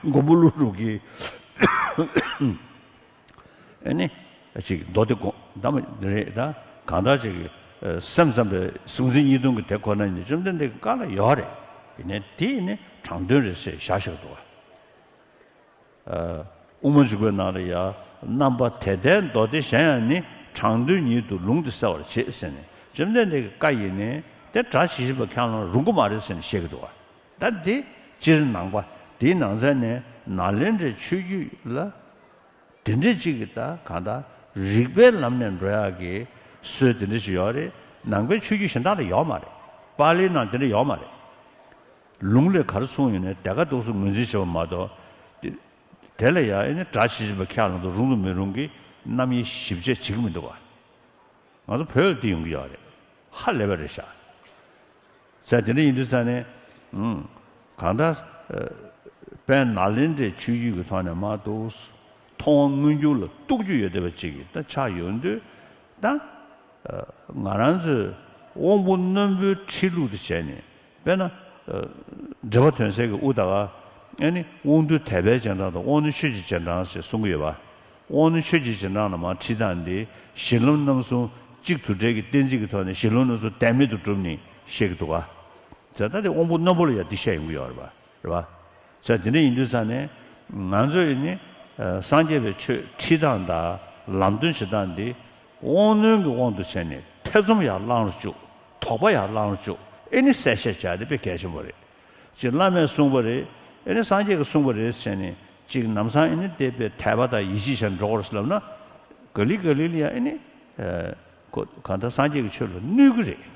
མགོན་པོ་ཀླུ་སྒྲུབ་ཀྱིས་ཨེ་ནི་ཅིག་མདོ་སྡེ་དགོངས་དག་མ་རེད་ད། གང་ལྟར་ཅིག་སེམས་ཙམ་པའི་གཟུང་འཛིན་གཉིས་སྟོང་གི་དེ་ཁོ་ན་ནི་བཅོམ་ལྡན་འདས་ཀྱི་བཀའ་ལ་ཡོད་རེད། ཡིན་ནའི་དེ་ནི་དྲང་དོན་རེད་ཟེར་བཞག་བཞག་འདུག་བ། ཨ་དབུ་མ་འཇུག་པའི་ནང་ལ་ཡང་རྣམ་པ་དེ་ལྟའི་མདོ་སྡེ་གཞན་ཡང་ནི། དྲང་དོན་ཉིད་དུ་ལུང་འདི་གསལ་བར་བྱེད་ཟེར་ནས་བཅོམ་ལྡན་འདས་ཀྱི་བཀའ་ཡིན་ནའི་དེ་སྒྲ་ཇི་བཞིན་པ་ཁས་བླངས་རུང་གི་མ་རེད་ཟེར་ནས་བཤད་ཀྱི་འདུག་བ། ད་འདི་སྤྱིར་ནང་པ་འདིའི་ནང་ཚན་ནས་ནཱ་ལེནྡྲའི་ཆོས་བརྒྱུད་ལ་དེ་འདྲ་ཅིག་གི་ད་གང་ལྟར་རིགས་པའི་ལམ་ནས་འགྲོ་ཡག་གི་སྲོལ་དེ་འདྲ་ཅིག་ཡོད་རེད། ནང་པའི་ཆོས་བརྒྱུད་གཞན་དག་ལ་ཡོད་མ་རེད། པཱ་ལིའི་ནང་དེ་འདྲ་ཡོད་མ་རེད། ལུང་ལས་ག་རེ་གསུངས་ཡོད་ནའི་དེ་ག་འདུག་སེ་ངོས་འཛིན་བྱེད་པ་མ་གཏོགས། དེ་དེ་ལ་ཡང་ཨེ་ནི་སྒྲ་ཇི་བཞིན་པ་ཁས་བླངས་དང་རུང་དང་མི་རུང་གི་རྣམ་དབྱེ་ཞིབ་དཔྱད་བྱེད་ཀྱི་མི་འདུག་ག་ང་ཚོ་བོད་ལ་དེ་ཡོང་གི་ཡོད་རེད། ཧ་ལས་པ་རེད་ཤག་ཟེར་དེ་འདྲ་ཡིན་དུས་ཙང་ནས། ཨང་། གང་ལྟར་ཨ་དཔལ་ནཱ་ལེནྡྲའི་ཆོས་བརྒྱུད་ཀྱི་ཐོག་ནས་མར་འདུག་སེ་མཐོང་བ་མངོན་གྱུར་ལ་གཏུག་རྒྱུ་ཡོད་བསྡད་པ་ཅིག་གི་ད་ཆགས་ཡོང་དུས། ད་ཨ་ང་རང་ཚོས་དབང་པོ་རྣོན་པོའི་ཁྲིད་ལུགས་དེ་བྱས་ནས། དཔེར་ན། ཨ་འགྲེལ་པ་དོན་གསལ་གྱི་དབུ་ད་ག་ཨེ་ནི་དབང་རྟུལ་དད་པའི་རྗེས་འབྲང་དང་དབང་རྣོན་ཆོས་ཀྱི་རྗེས་འབྲང་ཞེས་གསུང་གི་ཡོད་པ། དབང་རྣོན་ཆོས་ཀྱི་རྗེས་འབྲང་ལ་མར་ཁྲིད་སྟངས་འདི་གཞི་ལམ་རྣམ་གསུམ་གཅིག་དུ་འབྲེལ་གྱི་གཏན་ཚིགས་ཀྱི་ཐོག་ནས་གཞི་ལམ་རྣམ་གསུམ་དོན་མེད་དུ་གྲུབ་ནས་བཤད་ཀྱི་འདུག་ག་ཟེར་ད་དེ་དབང་པོ་རྣོན་པོ་ལ་ཡང་འདི་བཤད་ཡོང་གི་ཡོད་རེད་པ། རེད་པ། ཟེར་དེ་འདྲ་ཡིན་དུས་ཙང་ནས་ང་ཚོ་ཡིན་ནི་ཨ་སངས་རྒྱས་པའི་ཆོས་ཁྲིད་སྟངས་དང་ལམ་སྟོན་བྱེད་སྟངས་འདི་དབང་རྣོན་གྱི་དབང་དུ་བྱས་ནས་ཐེ་ཚོམ་ཡར་བསླང་རུ་བཅུག་དོགས་པ་ཡར་བསླང་རུ་བཅུག་ཨེ་ནི་གསལ་བཤད་བྱ་དེ་དཔེ་གལ་ཆེན་པོ་རེད། ཅིག་བླ་མས་གསུངས་པ་རེད། ཨེ་ནི་སངས་རྒྱས་ཀྱིས་གསུངས་པ་རེད་ཟེར་ནས་ཅིག་ལམ་སང་ཨེ་ནི་དེ་དཔེ་དད་པ་དང་ཡིད་ཆེས་བྱས་འགྲོ་དགོས་རེད་ཟེར་ལབ་ན། ག་ལེ་ག་ལེ་ལ་ཡང་ཨེ་ནི་ཨ་ཁོ་གང་ལྟར་སངས་རྒྱས་ཀྱི་ཆོས་ལ་གནོད་ཀྱི་རེད།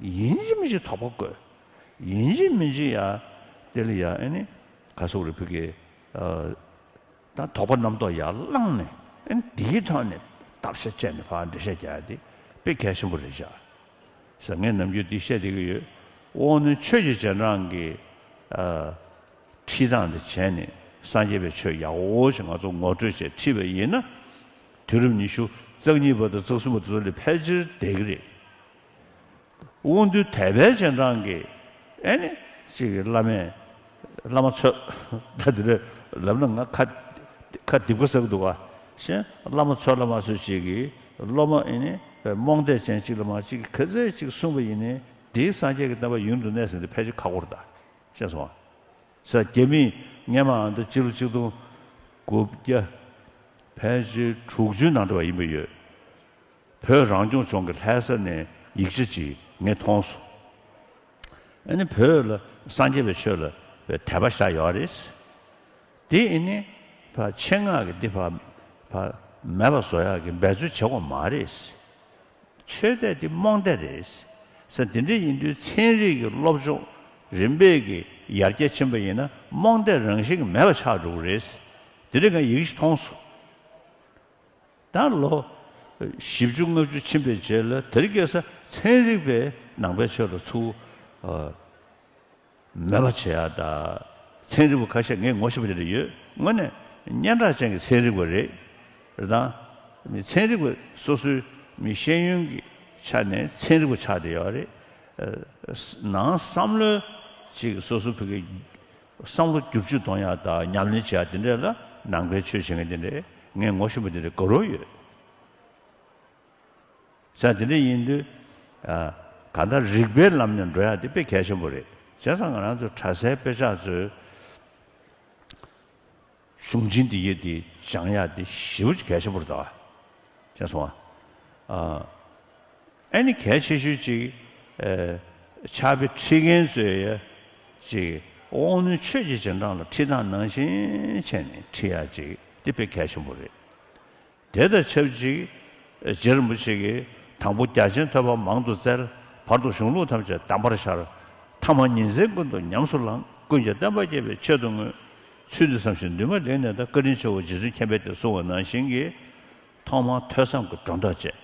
ཡིན་གཅིག་མིན་གཅིག་དོགས་པ་བཀོད། ཡིན་གཅིག་མིན་གཅིག་ཡ། དེ་ལ་ཡ་ཨེ་ནི་ག་སོག་རེ་ཕུ་གེ་ཨ་ད་དོགས་པ་རྣམ་རྟོག་ཡར་བསླངས་ནས་ཨེ་ནི་དེའི་ཐོག་ནས་བརྡར་ཤ་བཅད་ནས་ཕར་འགྲེལ་བཤད་རྒྱག་ཡ་དེ་དཔེ་གལ་ཆེན་པོ་རེད་ཤག་ཟེར་ངས་ནམ་རྒྱུན་འདི་བཤད་བསྡད་ཀྱི་ཡོད། དབང་རྣོན་ཆོས་ཀྱི་རྗེས་འབྲང་གི་ཨ་ཁྲིད་སྟངས་དེ་བྱས་ནས་སངས་རྒྱས་པའི་ཆོས་ཡག་པོ་ཞིག་ང་ཚོ་ངོ་སྤྲོད་བྱས་ཁྲིད་པ་ཡིན་ན། དུས་རབས་ཉི་ཤུ་རྩ་གཉིས་པ་དང་རྩ་གསུམ་པ་དེ་ཚོ་ལས་ཕལ་ཆེར་བསྡད་ཀྱི་རེད། དབང་རྟུལ་དད་པའི་རྗེས་འབྲང་གི་ཨེ་ནི་ཅིག་བླ་མས་བླ་མ་ཚོད་ད་དེ་འདྲ་ལབ་ན་ང་ཁ་ཁ་སྡིག་པ་ཟ་གི་འདུག་ག་གཞན་བླ་མ་ཚོད་བླ་མ་ཚོད་ཅིག་གིས་སློབ་མ་ཨེ་ནི་རྨོངས་དད་ཅན་ཅིག་ལ་མ་ཅིག་ག་ཚོད་ཅིག་གསུངས་པ་ཡིན་ནའི་དེའི་སངས་རྒྱས་ཀྱི་བསྟན་པ་ཡུན་དུ་གནས་ཟིན་དེ་ཕལ་ཆེར་ཁག་པོ་རེད་ད། ཤེས་སོང་ཨ། ས་རྒྱ་མིས་སྔས་མ་ཨ་འདི་ཕྱི་ལོ་ཆིག་སྟོང་དགུ་བརྒྱ་ཕལ་ཆེར་དྲུག་ཅུའི་ནང་དུ་བ་ཡིན་པ་ཡོད། བོད་རང་སྐྱོང་ལྗོངས་ཀྱི་ལྷ་ས་ནས་ཡིག་ཆ་ཅིག་ངས་མཐོང་སོང་། ཨ་ནི་བོད་ལ་སངས་རྒྱས་པའི་ཆོས་ལ་དད་པ་བཞག་ཡོད་རེད། དེ་ཨ་ནི་ཕར་ཆེད་མངགས་ཀྱི་འདི་ཕར་ བ་མེད་པ་བཟོ་ཡག་གི་འབད་རྩོལ་བྱེད་དགོས་མ་རེད། ཆོས་དད་དེ་རྨོངས་དད་རེད། ས་དེ་འདྲ་ཡིན་དུས་ཚན་རིག་གི་སློབ་སྦྱོང་རིམ་པས་ཀྱི་ཡར་རྒྱས་ཕྱིན་པ་ཡིན་ན་རྨོངས་དད་རང་བཞིན་གྱིས་མེད་པ་ཆགས་འགྲོ་གི་རེད། དེ་འདྲ་གང་ཡིག་ཞིག་མཐོང་སོང་། ད་ལོ་བཞི་བཅུ་ལྔ་བཅུ་ཕྱིན་པའི་རྗེས་ལ་དེ་རིང་ཁ་སང་ཚན་རིག་པས་ནང་པའི་ཆོས་ལ་ཚུར་མེད་པ་བྱེད་ཡག་ད། ཚན་རིག་པ་ཁ་ཤས་ངས་ངོ་ཤེས་པ་དེ་འདྲ་ཡོད། དངོས་གནས་སྙན་གྲགས་ཅན་གྱི་ཚན་རིག་པ་རེད། རེད་དང་། མི་ཚན་རིག་པ་སོ་སོའི་མི་ཤེས་ཡོན་གྱི་ཆ་ནས་ཚན་རིག་པ་ཆགས་བསྡད་ཡོད་རེད། ནང་བསམ་བློའི་ཅིག་སོ་སོ་བོད་ཀྱི་བསམ་བློ་བསྒྱུར་བཅོས་གཏོང་ཡག་དང་ཉམས་ལེན་བྱེད་ཡག་དེ་འདྲ་ལ་ནང་པའི་ཆོས་བྱེད་མཁན་དེ་འདྲ་ངས་ངོ་ཤེས་པ་དེ་འདྲ་དགའ་རབ་ཡོད། ས་དེ་འདྲ་ཡིན་དུས། གང་ལྟར་རིགས་པའི་ལམ་ནས་འགྲོ་ཡག་དེ་དཔེ་གལ་ཆེན་པོ་རེད། བྱས་ཙང་ང་རང་ཚོ་གྲྭ་སའི་དཔེ་ཆ་ཚོའི་གཞུང་ཆེན་འདི་ཡི་དེ་སྦྱང་ཡག་དེ་ཞེ་པོ་ཅིག་གལ་ཆེན་པོ་རེད་ད། བྱས་སོང་ཨ། ཨ་ནི་གལ་ཆེ་ཤོས་ཅིག་ཕྱག་དཔེ་ཁྲིད་མཁན་ཚོས་ཡ་ཅིག་དབང་རྣོན་ཆོས་ཀྱི་རྗེས་འབྲང་ལ་ཁྲིད་སྟངས་ནང་བཞིན་བྱས་ནས་ཁྲིད་ཡག་ཅིག་དེ་དཔེ་གལ་ཆེན་པོ་རེད། དེ་དང་ཆབས་ཅིག་རྗེ་རིན་པོ་ཆེ་གིས་དང་པོ་རྒྱ་ཆེན་ཐོས་པ་མང་དུ་བཙལ། བར་དུ་གཞུང་ལུགས་ཐམས་ཅད་གདམས་པར་ཤར། ཐ་མ་ཉིན་མཚན་ཀུན་ཏུ་ཉམས་སུ་བླངས། ཀུན་ཀྱང་བསྟན་པ་རྒྱས་པའི་ཆེད་དུ་བསྔོས། ཚུལ་འདི་བསམ་ཞིང་འདུན་མ་ལེགས་གནས་དང་། བཀའ་དྲིན་ཆེའོ་རྗེ་བཙུན་མཁྱེན་པས་དེ་གསུངས་པ་ནང་བཞིན་གྱི། ཐོག་མར་ཐོས་བསམ་གྱི་སྒྲོ་འདོགས་བཅད།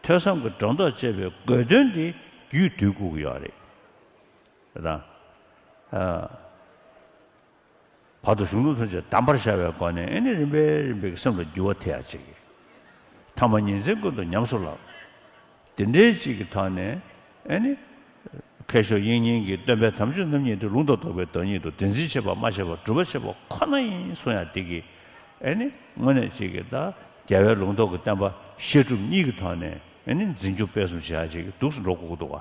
ཐོས་བསམ་གྱི་སྒྲོ་འདོགས་བཅད་པའི་དགོས་དོན་འདི་རྒྱུད་སྡུད་དགོས་ཀྱི་ཡོད་རེད། རེད་དང་། ཨ། བར་དུ་གཞུང་ལུགས་ཐམས་ཅད་གདམས་པར་ཤར་བའི་སྒོ་ནས་ཨེ་ནི་རིམ་པས་རིམ་པས་ཀྱི་སེམས་ལ་འགྱུར་བ་ཐེབས་ཡག་ཅིག་ཐ་མ་ཉིན་མཚན་ཀུན་ཏུ་ཉམས་སུ་བླངས། དེ་འདྲའི་ཅིག་གི་ཐོག་ནས་ཨེ་ནི། མཁས་མཆོག་དབྱིག་གཉེན་གྱིས་སྟོན་པའི་དམ་ཆོས་རྣམ་གཉིས་དེ་ལུང་དང་རྟོགས་པའི་བདག་ཉིད་དུ་བདེན་འཛིན་བྱེད་པ་མ་བྱས་པ་སྒྲུབ་པ་བྱེད་པ་ཁོ་ན་ཡིན་གསུང་ཡག་འདི་གིས་ཨེ་ནི་དངོས་གནས་ཅིག་གི་ད་རྒྱལ་བའི་ལུང་རྟོགས་ཀྱི་བསྟན་པ་བཤད་སྒྲུབ་གཉིས་ཀྱི་ཐོག་ནས་ཨེ་ནི་འཛིན་སྐྱོང་སྤེལ་གསུམ་བྱེད་ཡག་ཅིག་གི་འདུག་སེ་འགྲོ་དགོས་ཀྱི་འདུག་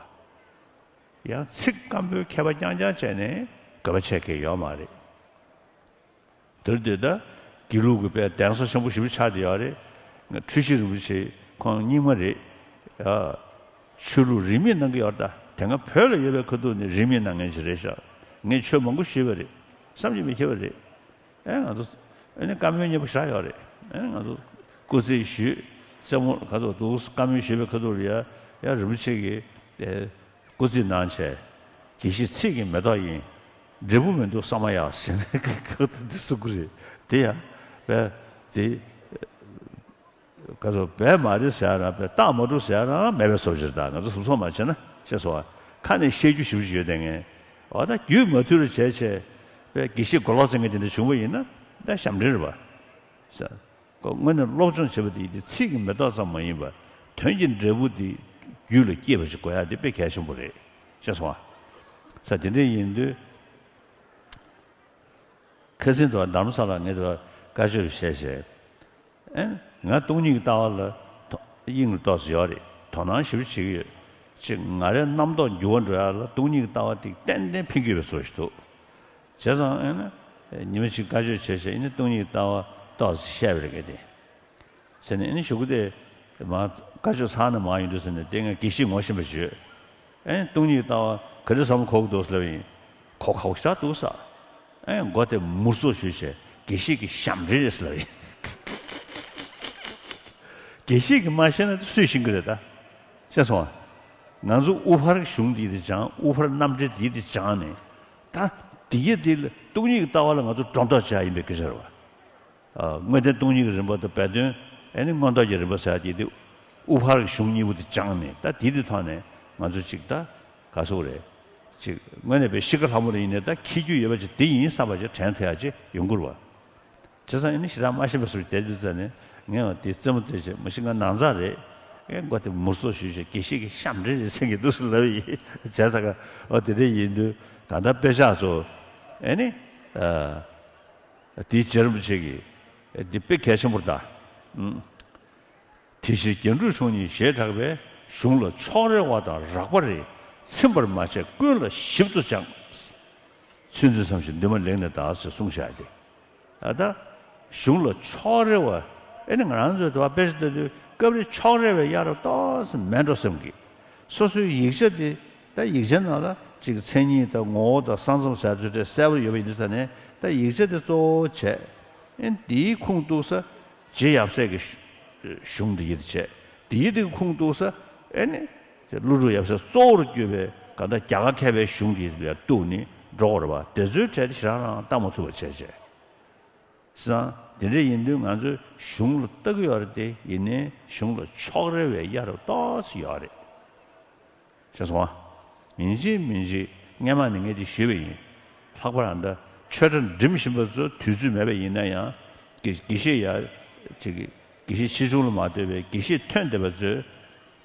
ག་ཡང་ཚིག་སྐམ་པོའི་མཁས་པ་རྐྱང་རྐྱང་བྱས་ནས་དགོས་པ་ཆེ་གི་ཡོད་མ་རེད། དེར་དེ་ད་དགེ་ལུགས་ཀྱི་དཔེ་གདན་ས་ཆེན་པོ་ཞེ་པོ་ཆགས་བསྡད་ཡོད་རེད། འཁྲུལ་ཞིག་རིན་པོ་ཆེ་ཁོང་རྙིང་མ་རེད། ཡ། ཆོས་ལུགས་རིས་མེད་གནང་གི་ཡོད་རེད་ད། དེ་སྔ་བོད་ལ་ཡོད་པའི་ཁ་ཐུག་ནས་རིས་མེད་གནང་མཁན་ཞིག་རེད་ཤག་ངས་ཆོས་མང་པོ་ཞུས་པ་རེད། བསམ་གྱིས་མི་ཁྱབ་པ་རེད། ཨེ་ང་ཚོ་ཨེ་ནི་བཀའ་མོལ་སྙན་པོ་བཞག་ཡོད་རེད། ཨེ་ང་ཚོ་སྐུ་རྩེད་ཞུས། རྩེད་མོ་ག་ཚོད་འདུག་བཀའ་མོལ་ཞུས་པའི་ཁ་ཐུག་ལ་ཡ་ཡ་རིན་པོ་ཆེ་གིས་ཨེ་སྐུ་རྩེད་གནང་བྱས། དགེ་བཤེས་ཚིག་གི་མེ་ཏོག་ཡིན། འབྲས་བུ་མི་འདུག་ས་མ་ཡ་ཟེར་ནས་ཁ་ཐུག་འདི་གསུང་གི་རེད། དེ་ཡ་བས་དེ་ག་ཚོད་བས་མ་རེད་ཟེར་ཡ་ར་བས་རྟགས་མ་གྲུབ་ཟེར་ཡ་ར་མེད་པའི་བཟོ་ཅིག་རེད་ད། ང་ཚོ་གཟབ་གཟབ་མ་བྱས་ན་ཤེས་སོང་བ། ཁ་ནས་བཤད་རྒྱུ་ཞེ་པོ་ཅིག་ཡོད་དེ་ངས། འོ་ད་རྒྱུས་མ་ཐུབ་རེ་བྱས་བྱས་པས་དགེ་བཤེས་མགོ་ལོག་བཙལ་མཁན་དེ་འདྲ་བྱུང་བ་ཡིན་ན་ད་ཞབས་འདྲེན་རེད་པ། ཟེར། ཁོ་དངོས་གནས་སློབ་སྦྱོང་བྱེད་པ་དེ་དེ་ཚིག་གི་མེ་ཏོག་ཙམ་མ་ཡིན་པར་དོན་གྱི་འབྲས་བུ་དེ་རྒྱུད་ལ་སྐྱེས་པ་ཞིག་དགོས་ཡ་དེ་དཔེ་གལ་ཆེན་པོ་རེད། ཤེས་སོང་ཨ། ས་དེ་འདྲ་ཡིན་དུས་ཁ་སང་དུ་རྡ་རམ་ས་ལ་ངས་དུ་བཀའ་ཆོས་བཤད་བྱས། ཨེ། ང་སྟོང་ཉིད་ཀྱི་ལྟ་བ་ལ་དོ་དབྱིངས་ལ་ཏོག་ཙམ་ཡོད་རེད། དོ་སྣང་ཞེ་པོ་བྱེད་ཀྱི་ཡོད། ཅིག་ང་རའི་རྣམ་རྟོག་འགྱུར་བ་འགྲོ་ཡ་ལ་སྟོང་ཉིད་ཀྱི་ལྟ་བ་དེ་ཏན་ཏན་ཕན་གྱི་ཡོད་པའི་བཟོ་ཞིག་འདུག་བྱས་ཙང་ཨེ་ན། ཉི་མ་གཅིག་བཀའ་ཆོས་བྱས་བྱས་ཨེ་ནི་སྟོང་ཉིད་ཀྱི་ལྟ་བ་ཏོག་ཙམ་བཤད་པ་རེད་ག་དེ། ཟེར་ནས་ཨེ་ནི་གཞུག་གུ་དེ་མ་བཀའ་ཆོས་ཚར་ནས་མར་ཡོང་དུས་ཟེར་ནས་དེ་ངས་དགེ་བཤེས་ངོ་ཤེས་པ་ཞིག་ཡོད། ཨེ་ནི་སྟོང་ཉིད་ཀྱི་ལྟ་བ་ག་འདྲ་བསམ་བློ་འཁོར་གྱི་འདུག་ཟེར་ལབ་ཡིན། གོ་གོ་ཤ་འདུག་ས། ཨེ་མགོ་དེ་མུར་སོ་ཞུས་བྱས་དགེ་བཤེས་ཀྱི་ཞབས་འདྲེན་རེད་ཟེར་ལབ་ཡིན། དགེ་བཤེས་ཀྱིས་མ་ཤེས་ན་སུས་ཤེས་ཀྱི་རེད་ད། ཤེས་སོང་ཨ། ང་ཚོ་དབུ་ཕར་གྱི་གཞུང་འདི་དེ་སྦྱངས། དབུ་ཕར་རྣམ་འགྲེལ་འདི་དེ་སྦྱངས་ནས། ད་འདི་ཡི་འདི་ལ་སྟོང་ཉིད་ཀྱི་ལྟ་བ་ལ་ང་ཚོ་སྒྲོ་འདོགས་བཅད་ཡ་ཡིན་པའི་སྐད་ཆ་རེད་བ། ཨ། དངོས་བསྟན་སྟོང་ཉིད་ཀྱི་རིམ་པ་དང་སྦས་དོན་ཨེ་ནི་མངོན་རྟོགས་ཀྱི་རིམ་པ་ཟེར་ཡ་འདི་དེ་དབུ་ཕར་གྱི་གཞུང་གཉིས་པོ་དེ་སྦྱངས་ནས་ད་འདི་དེ་ཐོག་ནས་ང་ཚོ་ཅིག་ད་ག་སོག་རེད། ཅིག་དངོས་གནས་པའི་ཤི་ཁ་ལྷ་མོ་རེ་ཡིན་ནའི་ད་འཁྱེར་རྒྱུ་ཡོད་པ་ཅིག་འདི་ཡིན་བསམ་པ་ཅིག་དྲན་ཐུབ་ཡ་ཅིག་ཡོང་གི་རེད་བ། བྱས་ཙང་ཨེ་ནི་ཞེ་དྲག་མ་ཤེས་པའི་བཟོ་ཞིག་བསྡད་དུས་ཙ་ནས་ངས་འོ་དེ་རྩེད་མོ་རྩེ་བྱས་མ་གཞི་ང་ནང་ཚགས་རེད། ཨེ་མགོ་དེ་མུར་སོ་ཞུས་བྱས་དགེ་བཤེས་ཀྱི་ཞབས་འདྲེན་རེད་ཟེར་གྱི་འདུག་ཟེར་ལབ་ཡིན། བྱས་ཙང་ཨོ་དེ་འདྲ་ཡིན་དུས་གང་ལྟར་དཔེ་ཆ་ཚོ་ཨེ་ནི་ཨ་དེའི་རྗེ་རིན་པོ་ཆེ་གིས་འདི་དཔེ་གལ་ཆེན་པོ་རེད་ད། དེ་ཕྱིར་རྒྱན་དྲུག་གཞུང་གཉིས་ཞེས་གྲགས་པའི་གཞུང་ལ་ཕྱོགས་རེ་བ་དང་རགས་པ་རེ་ཚིམ་པར་མ་བྱས་ཀུན་ལ་ཞིབ་ཏུ་སྦྱངས། ཚུལ་འདི་བསམ་ཞིང་འདུན་མ་ལེགས་ནས་གདའ་ཞེས་གསུངས་བཞག་སྟེ། ད་ལྟ་གཞུང་ལ་ཕྱོགས་རེ་བ། ཨེ་ནི་ང་རང་ཚོའི་དུ་བ་དཔེ་ཆ་ལྟ་དུས་སྐབས་རེ་ཕྱོགས་རེ་བའི་གཡར་རབས་ཏོག་ཙམ་མེད་འགྲོ་བསམ་གི། སོ་སོའི་ཡིག་ཆ་དེ་ད་ཡིག་ཆ་ནང་ལ་ཅིག་མཚན་ཉིད་དང་ངོ་བོ་དང་ས་མཚམས་ཟེར་ཚུལ་དེ་གསལ་པོ་ཡོད་པ་ཡིན་དུས་ཙ་ནས་ད་ཡིག་ཆ་དེ་གཙོ་བོ་བྱས། ཨེ་འདིའི་ཁུངས་གཏུགས་ས། རྗེ་ཡབ་སྲས་ཀྱི་གཞུང་འདི་ཡིད་བྱས། འདི་ཡིད་དེ་གི་ཁུངས་གཏུགས་ས། ཨེ་ནི། ཀླུ་སྒྲུབ་ཡབ་སྲས་གཙོ་བོར་གྱུར་པའི་གང་ལྟར་རྒྱ་གར་མཁས་པའི་གཞུང་གི་ལ་གཏུགས་ནས་འགྲོ་དགོས་རེད་པ། དེ་ཚོའི་གྲས་དེ་ཞེ་དྲག་རང་བལྟ་མ་ཐུབ་པ་བྱས་བྱས། བསམ། དེ་འདྲ་ཡིན་དུས་ང་ཚོས་གཞུང་ལ་ལྟ་གི་ཡོད་རེད་དེ། ཡིན་ནའི་གཞུང་ལ་ཕྱོགས་རེ་བའི་གཡའ་རབས་ཏོག་ཙམ་ཡོད་རེད། ཤེས་སོང་ཨ། ཡིན་གཅིག་མིན་གཅིག་སྔས་མ་ནས་ངས་དེ་ཞུས་པ་ཡིན། ལྷག་པར་ཨ་ད་ཆོས་གྲྭ་འགྲིམ་བཞིན་པ་ཚོ་དུས་ཚོད་མེད་པ་ཡིན་ན་ཡང་། དགེ་དགེ་བཤེས་ཡ། ཅིག་དགེ་བཤེས་ཆེ་ཆུང་ལ་མ་ལྟོས་པའི་དགེ་བཤེས་ཐོན་བསྡད་པ་ཚོས་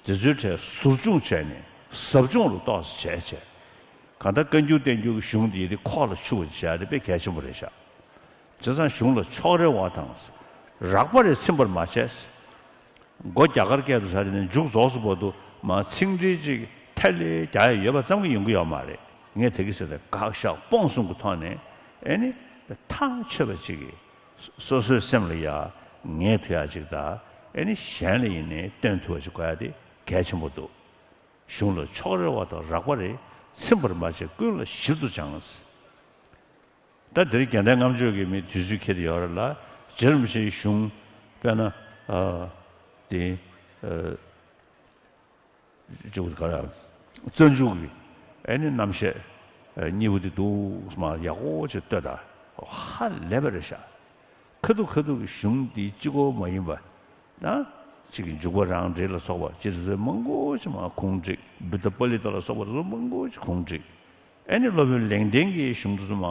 དེ་ཚོའི་གྲས་ཟུར་སྦྱོང་བྱས་ནས་ཟབ་སྦྱོང་ལ་ཏོག་ཙམ་བྱས་བྱས། གང་ལྟར་བཀའ་འགྱུར་བསྟན་འགྱུར་གྱི་གཞུང་འདི་དེ་ཁོག་ལ་ཆུད་པ་བྱས་དེ་དཔེ་གལ་ཆེན་པོ་རེད་ཤག་བྱས་ཙང་གཞུང་ལ་ཕྱོགས་རེ་བ་དང་། རགས་པ་རེ་ཚིམ་པར་མ་བྱས། མགོ་རྒྱ་གར་སྐད་དུ་ཟ་དེ་ནས་མཇུག་རྫོགས་སུ་བར་དུ་མ་ཚིག་འགྲེལ་ཅིག་ཐལ་ལེ་རྒྱག་ཡ་ཡོད་པ་ཙམ་གྱིས་ཡོང་གི་ཡོད་མ་རེད། ངས་དེ་གི་ཟེར་ཏེ་དགག་བཞག་སྤོང་གསུམ་གྱི་ཐོག་ནས་ཨེ་ནི་ཐག་ཆོད་པ་ཅིག་གིས་སོ་སོའི་སེམས་ལ་ཡ་ངེས་ཐུབ་ཡ་ཅིག་དང་། ཨེ་ནི་གཞན་ལ་ཡིན་ནའི་སྟོན་ཐུབ་པ་ཅིག་དགོས་ཡ་དེ་གལ་ཆེན་པོ་འདུག་གཞུང་ལ་ཕྱོགས་རེ་བ་དང་རགས་པ་རེ་ཚིམ་པར་མ་བྱས། ཀུན་ལ་ཞིབ་ཏུ་སྦྱངས། ད་འདིར་རྒྱལ་ལྡན་ལྔ་མཆོད་ཀྱི་མི་དུས་ཚོད་འཁེལ་ཡོད་རེད་ལ། རྗེ་རིན་པོ་ཆེའི་གཞུང་དཔེར་ན། ཨ། དེ། ཨ། ཅིག་ག་རེ། རྩ་འཇུག་གི་ཨེ་ནི་རྣམ་བཤད། ཨ། གཉིས་པོ་དེ་འདུག་མ་ཡག་པོ་ཅིག་ལྟོས་དང་། ཧ་ལས་པ་རེད་ཤག་ཁ་ཐུག་ཁ་ཐུག་གི་གཞུང་འདི་གཅིག་པོ་མ་ཡིན་པ། ན། གཅིག་གི་འཇུག་པ་རང་འགྲེལ་ལ་སོགས་པ་ཅི་དེ་ཚོ་མང་པོ་ཅིག་མ་ཁུངས་བསྒྲིགས། བུདྡྷ་པཱ་ལི་ཏ་ལ་སོགས་པ་དེ་ཚོ་མང་པོ་ཅིག་ཁུངས་བསྒྲིགས། ཨེ་ནི་སློབ་དཔོན་ལེགས་ལྡན་གྱི་གཞུང་དེ་ཚོ་མ།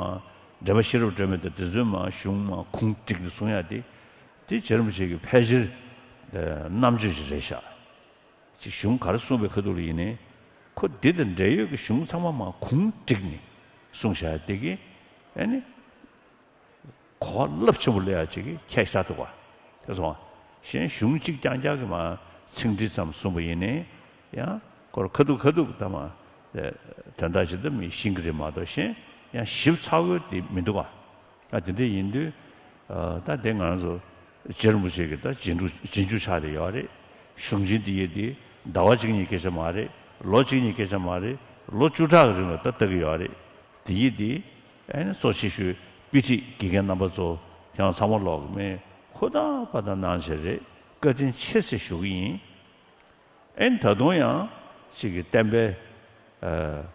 འགྲེལ་པ་ཤེས་རབ་སྒྲོན་མེ་དང་དེ་ཚོའི་མ་གཞུང་མ་ཁུངས་བསྒྲིགས་ནས་གསུང་ཡ་དེ། དེ་རྗེ་རིན་པོ་ཆེ་གི་ཕལ་ཆེར་རྣམ་དཔྱོད་ཅིག་རེད་ཤག་ཅིག་གཞུང་ག་རེ་གསུངས་པའི་ཁ་ཐུག་ལ་ཡིན་ནའི། ཁོ་འདི་དང་འབྲེལ་ཡོད་ཀྱི་གཞུང་ཚང་མ་མ་གུང་བསྒྲིགས་ནས་གསུངས་བཞག་དེ་གི་ཨ་ནི་གོ་བ་རླབས་ཆེན་པོ་སླེབས་ཡ་ཅིག་གི་ཁྱད་ཤར་འདུག་ག་དེ་སོང་། གཞན་གཞུང་གཅིག་རྐྱང་རྐྱང་གི་མ་ཚིག་འགྲེལ་ཙམ་གསུངས་པ་ཡིན་ནའི་ཡང་ཁོར་ཁ་ཐུག་ཁ་ཐུག་ད་མ་དོན་དག་ཅིག་ད་མི་ཤེས་ཀྱི་རེད་མ་གཏོགས། གཞན་ཡང་ཞིབ་ཚགས་པོ་དེ་མི་འདུག་ག་ཨ། དེ་འདྲ་ཡིན་དུས། ཨ། ད་དེ་ང་ཚོ་རྗེ་རིན་པོ་ཆེ་གི་ད་རྗེས་འཇུག་རྗེས་འཇུག་ཆགས་བསྡད་ཡོད་རེད། གཞུང་ཆེན་འདི་ཡི་དེ་ཟླ་བ་གཅིག་གཉིས་སྐད་ཆ་མ་རེད། ལོ་གཅིག་གཉིས་སྐད་ཆ་མ་རེད། ལོ་བཅུ་ཕྲག་གི་རིང་ལ་ད་ལྟ་གི་ཡོད་རེད། དེ་ཡི་དེ་ཨ་ནི་གཙོ་ཆེ་ཤོས་དཔེ་ཁྲིད་དགེ་རྒན་རྣམ་པ་ཚོ་ཁྱེད་རང་ཚང་མ་ལོག་གི་མེད་ཧུར་ཐག་པ་ད་གནང་བྱས་རེད། བཀའ་དྲིན་ཆེ་ཟེར་ཞུ་གི་ཡིན། ཨེ་ནི་ད་དུང་ཡང་ཅིག་གི་བསྟན་པའི། ཨ།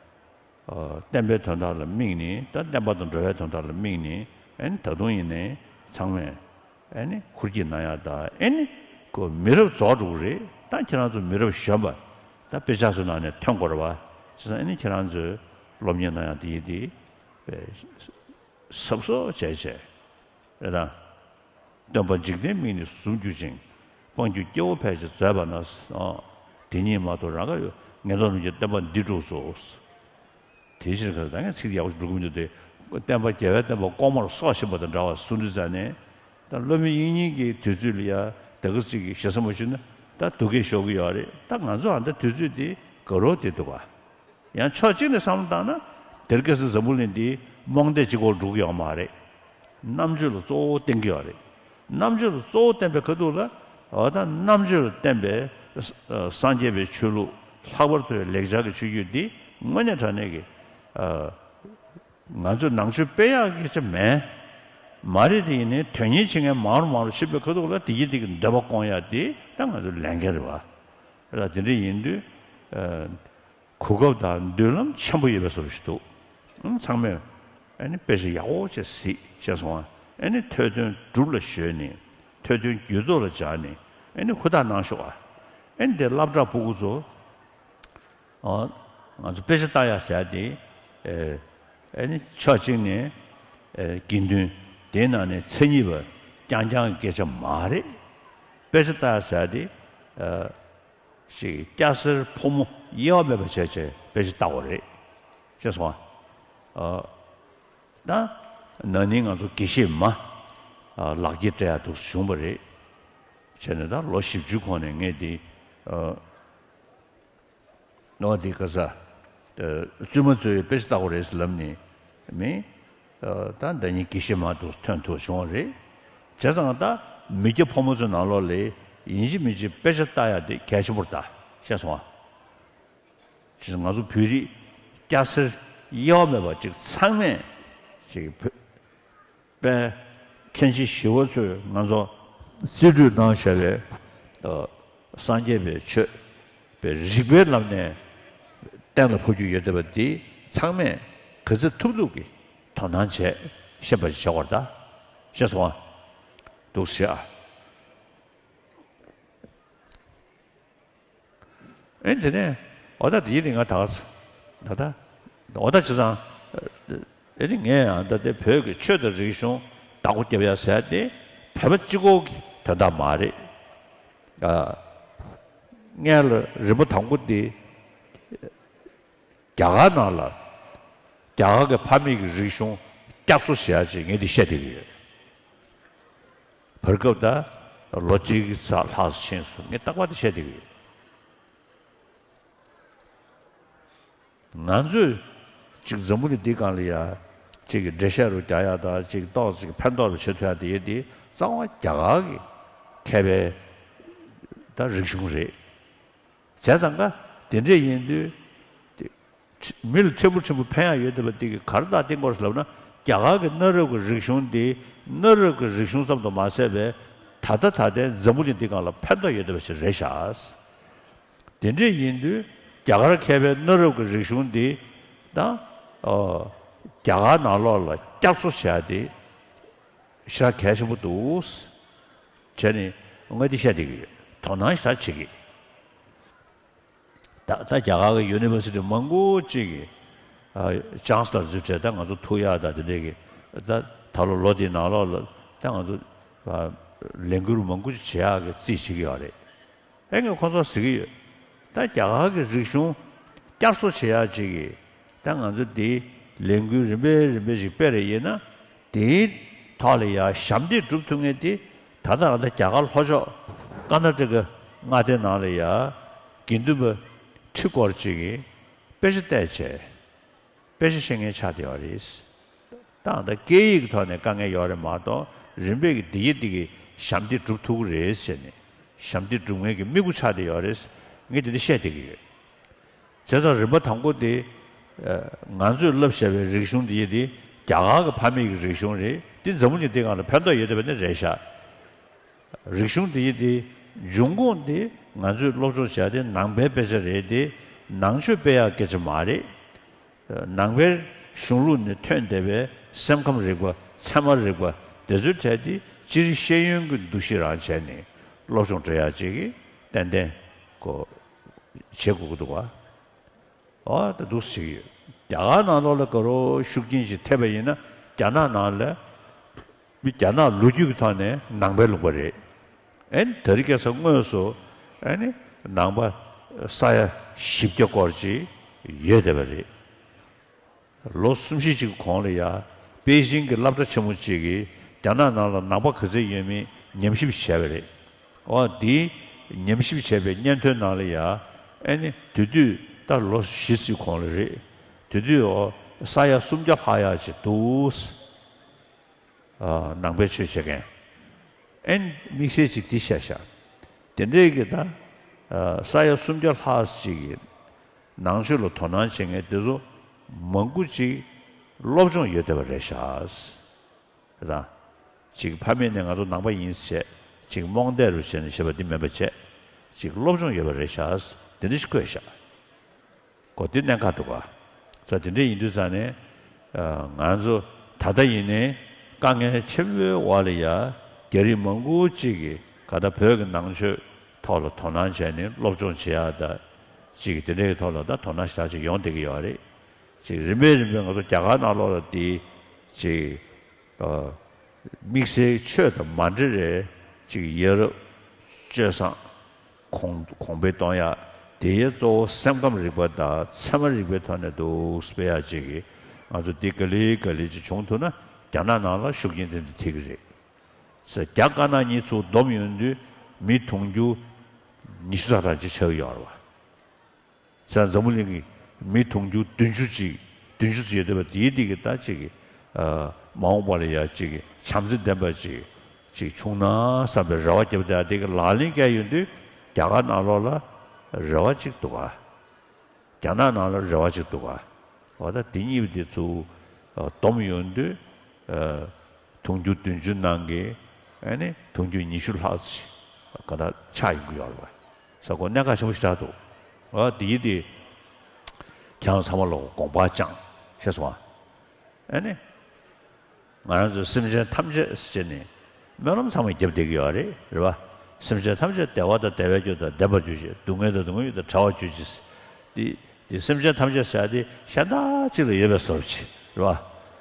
ཨ། བསྟན་པའི་དོན་དག་ལ་དམིགས་ནས། ད་བསྟན་པ་དང་འགྲོ་བའི་དོན་དག་ལ་དམིགས་ནས། ཨེ་ནི་ད་དུང་ཡིན་ནའི་ཚང་མས་ཨེ་ནི་ཧུར་གྱིས་གནང་ཡག་དང་། ཨེ་ནི་ཁོ་མི་རབས་རྫོགས་འགྲོ་གི་རེད། ད་ཁྱེད་རང་ཚོ་མི་རབས་གཞོན་པ་ད་དཔེ་ཆ་ཚོའི་ནང་ནས་ཐོན་དགོས་རེད་པ། བྱས་ཙང་ཨེ་ནི་ཁྱེད་རང་ཚོས་སློབ་གཉེར་གནང་ཡག་དེ་ཡིན་དེ། ཟབ་གསོ་བྱས་བྱས་རེད་ད། སྟོན་པ་འཇིག་རྟེན་མིག་ནི་ཟུམ་གྱུར་ཅིང་། སྤང་རྒྱུ་སྐྱེ་བོ་ཕལ་ཆེར་བཟོད་པ་ན། ཨ། དེ་ཉིད་མ་ཐོབ་རང་དགའ་ཡོད། ངན་རྟོག་རྣམས་ཀྱིས་བསྟན་པ་འདི་དཀྲུགས་སོ། དེ་ཕྱིར་ཁ་ད་ངས་ཚིག་ཡག་པོ་ཞིག་འགྲོ་གི་མི་འདུག་སྟེ། བསྟན་པ་རྒྱལ་བའི་བསྟན་པ་ལྐོག་མར་སྲོག་བཞིན་པ་དང་འདྲ་བ་སུ་འདྲ་ཟེར་ནས། ད་སློབ་མའི་དབྱིག་གཉེན་གྱི་དུས་ཚོད་ལ་ཡ་ད་ག་ཅིག་གི་ཞེ་ས་མ་ཞུས་ན་ད་སྡུག་སྐད་ཤོར་གི་ཡོད་རེད། ད་ང་ཚོ་ཨ་ད་དུས་ཚོད་དེ་དགའ་རབ་དེ་འདུག་ག་ཡང་ཕྱོགས་གཅིག་ནས་བསམ་བློ་བཏང་ན། དེར་སྐྱེས་སུ་འཛམ་བུ་གླིང་འདི་རྨོངས་དད་གཅིག་པོར་འགྲོ་གི་ཡོད་མ་རེད། རྣམ་དཔྱོད་ལ་གཙོ་བོ་བརྟེན་གྱི་ཡོད་རེད། རྣམ་དཔྱོད་ལ་གཙོ་བོ་བརྟེན་པའི་ཁ་ཐུག་ལ། འོ་ད་རྣམ་དཔྱོད་ལ་བརྟེན་པའི་ཨ་སངས་རྒྱས་པའི་ཆོས་ལུགས། ལྷག་པར་དུ་ལེགས་སྦྱར་གྱི་ཆོས་བརྒྱུད་འདི་དངོས་གནས་དྲང་གནས་ཀྱི། ཨ། ང་ཚོས་ནང་ཆོས་སྤེལ་ཡག་གི་ཆ་མེད། མ་རེད། དེ་ཡིན་ནའི་དོན་གཉེར་བྱེད་མཁན་མང་རུ་མང་རུ་ཕྱིན་པའི་ཁ་ཐུག་ལ་དེ་གི་དེ་གི་འདོད་པ་སྐོང་ཡག་དེ་ད་ང་ཚོའི་ལས་འགན་རེད་པ། རེད་ད། དེ་འདྲ་ཡིན་དུས། ཨ། གོ་སྐབས་དང་མདུན་ལམ་ཆེན་པོ་ཡོད་པའི་བཟོ་འདྲ་ཞིག་འདུག་ཨང་། ཚང་མས་ཨ་ནི་དཔེ་ཆ་ཡག་པོ་བྱས་གཟིགས་བྱས་སོང་ཨ། ཨ་ནི་ཐོས་དོན་སྒྲུབ་ལ་གཞོལ་ནས། ཐོས་དོན་རྒྱུད་ཐོག་ལ་སྦྱར་ནས། ཨ་ནི་ཧུར་ཐག་གནང་ཤོག་ཨ། ཨ་ནི་དེ་སློབ་གྲྭ་ཕྲུ་གུ་ཚོ། ཨ། ང་ཚོ་དཔེ་ཆ་ལྟ་ཡག་ཟེར་ཡག་དེ། ཨེ། ཨ་ནི་ཕྱོགས་གཅིག་ནས། ཨེ། དགེ་འདུན། དེའི་ནང་ནས་མཚན་ཉིད་པ་རྐྱང་རྐྱང་གི་སྐད་ཆ་མ་རེད། དཔེ་ཆ་ལྟ་ཡག་ཟེར་ཡག་དེ། ཨ། ཞིག་སྐྱ་སེར་ཕོ་མོ་དབྱེ་བ་མེད་པ་བྱས་བྱས་དཔེ་ཆ་ལྟ་དགོས་རེད། ཤེས་སོང་ཨ། ཨ། ད་ན་ནིང་ང་ཚོ་དགེ་བཤེས་མ། ཨ། ལག་འཁྱེར་སྤྲད་ཡག་འདུག་བྱུང་བ་རེད། བྱས་ནས་ད་ལོ་བཞི་བཅུའི་གོང་ནས་ངས་འདི། ཨ། ནོར་འདི་ག་ས། ཨ། བཙུན་མ་ཚོས་དཔེ་ཆ་ལྟ་དགོས་རེད་ཟེར་ལབ་ནས་མི། ཨ། ད་ཟླ་ཉིན་དགེ་བཤེས་མ་འདུག་ཐོན་ཐུབ་བྱུང་བ་རེད། བྱས་ཙང་ད་མི་སྐྱ་ཕོ་མོ་ཚོའི་ནང་ལོགས་ལ་ཡིན་གཅིག་མིན་གཅིག་དཔེ་ཆ་ལྟ་ཡག་དེ་གལ་ཆེན་པོ་རེད་ད། ཤེས་སོང་ཨ། ཅེས་ང་ཚོ་བོད་རིགས་སྐྱ་སེར་དབྱེ་བ་མེད་པ་ཅིག་ཚང་མས་ཅིག་བོད་པའི་མཁན་ཆེན་ཞི་བ་འཚོས་ང་ཚོ་ རྩིས་སྤྲོད་གནང་བཞག་པའི་སངས་རྒྱས་པའི་ཆོས་པའི་རིགས་པའི་ལམ་ནས་གཏན་ལ་ཕབ་རྒྱུ་ཡོད་བསྡད་པ་འདི་ཚང་མས་ག་ཚོད་ཐུབ་ཐུབ་ཀྱིས་དོ་སྣང་བྱས་ཤེས་པ་ཞིག་བྱེད་དགོས་རེད་ད། ཤེས་སོང་ཨ། འདུག་སེ་བྱས་ཨ། ཨེ་དེ་ནས་འོ་ད་དེའི་རིང་ང་ད་ག་ཚོད་ད་ད་འོ་ད་བྱས་ཙང་ཨེ་ནི་ངས་ཡང་ད་ལྟའི་བོད་ཀྱི་ཆོས་དང་རིག་གཞུང་བདག་པོ་རྒྱབ་ཡ་ཟེར་ཏེ་བོད་པ་གཅིག་པོ་གི་དོན་དག་མ་རེད། ཨ། སྔོན་ལ་རིམ་པ་དང་པོ་དེ་རྒྱ་གར་ནང་ལ་རྒྱ་གར་གྱི་ཕ་མེས་ཀྱི་རིག་གཞུང་བསྐྱར་གསོ་བྱེད་ཡ་ཅིག་ངས་འདི་བཤད་བསྡད་ཀྱི་ཡོད། བར་སྐབས་ད་ལོ་གཅིག་ཙམ་ལྷག་ཙམ་ཕྱིན་སོང་ངས་རྟག་པར་འདི་བཤད་བསྡད་ཀྱི་ཡོད། ང་ཚོས་ཅིག་འཛམ་བུ་གླིང་འདིའི་སྒང་ལ་ཡ་ཅིག་གི་འགྲེལ་བཤད་རུ་རྒྱག་ཡ་དང་ཅིག་ཏོག་ཙམ་ཕན་ཐོགས་རུ་བྱེད་ཐུབ་ཡ་དེ་ཡོད་དེ་གཙང་མ་རྒྱ་གར་གྱི་མཁས་པའི་ད་རིག་གཞུང་རེད། བྱས་ཙང་ཀ་དེ་འདྲས་ཡིན་དུས་དེ་མི་ལ་ཕྲན་བུ་ཕྲན་བུ་ཕན་ཡ་ཡོད་བསྡད་པ་དེ་གི་ག་རེ་ད་བསྟན་དགོས་རེད་ལབ་ན་རྒྱ་གར་གྱི་གནའ་རབས་ཀྱི་རིག་གཞུང་འདི་གནའ་རབས་ཀྱི་རིག་གཞུང་ཙམ་དུ་མ་ཟད་པའི་ད་ལྟ་ད་ལྟའི་འཛམ་བུ་གླིང་འདི་སྒང་ལ་ཕན་ཐོགས་ཡོད་བསྡད་པ་ཞིག་རེད་ཤག་དེ་འདྲས་ཡིན་དུས་རྒྱ་གར་མཁས་པའི་གནའ་རབས་ཀྱི་རིག་གཞུང་འདི་ད་ཨོ་རྒྱ་གར་ནང་ལོགས་ལ་བསྐྱར་གསོ་བྱས་ཏེ་ཞེ་དྲག་གལ་ཆེན་པོ་འདུག་བྱས་ནས་ངས་འདི་བཤད་བསྡད་ཀྱི་ཡོད། དོ་སྣང་ཞེ་དྲག་བྱེད་ཀྱི། ད་ད་རྒྱ་གར་གྱི་ཡུ་ནི་ཝར་སི་ཊི་མང་པོ་ཅིག་གི་ཨ་ཅཱནས་དང་འཛུལ་བྱས་ད་ང་ཚོ་ཐུག་ཡག་ད་དེ་འདྲས་ཀྱི་ད་ད་ལོ་ལོ་འདིའི་ནང་ལོགས་ལ་ད་ང་ཚོ་ཨ་ལས་འགུལ་མང་པོ་ཅིག་བྱེད་ཡག་གི་རྩིས་བྱེད་ཀྱི་ཡོད་རེད། ཨེ་ངས་ཁོང་ཚོར་ཟེར་གྱི་ཡོད། ད་རྒྱ་གར་གྱི་རིག་གཞུང་བསྐྱར་གསོ་བྱེད་ཡག་ཅིག་གི་ད་ང་ཚོ་འདིའི་ལས་འགུལ་རིམ་པས་རིམ་པས་ཅིག་སྤེལ་རེ་ཡིན་ན་དེའི་ཐོག་ལ་ཡ་ཞབས་འདེགས་སྒྲུབ་ཐུབ་མཁན་དེ་ད་ལྟ་ང་ད་རྒྱ་གར་ལྷོ་ཕྱོགས་ཀར་ནཱ་ཊ་ཀ་མངའ་སྡེ་ནང་ལ་ཡ་དགེ་འདུན་པ་ཁྲི་སྐོར་ཅིག་གིས་དཔེ་ཆ་བལྟས་བྱས། དཔེ་ཆ་ཤེས་མཁན་ཆགས་བསྡད་ཡོད་རེད། ད་ད་སྐད་ཡིག་གི་ཐོག་ནས་དཀའ་ངལ་ཡོད་རེད་མ་གཏོགས་རིམ་པས་ཀྱི་འདི་ཡི་འདི་གི་ཞབས་འདེགས་སྒྲུབ་ཐུབ་ཀྱི་རེད་ཟེར་ནས་ཞབས་འདེགས་སྒྲུབ་མཁན་གྱི་དམིགས་ཡུལ་ཆགས་བསྡད་ཡོད་རེད། ངས་དེ་འདྲ་བཤད་བསྡད་ཀྱི་ཡོད། བྱས་ཙང་རིམ་པ་དང་པོ་དེ་ང་ཚོས་བསླབ་བཞག་པའི་རིག་གཞུང་འདི་ཡི་འདི་རྒྱ་གར་གྱི་ཕ་མེས་ཀྱི་རིག་གཞུང་རེད། འདི་འཛམ་བུ་གླིང་འདི་སྒང་ལ་ཕན་ཐོགས་ཡོད་བསྡད་པ་ནི་རེད་ཤག་རིག་གཞུང་འདི་ཡི་འདི་འབྱུང་ཁུངས་འདི་ང་ཚོས་སློབ་སྦྱོང་བྱ་དེ་ནང་པའི་དཔེ་ཆ་རེད་དེ་ནང་ཆོས་སྤེལ་ཡག་སྐད་ཆ་མ་རེད། ནང་པའི་གཞུང་ལུགས་ནས་ཐོན་བསྡད་པའི་སེམས་ཁམས་རིག་པ་ཚད་མ་རིག་པ་དེ་ཚོའི་གྲས་དེ་སྤྱིར་ཤེས་ཡོན་གྱི་འདུ་ཤེས་རང་བྱས་ནས་སློབ་སྦྱོང་སྤྲད་ཡག་ཅིག་གི་ཏན་ཏན་གོ་བྱེད་དགོས་ཀྱི་འདུག་ག་འོ་ད་འདུག་སེ་བྱེད་ཀྱི་ཡོད། རྒྱ་གར་ནང་ལོགས་ལ་དགའ་རོགས་ཤུགས་རྐྱེན་ཅིག་ཐེབས་པ་ཡིན་ན་རྒྱ་ནག་ནང་ལ་མི་རྒྱ་ནག་ལོ་རྒྱུས་ཀྱི་ཐོག་ནས་ནང་པའི་ལུང་པ་རེད། ཨེ་ནི་དེ་རིང་ཁ་སང་དངོས་སུ་ཨེ་ནི་ནང་པ་ས་ཡ་བཞི་བརྒྱ་སྐོར་ཅིག་ཡོད་བསྡད་པ་རེད། ལོ་གསུམ་བཞི་ཅིག་གོང་ལ་ཡ་པེ་ཅིང་གི་སློབ་གྲྭ་ཆེན་མོ་ཅིག་གིས་རྒྱ་ནག་ནང་ལ་ནང་པ་ག་ཚོད་ཡོད་མེད་ཉམས་ཞིབ་བྱས་པ་རེད། འོ་དེའི་ཉམས་ཞིབ་བྱས་པའི་སྙན་ཐོའི་ནང་ལ་ཡ་ཨེ་ནི་དེ་དུས་ད་ལོ་བཞི་ཙམ་གོང་ལ་རེད། དེ་དུས་འོ་ས་ཡ་སུམ་བརྒྱ་ལྷག་ཡ་ཅིག་འདུག་ཨ་ནང་པའི་ཆོས་བྱེད་མཁན། ཨེ་ནི་དམིགས་བསལ་ཅིག་འདི་བཤད་ཤག་དེ་འདྲས་ཀྱི་ད་ཨ་ས་ཡ་སུམ་བརྒྱ་ལྷག་ཅིག་གི་ནང་ཆོས་ལ་དོ་སྣང་བྱེད་མཁན་དེ་ཚོ་མང་པོ་ཅིག་སློབ་སྦྱོང་ཡོད་བསྡད་པ་རེད་ཤག་རེད་དང་། ཅིག་ཕ་མེས་ནས་ང་ཚོ་ནང་པ་ཡིན་ཟེར་ཅིག་རྨོངས་དད་རུ་བྱས་ནས་བཤད་པ་འདི་མིན་པ་བྱས། ཅིག་སློབ་སྦྱོང་ཡོད་པ་རེད་ཤག་དེ་འདྲ་ཞིག་བཀོད་ཤག་གོ་འདི་གནད་འགག་འདུག་ག་ས་དེ་འདྲ་ཡིན་དུས་ཙང་ནས་ང་ཚོ་ད་ལྟ་ཡིན་ནའི་དཀའ་ངལ་ཆེན་པོའི་འོག་ལ་ཡ་རྒྱ་རིགས་མང་པོ་ཅིག་གིས་ག་ད་བོད་ཀྱི་ནང་ཆོས་ཐོག་ལ་དོ་སྣང་བྱས་ནས་སློབ་སྦྱོང་བྱེད་ཡ་ད་ཅིག་དེ་འདྲའི་ཐོག་ལ་ད་དོ་སྣང་ཞེ་དྲག་ཅིག་ཡོང་བསྡད་ཀྱི་ཡོད་རེད། ཅིག་རིམ་པས་རིམ་པས་ང་ཚོ་རྒྱ་གར་ནང་ལོགས་ལ་དེ་ཅིག་ཨ་དམིགས་བསལ་ཆོས་དང་མ་འདྲེས་རེད། ཅིག་ཡ་རབས་སྤྱོད་བཟང་གོང་གོང་འཕེལ་གཏོང་ཡག་དེ་ཡི་གཙོ་བོ་སེམས་ཁམས་རིག་པ་དང་ཚད་མ་རིག་པའི་ཐོག་ནས་འདུག་སྤེལ་ཡག་ཅིག་གིས་ང་ཚོ་འདི་ག་ལེ་ག་ལེ་ཅིག་བྱུང་ཐུབ་ན་རྒྱ་ནག་ནང་ལ་ཤུགས་རྐྱེན་དེ་འདྲ་ཐེབས་ཀྱི་རེད། ས་རྒྱ་དཀར་ནག་གཉིས་ཚུར་བསྡོམས་ཡོང་དུས་མི་དུང་ཕྱུར་ཉི་ཤུ་རྩ་གྲངས་ཅིག་ཆགས་ཀྱི་ཡོད་རེད་བ། ས་འཛམ་བུ་གླིང་གི་མི་དུང་ཕྱུར་བདུན་ཅུ་ཅིག་བདུན་ཅུ་ཙམ་ཡོད་བསྡད་པ་དེའི་སྟེང་གི་ད་ཅིག་གི་ཨ་མ་འོངས་པ་ལ་ཡ་ཅིག་གི་བྱམས་བརྩེ་ལྡན་པ་ཅིག་ཅིག་བྱུང་ན་བསམ་པའི་རེ་བ་བརྒྱབ་བསྡད་ཡ་དེ་གི་ལག་ལེན་བཀལ་ཡོང་དུས་རྒྱ་གར་ནང་ལོགས་ལ་རེ་བ་ཅིག་འདུག་ག་རྒྱ་ནག་ནང་ལ་རེ་བ་ཅིག་འདུག་ག་འོ་ད་དེ་གཉིས་པོ་དེ་ཚུར་ཨ་བསྡོམས་ཡོང་དུས་ཨ་དུང་ཕྱུར་བདུན་ཅུ་ནང་གི་ ཨ་ནི་དུང་ཕྱུར་ཉི་ཤུ་ལྷག་ཅིག་ག་ད་ཆགས་ཡོང་གི་ཡོད་རེད་པ། ས་གོ་གནད་འགག་ཆེན་པོ་ཞིག་ཆགས་འདུག་ཨ་དེ་ཡིན་དེ། ཁྱེད་རང་ཚང་མ་ལོག་དགོངས་པ་བཅངས། ཤེས་སོང་ཨ། ཨ་ནི། ང་རང་ཚོ་སེམས་ཅན་ཐམས་ཅད་ཟེར་ནས་སྨོན་ལམ་ཚང་མ་བརྒྱབ་བསྡད་ཀྱི་ཡོད་རེད། རེད་པ། སེམས་ཅན་ཐམས་ཅད་བདེ་བ་དང་བདེ་བའི་རྒྱུ་དང་ལྡན་པར་གྱུར་ཅིག་སྡུག་བསྔལ་དང་སྡུག་བསྔལ་ཡོད་དང་བྲལ་བར་གྱུར་ཅིག་དེ་དེ་སེམས་ཅན་ཐམས་ཅད་ཟེར་ཡ་དེ་གཞན་དག་ཅིག་ལ་ཡོད་པའི་བཟོ་འདྲ་ཅིག་རེད་པ།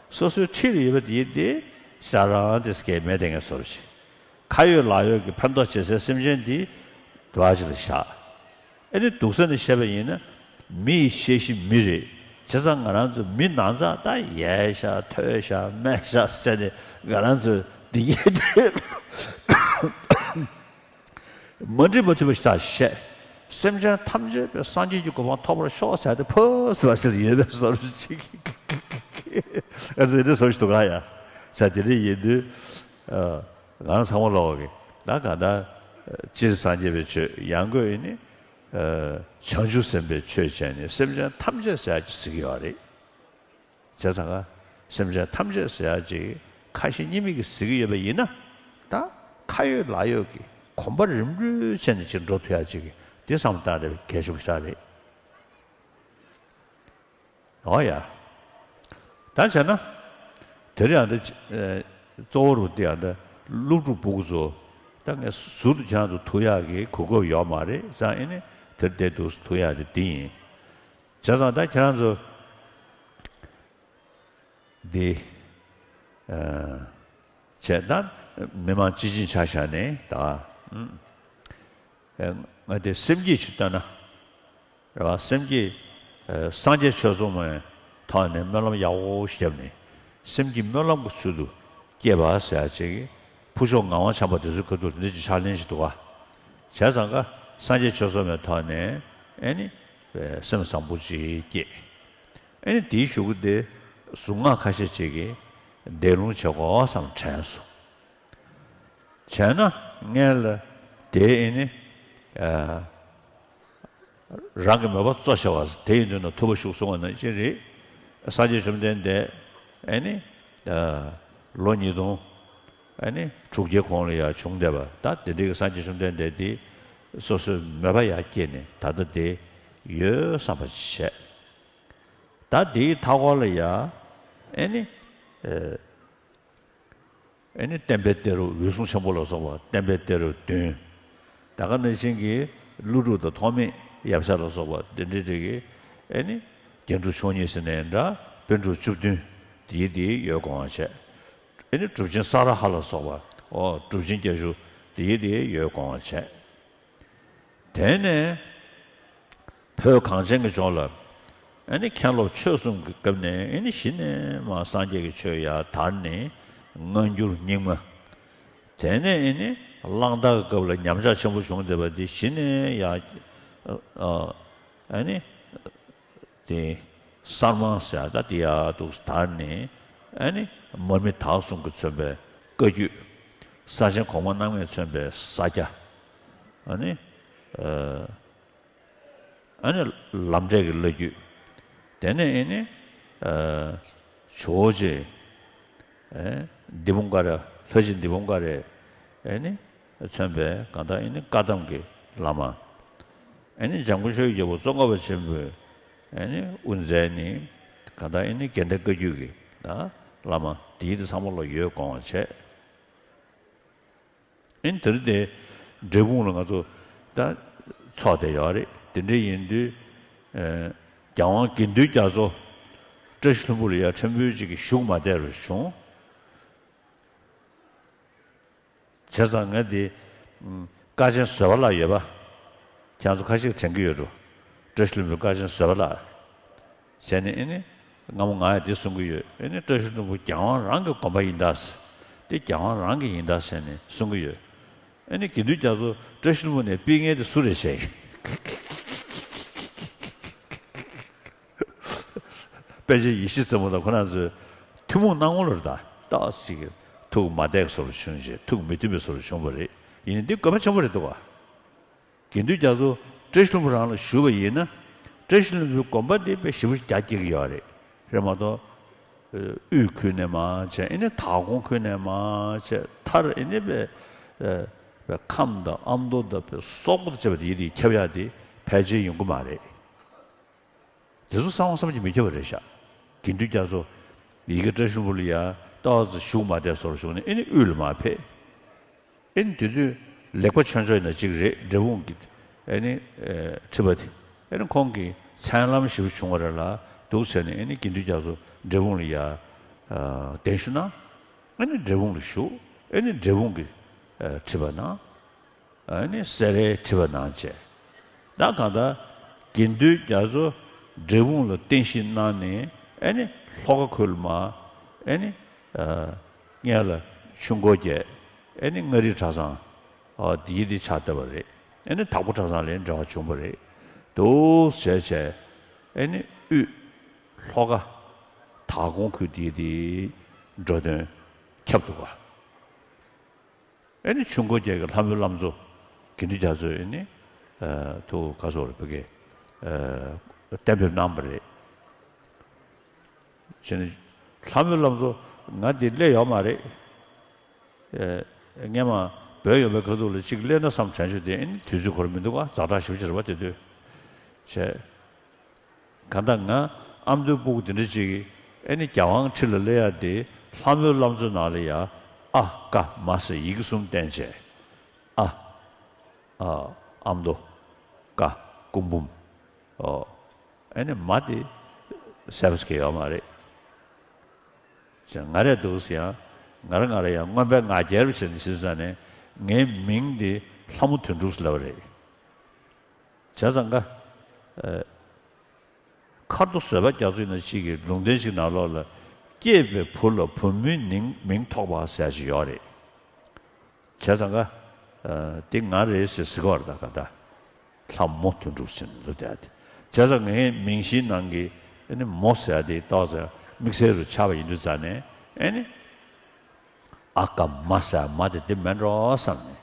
སོ་སོའི་འཁྲིས་ལ་ཡོད་པ་དེ་དེ་ཞེ་དྲག་རང་དེ་སྐད་མེད་དེ་ངས་བཟོ་འདྲ་ཅིག་ཁ་ཡོད་ལག་ཡོད་ཀྱི་ཕན་ཐོགས་བྱེད་སའི་སེམས་ཅན་དེ་དེ་བ་ཅིག་ལ་བཞག་ཨ་ནི་སྡུག་ས་ནས་བཤད་པ་ཡིན་ན། མི་ཡི་ཤེས་བཞིན་མི་རེད། བྱས་ཙང་ང་རང་ཚོ་མི་ནང་ཚགས་ད་ཡལ་ཤག་ཐོལ་ཤག་རྨས་ཤག་ཟེར་ནས་ང་རང་ཚོ་འདི་ཡིན་དེ་མ་འགྲིག་མ་མཐུན་པ་ཞིག་ད་བཤད། སེམས་ཅན་ཐམས་ཅད་པའི་སངས་རྒྱས་ཀྱི་གོ་འཕང་ཐོབ་པར་ཤོག་ཟེར་ཏེ་ཕོ་སི་བ་སི་ལ་ཡོད་པའི་བཟོ་འདྲ་ཅིག་ཨ་ཙི་འདི་བཟོ་ཞིག་འདུག་ག་ཡ། ས་དེ་འདྲ་ཡིན་དུས། ང་རང་ཚང་མ་ལོག་གི་ད་ག་ད་སྤྱིར་སངས་རྒྱས་པའི་ཆོས་ཡང་སྒོས་ཨེ་ནི། བྱང་ཆུབ་སེམས་དཔའི་ཆོས་བྱས་ནས་སེམས་ཅན་ཐམས་ཅད་ཟེར་ཡག་ཅིག་ཟེར་གྱི་ཡོད་རེད། བྱས་ཙང་ཀ་སེམས་ཅན་ཐམས་ཅད་ཟེར་ཡག་ཅིག་ཁ་ཞེ་གཉིས་མེད་ཀྱིས་ཟེར་གྱི་ཡོད་པ་ཡིན་ན། ད་ཁ་ཡོད་ལག་ཡོད་ཀྱི་གོམ་པ་རིམ་གྲོ་བྱས་ནས་ཅིག་འགྲོ་ཐུབ་ཡག་ཅིག་གི་དེ་བསམ་བློ་བཏང་བསྡད་པ་གལ་ཆེན་པོ་ཞིག་རེད། འོ་ཡ། ད་བྱས་ན། དེ་རིང་ཡང་འདི། གཙོ་བོ་རུ་འདི་ཡང་འདི། སློབ་ཕྲུག་སྤུ་གུ་ཚོ། ད་ངས་ཟུར་དུ་ཁྱེད་རང་ཚོ་ཐུག་ཡག་གི་གོ་སྐབས་ཡོད་མ་རེད་ཙང་ཨེ་ནི། དེར་བསྡད་འདུག་ཐུག་ཡག་དེ་འདི་ཡིན། བྱས་ཙང་ད་ཁྱེད་རང་ཚོ། འདི། བྱས་ད། མི་མང་སྤྱི་བྱིངས་ཆ་བཞག་ནས་ད། ང་དེ་སེམས་བསྐྱེད་ཅིག་བཏོན་ན། རེད་བ། སེམས་བསྐྱེད། སངས་རྒྱས་ཆོས་ཚོགས་མའི་ཐོག་ནས་སྨོན་ལམ་ཡག་པོ་ཞིག་བརྒྱབ་ནས། སེམས་བསྐྱེད་སྨོན་ལམ་གྱི་ཚུལ་དུ་བསྐྱེད་པ་ཟེར་ཡག་ཅིག་ཕུར་ཤོག་ངག་དབང་བྱམས་པ་དེ་ཚོའི་ཁ་ཐུག་འདི་འདྲ་ཅིག་ཕྱག་ལེན་ཞིག་འདུག་ག་བྱས་ཙང་ཀ་སངས་རྒྱས་ཆོས་ཚོགས་མའི་ཐོག་ནས་ཨེ་ནི། སེམས་བཟང་པོ་ཅིག་བསྐྱེད། ཨེ་ནི་དེའི་གཞུག་གུ་དེ་གཟུངས་སྔགས་ཁ་ཤས་ཅིག་གིས་བཟླས་ལུང་བྱེད་དགོས་བསམ་དྲན་སོང་། བྱས་ན་སྔོན་ལ་དེ་ཨེ་ནི། རང་གི་མོས་པ་གཙོ་ཆེ་བ་དེ་ཡིན་དུས་ན་ཐུབ་པ་ཞུགས་གསུང་བ་ནང་བཞིན་རེད། སངས་རྒྱས་བཅོམ་ལྡན་འདས་ཨེ་ནི། ལོ་ཉིས་སྟོང་ཨེ་ནི་དྲུག་བརྒྱའི་གོང་ལ་ཡང་བྱུང་བསྡད་པ་ད་དེ་འདྲའི་གི་སངས་རྒྱས་བཅོམ་ལྡན་འདས་དེ་སོ་སོའི་མོས་པ་ཡར་སྐྱེས་ནས་ད་ལྟ་དེ་ཡོད་བསམ་པ་བྱས། ད་དེའི་མཐའ་འཁོར་ལ་ཡ་ཨེ་ནི། ཨེ་ནི་བསྟན་པའི་གཏེར་འོད་སྲུང་ཆེན་པོ་ལ་སོགས་པ་བསྟན་པའི་གཏེར་འོད་བདུན། ད་ག་ནང་བཞིན་གྱི་ཀླུ་སྒྲུབ་དང་ཐོགས་མེད་ཡབ་སྲས་ལ་སོགས་པ་དེ་འདྲའི་རིགས་ཀྱི་ཨེ་ནི་རྒྱན་དྲུག་མཆོག་གཉིས་ཟེར་ནའི་འདྲ་པཎ་གྲུབ་བཅུ་བདུན་དེའི་དེའི་ཡོད་དགོངས་པ་བྱས། ཨེ་ནི་གྲུབ་ཆེན་ས་ར་ཧ་ལ་སོགས་པ་འོ་གྲུབ་ཆེན་བརྒྱད་ཅུ་དེའི་དེའི་ཡོད་དགོངས་པ་བྱས། དེ་ནས་བོད་གངས་ཅན་གྱི་ལྗོངས་ལ་ཨེ་ནི་མཁན་སློབ་ཆོས་གསུམ་གྱི་སྐབས་ནས་ཨེ་ནི་གཞི་ནས་མར་སངས་རྒྱས་ཀྱི་ཆོས་ཡར་དར་ནས་སྔ་འགྱུར་རྙིང་མ། དེ་ནས་ཨེ་ནི་གླང་དར་གྱི་སྐབས་ལ་ཉམས་ཆག་ཆེན་པོ་བྱུང་བསྡད་པ་འདི་གཞི་ནས་ཡར་ཨ་ཨེ་ནི་དེ་གསར་མ་ཟེར་ཡག་ད་དེ་ཡར་འདུག་དར་ནས་ཨེ་ནི་མར་མི་དྭགས་གསུམ་གྱིས་མཚོན་པའི་བཀའ་བརྒྱུད། ས་ཆེན་གོང་མ་རྣམ་ལྔས་མཚོན་པའི་ས་སྐྱ། ཨ་ནི། ཨ་ནི་ལམ་འབྲས་ཀྱི་བླ་བརྒྱུད། དེ་ནས་ཨེ་ནི། ཇོ་བོ་རྗེ། ཨེ་འདི་བུང་ཀ་ར་ལྷ་རྗེ་འདི་བུང་ཀ་རས་ཨེ་ནི། མཚོན་པའི་གང་ལྟར་ཨེ་ནི་བཀའ་གདམས་ཀྱི་བླ་མ། ཨེ་ནི་འཇམ་མགོན་ཆོས་ཀྱི་རྒྱལ་པོ་ཙོང་ཁ་པ་ཆེན་པོས་ཨེ་ནི་དབུ་མཛད་ནི། གང་ལྟར་ཨེ་ནི་དགེ་ལྡན་བཀའ་བརྒྱུད་ཀྱི་ད་བླ་མ་དེའི་དེ་ཚང་མ་ལ་ཡོད་དགོངས་པ་བྱས། ཨིན་དེ་རིང་དེ་འབྲས་སྤུངས་ལ་ང་ཚོ་ད་ཚོགས་བསྡད་ཡོད་རེད། དེ་འདྲ་ཡིན་དུས་ཨེ་རྒྱལ་དབང་དགེ་འདུན་རྒྱ་མཚོ་བཀྲ་ཤིས་ལྷུན་པོ་ལ་ཡ་མཆོད་འབུལ་ཅིག་གི་བཞུགས་མ་བསྡད་རུ་བྱུང་། བྱས་ཙང་ངས་འདི་ཀ་ཆེན་བཟོད་པ་ལགས་ཡོད་པ། ཁྱེད་ཚོ་ཁ་ཤས་དྲན་གྱི་ཡོད་འགྲོ། བཀྲ་ཤིས་ལྷུན་པོའི་ཀ་ཆེན་བཟོད་པ་ལགས། བྱས་ནས་ཨེ་ནི། སྔ་མོ་ང་ཡང་འདི་གསུང་གི་ཡོད། ཨེ་ནི་བཀྲ་ཤིས་ལྷུན་པོ་རྒྱལ་དབང་རང་གི་དགོན་པ་ཡིན་ད་ཟེར། འདི་རྒྱལ་དབང་རང་གི་ཡིན་ད་ཟེར་ནས་གསུང་གི་ཡོད། ཨེ་ནི་དགེ་འདུན་རྒྱ་མཚོ་བཀྲ་ཤིས་ལྷུན་པོ་ནས་ཕུད་མཁན་དེ་སུ་རེད་བཤད་ཡིན། པཎ་ཆེན་ཡེ་ཤེས་སྲས་མོ་དང་ཁོ་རང་ཚོས་ཐུན་མོང་གནང་ངོ་ལོར་ད་ཏོག་ཙམ་ཅིག་ཐུགས་མ་བདེ་བའི་བཟོ་འདྲ་བྱུང་རྗེས་ཐུགས་མི་མཐུན་པའི་བཟོ་འདྲ་བྱུང་བ་རེད། ཡིན་ནའི་འདི་དགོས་པ་ཆེན་པོ་རེད་འདུག་ག་དགེ་འདུན་རྒྱ་མཚོ་བཀྲ་ཤིས་ལྷུན་པོ་རང་ལ་ཞུས་པ་ཡིན་ན། བཀྲ་ཤིས་ལྷུན་པོའི་དགོན་པ་འདི་དཔེ་ཞེ་པོ་རྒྱ་སྐྱེད་ཀྱི་ཡོད་རེད། རེད་མ་གཏོགས། དབུས་ཁུལ་ནས་མར་བྱས། ཨེ་ནི་དྭགས་ཀོང་ཁུལ་ནས་མར་བྱས། མཐར་ཨེ་ནི་པའི་པའི་ཁམས་དང་ཨ་མདོ་དང་པའི་སོག་པོ་དང་བཅས་པ་དེ་ཡི་དེ་ཁྱབ་ཡག་དེ་ཕལ་ཆེར་ཡོང་གི་མ་རེད། དེ་ཚོ་གསང་བ་བསམ་གྱིས་མི་ཁྱབ་པ་རེད་ཤག་དགེ་འདུན་རྒྱ་མཚོ་ཡ་གི་བཀྲ་ཤིས་ལྷུན་པོ་ལ་ཡ་ཏོག་ཙམ་བཞུགས་མ་བསྡད་བཟོ་འདྲ་བྱུང་ནས། ཨེ་ནི་དབུས་ལ་མར་ཕེབས། ཨེ་ནི་དེ་དུས་ལེགས་པ་ཆོས་འབྱོར་ཡིན་ན་གཅིག་རེད། འབྲས་སྤུངས་ཀྱི་ཨེ་ནི་ཨེ་ཁྲི་པ་དེ། ཨེ་ནི་ཁོང་གི་མཚན་ལམ་ཞེ་པོ་བྱུང་བ་རེད་ལ། འདུག་བྱས་ནས་ཨེ་ནི་དགེ་འདུན་རྒྱ་མཚོ་འབྲས་སྤུངས་ལ་ཡ་ཨ་གདན་ཞུ་གནང་། ཨེ་ནི་འབྲས་སྤུངས་ལ་བཞུགས། ཨེ་ནི་འབྲས་སྤུངས་ཀྱི་ཨ་ཁྲི་པ་གནང་། ཨ་ནི་སེ་རའི་ཁྲི་པ་གནང་བྱས། ད་གང་ལྟར་དགེ་འདུན་རྒྱ་མཚོ་འབྲས་སྤུངས་ལ་རྟེན་གཞི་གནང་ནས། ཨ་ནི་ལྷོ་ཁ་ཁུལ་ལ་མར། ཨ་ནི་ཨ་སྔོན་ལ་ཆུ་འགོ་བརྒྱད། ཨ་ནི་མངའ་རིས་གྲྭ་ཚང་། ཨ་དེའི་དེ་ཕྱག་བཏབ་པ་རེད། ཨ་ནི་དྭགས་པོ་གྲྭ་ཚང་ལ་འབྲེལ་བ་བྱུང་བ་རེད། འདུག་བྱས་བྱས། ཨ་ནི་དབུས་ལྷོ་ཁ་དྭགས་ཀོང་ཁུལ་དེའི་དེ་འགྲོ་དོན་ཁྱབ་འདུག་ག་ཨེ་ནི་ཆུ་འགོ་བརྒྱད་ཀྱི་ལྷ་མོའི་བླ་མཚོ་དགེ་འདུན་རྒྱ་མཚོས་ཨེ་ནི་ཨ་ཐུགས་དགའ་སོགས་རེ་བོད་ཀྱི་ཨ་གཏན་འབེབས་གནང་བ་རེད། བྱས་ནས་ལྷ་མོའི་བླ་མཚོ་ང་འདི་སླེབས་ཡོད་མ་རེད། ཨ་སྔན་མ་བོད་ཡོད་པའི་ཁ་ཐུག་ལ་གཅིག་སླེབས་ན་བསམ་དྲན་བྱུང་། དེ་ཨེ་ནི་དུས་ཚོད་འཁོར་མི་འདུག་ག་ཛ་དྲག་ཞེ་པོ་ཅིག་རེད་པ་དེ་དུས། བྱས། གང་ལྟར་ང་ཨ་མདོའི་སྤུ་གུ་འདི་འདྲ་ཅིག་གིས་ཨེ་ནི་རྒྱལ་དབང་ཁྲི་ལ་སླེབས་ཡ་དེ་ལྷ་མོའི་བླ་མཚོའི་ནང་ལ་ཡ་ཨ་ཀ་མ་ཟེར་ཡི་གེ་གསུམ་བསྟན་བྱས། ཨ། ཨ། ཨ་མདོ། ཀ། སྐུ་འབུམ། ཨོ། ཨེ་ནི་མ་དེ་ཟེར་བ་ཟེར་གྱི་ཡོད་མ་རེད། ཅེས་ང་རས་འདུག་ཟེར་ཡང་། ང་རང་ང་རང་ཡང་རྔོན་པའི་ང་རྒྱལ་བྱས་ནས་ཟེར་ཙང་ནས་ངའི་མིང་དེ་ལྷ་མོ་དོན་གྲུབ་ཟེར་ལབ་པ་རེད། བྱས་ཙང་ཀ་ཨ། མཁར་རྡོ་བཟོད་པ་རྒྱ་མཚོ་ཡིན་ན་ཅིག་གི་ལུང་བསྟན་ཞིག་ནང་ལོགས་ལ། སྐྱེས་པའི་བུ་ལ་བུ་མོའི་ནིང་མིང་ཐོགས་པ་ཟེར་ཞིག་ཡོད་རེད། བྱས་ཙང་ཀ་ཨ། འདི་ང་རེད་ཟེར་ཟེར་གི་ཡོད་རེད། ད་ག་ད་ལྷ་མོ་དོན་གྲུབ་ཟེར་ནས་འདུག་བསྡད་དེ། བྱས་ཙང་ངའི་མིང་གཞིའི་ནང་གི་ཨ་ནི་མོ་ཟེར་དེ་ཏོག་ཙམ་དམིགས་བསལ་རུ་ཆགས་པ་ཡིན་དུས་ཙང་ནས། ཨ་ནི་ཨ་ཀ་མ་ཟེར་མ་དེ་འདི་མིན་འགྲོ་བསམ་ནས།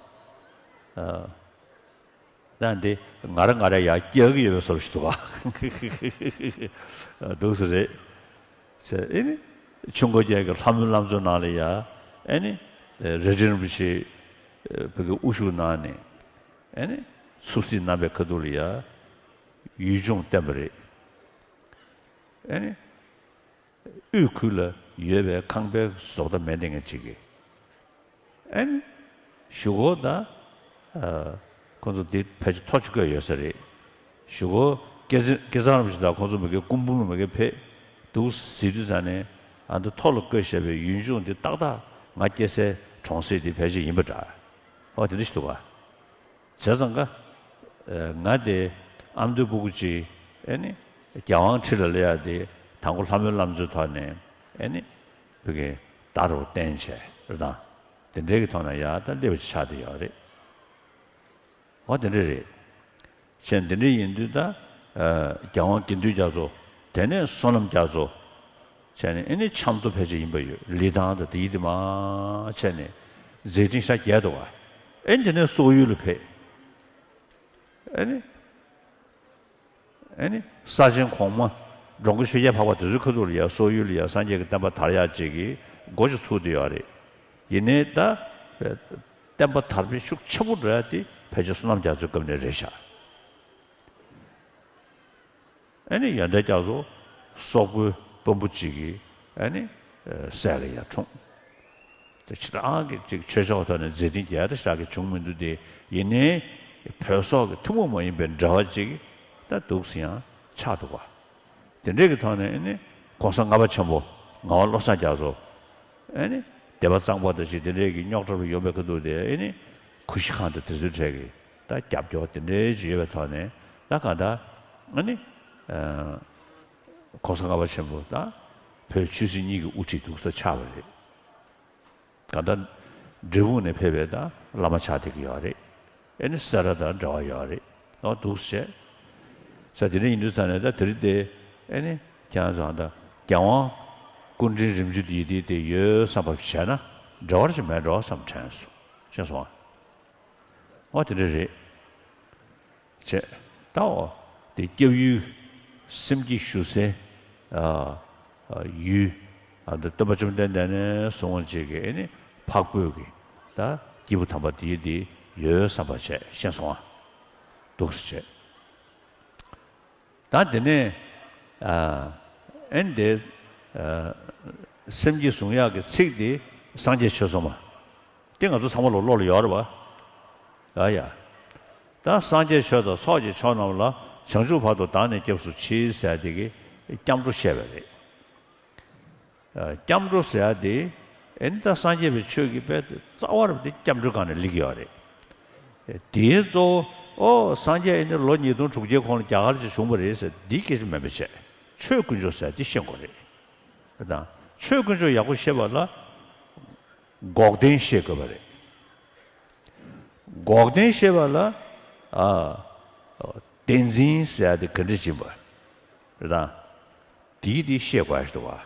ཨ། ད་འདི་ང་རང་ང་རང་ཡར་སྐྱེལ་གྱི་ཡོད་པའི་བཟོ་ཞིག་འདུག་ག་འདུག་སེ་རེད། ཟེར་ཨེ་ནི་ཆུ་འགོ་རྒྱལ་གྱི་ལྷ་མོའི་བླ་མཚོའི་ནང་ལ་ཡ། ཨེ་ནི་རྭ་སྒྲེང་རིན་པོ་ཆེ་བོད་ཀྱི་དབུ་བཞུགས་གནང་ནས། ཨེ་ནི་ཚུར་གཟིགས་གནང་པའི་ཁ་ཐུག་ལ་ཡ་ཡུལ་ལྗོངས་བསྟན་པ་རེད། ཨེ་ནི། དབུས་ཁུལ་ལ་ཡོད་པའི་ཁང་པའི་བཟོ་ལྟ་མེད་མཁན་ཅིག་གིས། ཨེ་ནི། གཞུག་གུ་ད། ཨ། ཁོང་ཚོ་འདི་ཕལ་ཆེར་ཐོ་ཅིག་བཀོད་ཡོད་ས་རེད། གཞུག་གུ་སྐལ་བཟང་སྐལ་བཟང་རིན་པོ་ཆེ་དང་ཁོང་ཚོ་མ་གི་སྐུ་འབུམ་ལ་མ་གི་ཕེབས་འདུག་ཟེར་དུས་ཙང་ནས། ཨ་ནི་ཐོ་ལ་བཀོད་བཞག་པའི་ཡུལ་ལྗོངས་འདི་ཏག་ཏག་ང་སྐྱེས་སའི་གྲོང་གསེབ་འདི་ཕལ་ཆེར་ཡིན་པ་འདྲ། ཨོ་དེ་འདྲ་ཞིག་འདུག་ག་བྱས་ཙང་ཀ་ཨ། ང་དེ་ཨ་མདོའི་སྤུ་གུ་ཅིག་ཨེ་ནི་རྒྱལ་དབང་ཁྲི་ལ་སླེབས་ཡ་དེ་དང་པོ་ལྷ་མོའི་བླ་མཚོའི་ཐོག་ནས་ཨེ་ནི་བོད་ཀྱི་བརྡ་རུ་བསྟན་བྱས་རེད་དང་། དེ་འདྲའི་གི་ཐོག་ནས་ཡ་ད་སླེབས་པ་ཅིག་ཆགས་བསྡད་ཡོད་རེད། འོ་དེ་འདྲ་རེད། བྱས་འདི་འདྲ་ཡིན་དུས་ད་ཨ། རྒྱལ་དབང་དགེ་འདུན་རྒྱ་མཚོ། དེ་ནས་བསོད་ནམས་རྒྱ་མཚོ། བྱས་ནས་ཨེ་ནི་ཆབ་མདོ་ཕལ་ཆེར་ཡིན་པ་ཡོད། ལི་ཐང་དང་དེའི་དེ་མར་བྱས་ནས་མཛེས་སྤྲིན་ཤར་རྒྱས་འདུག་ག་ཨེ་དེ་ནས་སོག་ཡུལ་ལ་ཕེབས། ཨེ་ནི། ཨེ་ནི་ས་ཆེན་གོང་མ་འབྲོང་གི་ཆོས་རྒྱལ་འཕགས་པ་དེ་ཚོའི་ཁ་ཐུག་ལ་ཡ་སོག་ཡུལ་ལ་ཡ་སངས་རྒྱས་ཀྱི་བསྟན་པ་དར་ཡག་ཅིག་གི་འགོ་ཅིག་ཚུགས་བསྡད་ཡོད་རེད། ཡིན་ནའི་ད་བསྟན་པ་དར་སྤེལ་ཤུགས་ཆེ་པོ་འགྲོ་ཡ་དེ་ཕལ་ཆེར་བསོད་ནམས་རྒྱ་མཚོའི་སྐབས་ནས་རེད་ཤག་ཨེ་ནི་ཡོན་ཏན་རྒྱ་མཚོ་སོག་པོའི་དཔོན་པོ་གཅིག་གིས་ཨེ་ནི་སྲས་ལ་ཡར་འཁྲུངས། དེ་ཞེ་དྲག་གི་ཅིག་ཆོས་ཕྱོགས་ཐོག་ནས་མཛད་འཕྲིན་རྒྱས་དེ་ཞེ་དྲག་གི་བྱུང་མི་འདུག་སྟེ། ཡིན་ནའི་བོད་སོག་གི་ཐུན་མོང་མ་ཡིན་པའི་འབྲེལ་བ་ཅིག་ད་འདུག་སེ་ཡང་ཆགས་འདུག་ག་དེ་འདྲའི་གི་ཐོག་ནས་ཨེ་ནི་གོང་ས་ལྔ་པ་ཆེན་པོ་ངག་དབང་བློ་བཟང་རྒྱ་མཚོ་ཨེ་ནི་སྡེ་པ་གཙང་པ་དང་ཅིག་དེ་འདྲའི་གི་རྙོག་དྲ་བ་ཡོང་བའི་ཁ་ཐུག་དེ་ཨེ་ནི་གུ་ཤྲི་ཁང་དང་དེ་ཚོའི་གྲས་ཀྱི་ད་རྒྱབ་སྐྱོར་དེ་འདྲའི་ཅིག་ཡོད་པའི་ཐོག་ནས། ད་གང་ལྟར་ཨ་ནི་ཨ། གོང་ས་ལྔ་པ་ཆེན་པོ་དང་བོད་ཆོས་སྲིད་གཉིས་ཀྱི་དབུ་ཁྲིད་འདུག་སེ་ཆགས་པ་རེད། གང་ལྟར་འབྲས་སྤུངས་ནས་ཕེབས་པའི་ད་བླ་མ་ཆགས་བསྡད་ཀྱི་ཡོད་རེད། ཨེ་ནི་སེ་ར་དང་འབྲེལ་བ་ཡོད་རེད། ཨོ་འདུག་སེ་བྱས། ས་དེ་འདྲ་ཡིན་དུས་ཙང་ནས་ད་དེ་རིང་དེ་ཨེ་ནི་ཁྱེད་རང་ཚོ་ད་རྒྱལ་དབང་སྐུ་ཕྲེང་རིམ་བྱོན་དེ་ཡི་དེ་དེ་ཡོད་བསམ་པ་བྱས་ན་འབྲེལ་བ་ཅིག་མེད་འགྲོ་བསམ་དྲན་སོང་། ཤེས་སོང་ཨ། ཨོ་དེ་འདྲ་རེད། བྱས། ད་འོ་དེ་སྐྱབས་ཡུལ་སེམས་བསྐྱེད་ཞུ་སའི་ཨ་ཨ་ཡུལ་ ཨ་ད་སྟོན་པ་བཅོམ་ལྡན་འདས་ནས་གསུངས་པ་ཅིག་གི་ཨེ་ནི་འཕགས་བོད་ཀྱི་ད་སྐྱེས་བུ་དམ་པ་དེའི་དེ་ཡོད་བསམ་པ་བྱས་ཤེས་སོང་ཨ། འདུག་སེ་བྱས། ད་དེ་ནས་ཨ་ཨེ་ནི་དེ་ཨ་སེམས་བསྐྱེད་གཟུང་ཡག་གི་ཚིག་དེ་སངས་རྒྱས་ཆོས་གསུངས་པ། དེ་ང་ཚོ་ཚང་མ་ལོ་བློ་ལ་ཡོད་རེད་བ། ཨ་ཡ། ད་སངས་རྒྱས་ཆོས་དང་ཚོགས་ཀྱི་མཆོག་རྣམས་ལ། བྱང་ཆུབ་བར་དུ་བདག་ནི་སྐྱབས་སུ་མཆི་ཟེར་དེ་གི་སྐྱབས་འགྲོ་བཤད་པ་རེད། ཨ་སྐྱབས་འགྲོ་ཟེར་དེ་ཨེ་ནི་ད་སངས་རྒྱས་པའི་ཆོས་ཀྱི་དཔེ་དེ་རྩ་བ་རེད་དེ་སྐྱབས་འགྲོའི་སྒང་ནས་སླེབས་ཀྱི་ཡོད་རེད། དེའི་གཙོ་བོ་ཨོ་སངས་རྒྱས་ཨེ་ནི་ལོ་ཉིས་སྟོང་དྲུག་བརྒྱའི་གོང་ལ་རྒྱ་གར་ལ་བྱུང་བ་རེད་ཟེར་འདི་སྐད་ཆ་མིན་པ་བྱས། ཆོས་དཀོན་མཆོག་ཟེར་དེ་ཤེས་དགོས་རེད། དང་ཆོས་དཀོན་མཆོག་ཡག་པོ་ཤེས་པ་ལ་འགོག་བདེན་ཤེས་དགོས་པ་རེད། འགོག་བདེན་ཤེས་པ་ལ་ཨ་བདེན་འཛིན་ཟེར་ཡ་དེ་ག་འདྲ་ཕྱིན་པ་རེད་དང་། དེའི་དེ་ཤེས་དགོས་ཡ་ཞིག་འདུག་བ།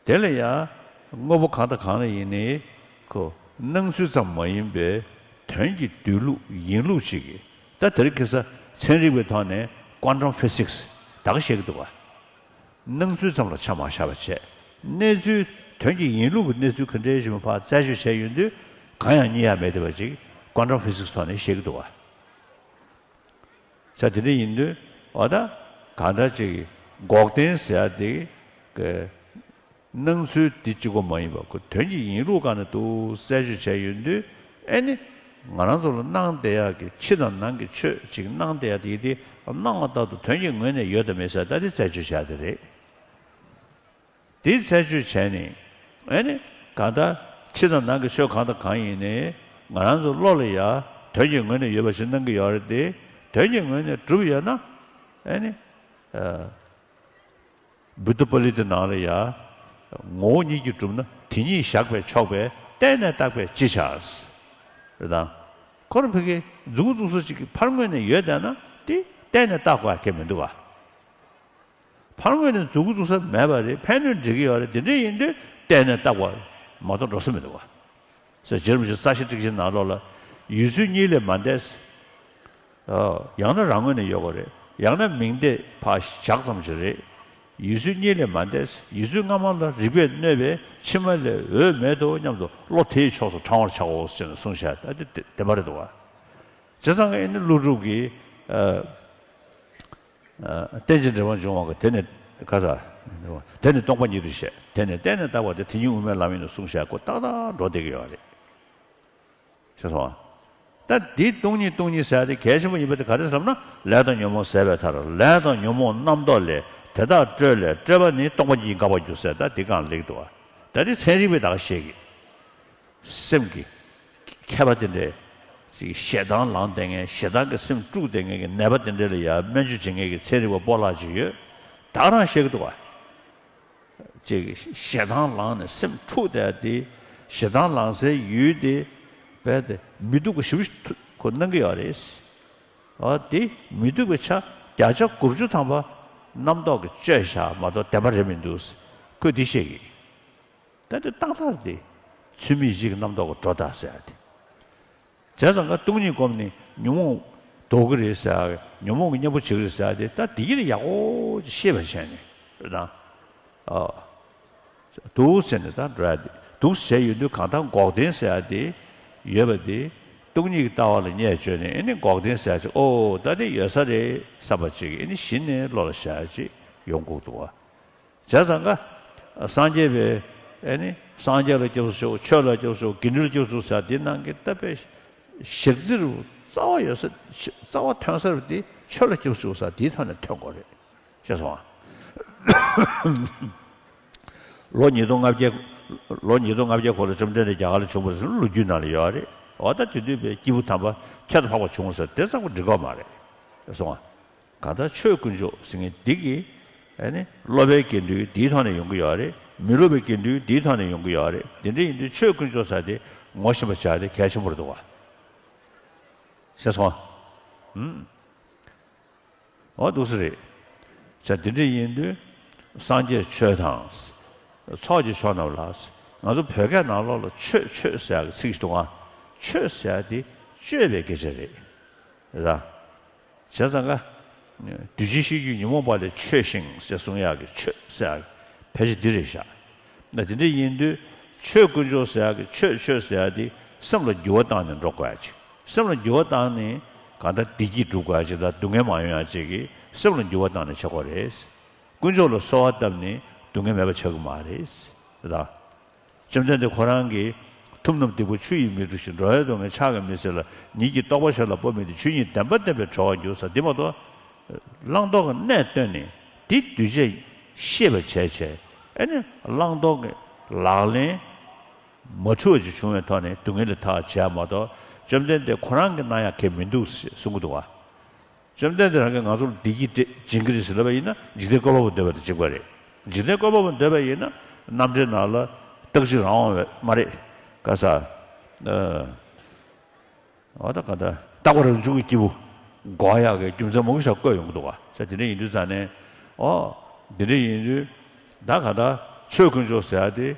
དེ་ལ་ཡང་དངོས་པོ་གང་དང་གང་ལ་ཡིན་ནའི་ཁོ་སྣང་ཚུལ་ཙམ་མ་ཡིན་པའི་དོན་གྱི་སྡོད་ལུགས་ཡིན་ལུགས་ཅིག་གིས་ད་དེ་རིང་ཁ་སང་ཚན་རིག་པའི་ཐོག་ནས་quantum physics ད་ག་བཤད་ཀྱི་འདུག་བ། སྣང་ཚུལ་ཙམ་ལ་ཆ་མ་བཞག་པ་བྱས། གནས་ཚུལ་དོན་གྱི་ཡིན་ལུགས་ཀྱི་གནས་ཚུལ་ག་འདྲའི་ཞིག་མ་ཕར་རྩད་གཅོད་བྱས་ཡོང་དུས་གང་ཡང་རྙེད་ཡ་མེད་བསྡད་པ་ཅིག་quantum physics ཐོག་ནས་བཤད་ཀྱི་འདུག་བ། ས་དེ་འདྲ་ཡིན་དུས་འོ་ད་གང་ལྟར་ཅིག་འགོག་བདེན་ཟེར་ཡ་དེ་གི་སྣང་ཚུལ་དེ་གཅིག་པོ་མ་ཡིན་པ་ཁོ་དོན་གྱི་ཡིན་ལུགས་སྒང་ནས་འདུག་རྩད་གཅོད་བྱས་ཡོང་དུས་ཨེ་ནི་ང་རང་ཚོ་ལ་སྣང་བསྡད་ཡག་གི་ཕྱི་དང་ནང་གི་ཆོས་ཅིག་སྣང་བསྡད་ཡག་དེ་དེ་སྣང་བ་ལྟར་དུ་དོན་གྱི་ངོས་ནས་ཡོད་དམ་མེད་ཟེར་ད་དེ་རྩད་གཅོད་བྱ་དེ་རེད། དེ་རྩད་གཅོད་བྱས་ནས་ཨེ་ནི་གང་ལྟར་ཕྱི་དང་ནང་གི་ཆོས་གང་དང་གང་ཡིན་ནའི་ང་རང་ཚོ་བློ་ལ་ཡ་དོན་གྱི་ངོས་ནས་ཡོད་པ་ཞིག་སྣང་གི་ཡོད་རེད་དེ། དོན་གྱི་ངོས་ནས་གྲུབ་ཡོད་ན་ཨེ་ནི་བུདྡྷ་པཱ་ལི་ཏའི་ནང་ལ་ཡ་ངོ་བོ་ཉིད་ཀྱིས་གྲུབ་ན་དེ་ཉིད་གཞག་པས་ཆོག་པས་བརྟེན་ནས་བརྟགས་པས་ཅི་བྱ། རེད་དང་། ཁོ་རང་ཕ་གི་མཛུབ་གུ་བཙུགས་ས་ཅིག་གི་ཕར་ངོས་ནས་ཡོད་བསྡད་ན་དེ་བརྟེན་ནས་བརྟག་དགོས་ཡ་གང་ཡང་མི་འདུག་བ། ཕར་ངོས་ནས་མཛུབ་གུ་བཙུགས་ས་མེད་པ་རེད། ཕན་གནོད་འདྲེས་ཀྱི་ཡོད་རེད། དེ་འདྲ་ཡིན་དུས་བརྟེན་ནས་བརྟག་པ་མ་གཏོགས་འགྲོ་ས་མི་འདུག་བ། ཟེར་རྗེ་རིན་པོ་ཆེ་རྩ་ཤེ་ཊཱིཀ་ཆེན་ནང་ལོགས་ལ་ཡུལ་ཚུལ་གཉིས་ལས་མ་འདས། ཨོ། ཡང་ན་རང་ངོས་ནས་ཡོད་དགོས་རེད། ཡང་ན་མིང་བརྡས་ཕར་བཞག་ཙམ་ཞིག་རེད། ཡུལ་ཚུལ་གཉིས་ལས་མ་འདས། ཡུལ་ཚུལ་སྔ་མ་ལ་རིགས་པས་གནོད་པས་ཕྱི་མ་ལས་འོས་མེད་དོ་སྙམ་དུ་བློ་དེའི་ཕྱོགས་སུ་དྲང་བར་བྱའོ་ཞེས་གསུངས་བཞག་ད་དེ་བདེན་པ་རེད་འདུག་བ། བྱས་ཙང་ཨེ་ནི་ཀླུ་སྒྲུབ་ཀྱིས་ཨ། རྟེན་ཅིང་འབྲེལ་བར་འབྱུང་བ་གི་དེ་ནི་ཁ་ས། དེ་ནི་སྟོང་པ་ཉིད་དུ་བཤད། དེ་ནི་བརྟེན་ནས་བརྟགས་པ་དེ་དེ་ཉིད་དབུ་མའི་ལམ་ཡིན་ནོ་གསུངས་བཞག་ཁོ་ཏག་ཏག་འགྲོ་བསྡད་ཀྱི་ཡོད་རེད། ཤེས་སོང་ཨ། ད་འདི་སྟོང་ཉིད་སྟོང་ཉིད་ཟེར་ཡ་དེ་གལ་ཆེན་པོ་ཡིན་པ་དེ་ག་རེ་ཟེར་ལབ་ན་ལས་དང་ཉོན་མོངས་ཟད་པའི་མཐར་ལས་དང་ཉོན་མོངས་རྣམ་རྟོག་ལས་དེ་དག་སྤྲོས་ལས་སྤྲོས་པ་ནི་སྟོང་པ་ཉིད་ཀྱིས་འགག་པར་འགྱུར་ཟེར་ད་འདི་གང་ལེགས་འདུག་ཨ། ད་འདི་ཚན་རིག་པས་ད་ག་བཤད་ཀྱི། སེམས་ཀྱི་མཁས་པ་དེ་འདྲས་ཅིག་ཞེ་སྡང་ལངས་བསྡད་མཁན་ཞེ་སྡང་གི་སེམས་དཀྲུགས་བསྡད་མཁན་གྱི་ནད་པ་དེ་འདྲས་ལ་ཡང་སྨན་བཅོས་བྱེད་མཁན་གྱི་ཚན་རིག་པ་སྤོ་ལགས་ཅིག་ཡོད། ད་ག་རང་བཤད་ཀྱི་འདུག་བ། ཅིག་ཞེ་སྡང་ལངས་ནས་སེམས་འཁྲུགས་བསྡད་དེ་ཞེ་སྡང་ལངས་སའི་ཡུལ་དེ་རྦད་དེ་མི་སྡུག་པ་ཞེ་པོ་ཞིག་ཁོ་སྣང་གི་ཡོད་རེད། འོ་དེ་མི་སྡུག་པའི་ཆ་བརྒྱ་ཆ་དགུ་བཅུ་ཐམ་པ་རྣམ་རྟོག་གིས་བཅོས་བཞག་མ་གཏོགས་བདེན་པ་རེད་མི་འདུག་ཁོས་འདི་བཤད་ཀྱི། ད་འདི་ཏག་ཏག་རེད་དེ། ཚུལ་མིན་ཡིད་ཀྱི་རྣམ་རྟོག་གིས་སྒྲོ་བཏགས་ཟེར་ཡ་དེ། བྱས་ཙང་ཀ་སྟོང་ཉིད་བསྒོམས་ནས་ཉོན་མོངས་ལྡོག་གི་རེད་ཟེར་ཡ། ཉོན་མོངས་ཀྱི་གཉེན་པོ་བྱེད་ཀྱི་རེད་ཟེར་ཡ་དེ་ད་འདི་གི་ཡག་པོ་ཅིག་ཤེས་པར་བྱས་ནས་རེད་དང་། ཨ། འདུག་ཟེར་ནས་ད་འགྲོ་ཡ་དེ་འདུག་བྱས་ཡོང་དུས་གང་ལྟར་འགོག་བདེན་ཟེར་ཡ་དེ་ཡོད་པ་དེ་སྟོང་ཉིད་ཀྱི་ལྟ་བ་ལ་བརྙས་བཅོས་ནས་ཨེ་ནི་འགོག་བདེན་ཟེར་ཡ་ཅིག་ཨོ་ད་དེ་ཡོད་ས་རེད་བསམ་པ་ཅིག་ཨེ་ནི་གཞི་ནས་བློ་ལ་བཞག་ཡ་ཅིག་ཡོང་དགོས་འདུག་བ། བྱས་ཙང་ཀ། སངས་རྒྱས་པའི་ཨེ་ནི་སངས་རྒྱས་ལ་སྐྱབས་སུ་མཆིའོ། ཆོས་ལ་སྐྱབས་སུ་མཆིའོ། དགེ་འདུན་ལ་སྐྱབས་སུ་མཆིའོ་ཟེར་འདི་ནང་གི་ད་དཔེ་ཞག་རྩི་རུ་རྩ་བ་ཡོད་ས་རྩ་བ་ཐོན་ས་རུ་འདི་ཆོས་ལ་སྐྱབས་སུ་མཆིའོ་ཟེར་འདིའི་ཐོག་ནས་ཐོན་དགོས་རེད། ཤེས་སོང་ཨ། ལོ་ཉིས་སྟོང་ལྔ་བརྒྱ། ལོ་ཉིས་སྟོང་ལྔ་བརྒྱ་གོང་ལ་བཅོམ་ལྡན་འདས་རྒྱ་གར་ལ་བྱུང་བ་ཟེར་ལོ་རྒྱུས་ནང་ལ་ཡོད་རེད། འོ་ད་དེ་དུས་པའི་སྐྱེས་བུ་དམ་པ་ཁྱད་དུ་འཕགས་པ་བྱུང་ཟེར་དེ་ཙམ་གྱིས་འགྲིག་གི་མ་རེད། ཤེས་སོང་ཨ། གང་ལྟར་ཆོས་དཀོན་མཆོག་ཟེར་མཁན་འདི་གི་ཨ་ནི་སློབ་པའི་དགེ་འདུན་འདིའི་ཐོག་ནས་ཡོང་གི་ཡོད་རེད། མི་སློབ་པའི་དགེ་འདུན་འདིའི་ཐོག་ནས་ཡོང་གི་ཡོད་རེད། དེ་འདྲ་ཡིན་དུས་ཆོས་དཀོན་མཆོག་ཟེར་དེ་ངོ་ཤེས་པ་བྱ་དེ་གལ་ཆེན་པོ་རེད་འདུག་བ། ཤེས་སོང་ཨ། ཨུམ། འོ་འདུག་སེ་རེད། ཟེར་དེ་འདྲ་ཡིན་དུས་སངས་རྒྱས་ཆོས་དང་། ཚོགས་ཀྱི་མཆོག་རྣམས་ལ། ང་ཚོ་བོད་སྐད་ནང་ལོགས་ལ་ཆོས་ཆོས་ཟེར་ཡག་གི་ཚིག་ཞིག་འདུག་ཨ། ཆོས་ཟེར་ཡག་དེ་སྤྱོད་པའི་སྐད་ཆ་རེད། རེད་ད། བྱས་ཙང་ཀ། འདུས་བྱས་ཤེས་རྒྱུད་ཉོན་མོངས་པ་ལས་ཆོས་ཤིང་ཟེར་གསུང་ཡག་གི་ཆོས་ཟེར་ཡག་ཕལ་ཆེར་འདི་རེད་ཤག་ད་དེ་འདྲ་ཡིན་དུས་ཆོས་དཀོན་མཆོག་ཟེར་ཡག་གི་ཆོས་ཆོས་ཟེར་ཡག་དེ་སེམས་ལ་འགྱུར་བ་བཏང་ནས་འགྲོ་དགོས་ཡག་ཅིག་སེམས་ལ་འགྱུར་བ་བཏང་ནས་གང་ལྟར་བདེ་སྐྱིད་སྒྲུབ་དགོས་ཡག་ཅིག་དང་སྡུག་བསྔལ་མ་ཡོང་ཡག་ཅིག་གི་སེམས་ལ་འགྱུར་བ་བཏང་ནས་བྱེད་དགོས་རེད། དཀོན་མཆོག་ལ་གསོལ་བ་བཏབ་ནས་སྡུག་བསྔལ་མེད་པ་བྱ་གི་མ་རེད། རེད་དང་། བཅོམ་ལྡན་འདས་ཁོ་རང་གིས་ཐུབ་རྣམས་སྡིག་པ་ཆུ་ཡིས་མི་འཁྲུ་ཞིང་། འགྲོ་བའི་སྡུག་བསྔལ་ཕྱག་གིས་མི་སེལ་ལ། ཉིད་ཀྱི་རྟོགས་པ་ཞར་ལ་སྤོ་མི་འདོད། ཆོས་ཉིད་བདེན་པ་བསྟན་པས་གྲོལ་བར་འགྱུར། ཟེར་འདི་མ་གཏོགས། བླང་དོར་གྱི་གནས་བསྟན་ནས་འདི་གདུལ་བྱས་ཤེས་པར་བྱས་བྱས་ཨེ་ནི་བླང་དོར་གྱི་ལག་ལེན་མ་འཁྲུལ་བ་ཅིག་བྱུང་བའི་ཐོག་ནས་སྡུག་བསྔལ་ལས་ཐར་བྱས་མ་གཏོགས་བཅོམ་ལྡན་འདས་ཁོ་རང་གིས་གནང་ཡག་གང་ཡང་མི་འདུག་གསུང་གི་འདུག་བ། བཅོམ་ལྡན་འདས་རང་གིས་ང་ཚོ་ལ་བདེ་སྐྱིད་སྤྲད་སྦྱིན་གྱི་རེད་ཟེར་ལབ་པ་ཡིན་ན་འཇིག་རྟེན་བཀོད་པ་པོ་འདོད་པ་དང་གཅིག་པ་རེད། འཇིག་རྟེན་བཀོད་པ་པོ་འདོད་པ་ཡིན་ན་རྣམ་འདྲེན་ནང་ལ་རྟག་གཅིག་རང་དབང་བས་མ་རེད། ག་ས། འོ་ད་ག་ད་རྟག་པ་རང་བྱུང་གི་སྐྱེས་བུ་དགོས་ཡག་གི་རྒྱུ་མཚན་མང་པོ་ཞིག་བཀོད་ཡོང་གི་འདུག་བ། ས་དེ་འདྲ་ཡིན་དུས་ཙང་ནས་ཨོ་དེ་འདྲ་ཡིན་དུས་ད་ག་ད་ཆོས་དཀོན་མཆོག་ཟེར་ཡག་དེ།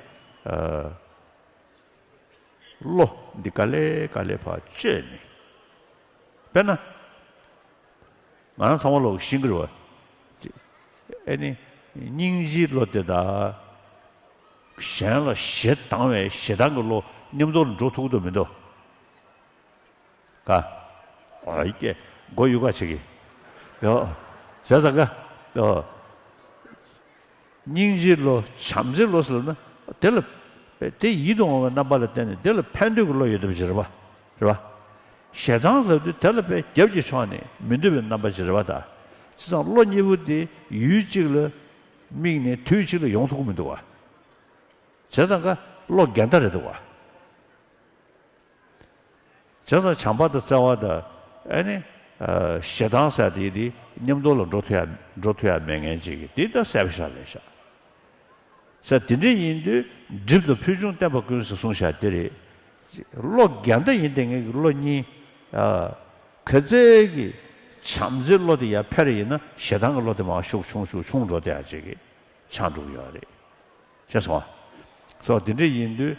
བློ་འདི་ག་ལེ་ག་ལེ་ཕར་བཅོས་ནས། དཔེར་ན། ང་རང་ཚང་མ་ལོག་ཤེས་ཀྱི་རེད་བ། ཨེ་ནི། སྙིང་རྗེའི་བློ་དེ་དང་། གཞན་ལ་ཞེ་སྡང་བའི་ཞེ་སྡང་གི་བློ་མཉམ་དུ་ལ་འགྲོ་ཐུབ་ཀྱི་འདུག་མི་འདུག་ག་ཨོ་ཡི་ཀེ། མགོ་གཡུག་ག་བྱེད་ཀྱི། ཡོ། བྱས་ཙང་ག་ཡོ། སྙིང་རྗེའི་བློ་བྱམས་བརྩེའི་བློ་ཟེར་ལབ་ན། དེ་ལ། དེ་ཡིད་དུ་འོང་བའི་རྣམ་པ་ལ་བརྟེན་ནས་དེ་ལ་ཕན་འདོད་ཀྱི་བློ་ཡོད་བསྡད་པ་ཅིག་རེད་པ། རེད་པ། ཞེ་སྡང་ལབ་དུས་དེ་ལ་དཔེ་རྒྱབ་ཀྱི་ཕྱོགས་ནས་མི་འདོད་པའི་རྣམ་པ་ཅིག་རེད་པ་ད། བྱས་ཙང་བློ་གཉིས་པོ་དེ་ཡུལ་གཅིག་ལ་དམིགས་ནས་དུས་གཅིག་ལ་ཡོང་ཐུབ་ཀྱི་མི་འདུག་བ། བྱས་ཙང་ཀ་བློ་འགལ་ཟླ་རེད་འདུག་བ། བྱས་ཙང་བྱམས་པ་དང་བརྩེ་བ་དང་ཨ་ནི། ཨ། ཞེ་སྡང་ཟེར་དེ་དེ་མཉམ་དུ་ལ་འགྲོ་ཐུབ་ཡ་འགྲོ་ཐུབ་ཡ་མེད་མཁན་ཅིག་གི་དེ་ད་གསལ་པོ་ཞིག་རེད་ཤག་ཟེར་དེ་འདྲ་ཡིན་དུས་སྒྲིབ་དང་ཕུལ་བྱུང་བརྟེན་པ་ཀུན་ཟེར་གསུངས་བཞག་དེ་རེད། བློ་འགལ་ཟླ་ཡིན་དེ་ངེད་ཀྱི་བློ་གཉིས། ཨ། ག་ཚད་ཀྱི་བྱམས་བརྩེའི་བློ་དེ་ཡར་འཕེལ་ཡིན་ན་ཞེ་སྡང་གི་བློ་དེ་མར་ཤུགས་ཆུང་ཤུགས་ཆུང་འགྲོ་བསྡད་ཡ་ཅིག་གི་ཆགས་འགྲོ་གི་ཡོད་རེད། ཤེས་སོང་ཨ། སོ་དེ་འདྲ་ཡིན་དུས།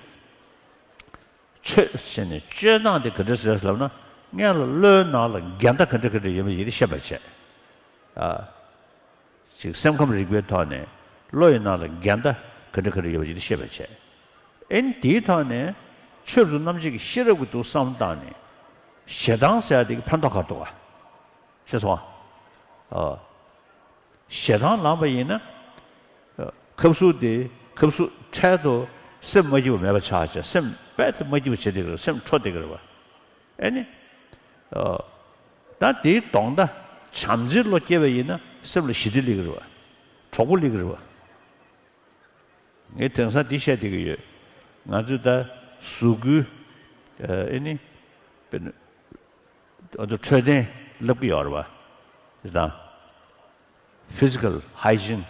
ཆོས་ཟེར་ནས་སྤྱོད་སྟངས་དེ་ག་འདྲ་ཟེར་ལབ་ན། སྔོན་ལ་བློའི་ནང་ལ་འགལ་ཟླ་ག་འདྲ་ག་འདྲ་ཡོད་པ་ཡིན་དེ་ཤེས་པར་བྱས། ཨ། ཅིག་སེམས་ཁམས་རིག་པའི་ཐོག་ནས་བློ་ཡི་ནང་ལ་འགལ་ཟླ་ག་འདྲ་ག་འདྲ་ཡོད་པ་ཡིན་དེ་ཤེས་པར་བྱས། ཨེ་ནི་དེའི་ཐོག་ནས་ཆོས་རབ་ཏུ་རྣམ་འབྱེད་ཀྱི་ཤེས་རབ་ཀྱི་འདུག་བསམ་བཏང་ནས་ཞེ་སྡང་ཟེར་ཡ་དེ་གི་ཕན་ཐོགས་ག་འདུག་ག་ཤེས་སོང་ཨ། ཨ། ཞེ་སྡང་ལངས་པ་ཡིན་ན། ཁབ་སུབ་དེ་ཁབ་སུབ་འཕྲལ་དུ་སེམས་མ་སྐྱིད་པ་མེད་པ་ཆགས་བྱས་སེམས་རྦད་དེ་མ་སྐྱིད་པ་བྱེད་བསྡད་ཀྱི་རེད། སེམས་འཕྲོ་བསྡད་ཀྱི་རེད་པ། ཨེ་ནི། ཨ། ད་དེའི་ལྡོག་ཟླ་བྱམས་བརྩེའི་བློ་སྐྱེས་པ་ཡིན་ན་སེམས་ལ་ཞི་བདེ་སླེབས་ཀྱི་རེད་པ། གྲོགས་པོ་སླེབས་ཀྱི་རེད་པ། ངས་དེང་སང་འདི་བཤད་བསྡད་ཀྱི་ཡོད། ང་ཚོས་ད་གཟུགས་སྐུའི། ཨ། ཨེ་ནི། དཔེར་ན། ཨ། འཕྲོད་བསྟེན་ལབ་ཀྱི་ཡོད་རེད་པ། དེ་དང་། physical hygiene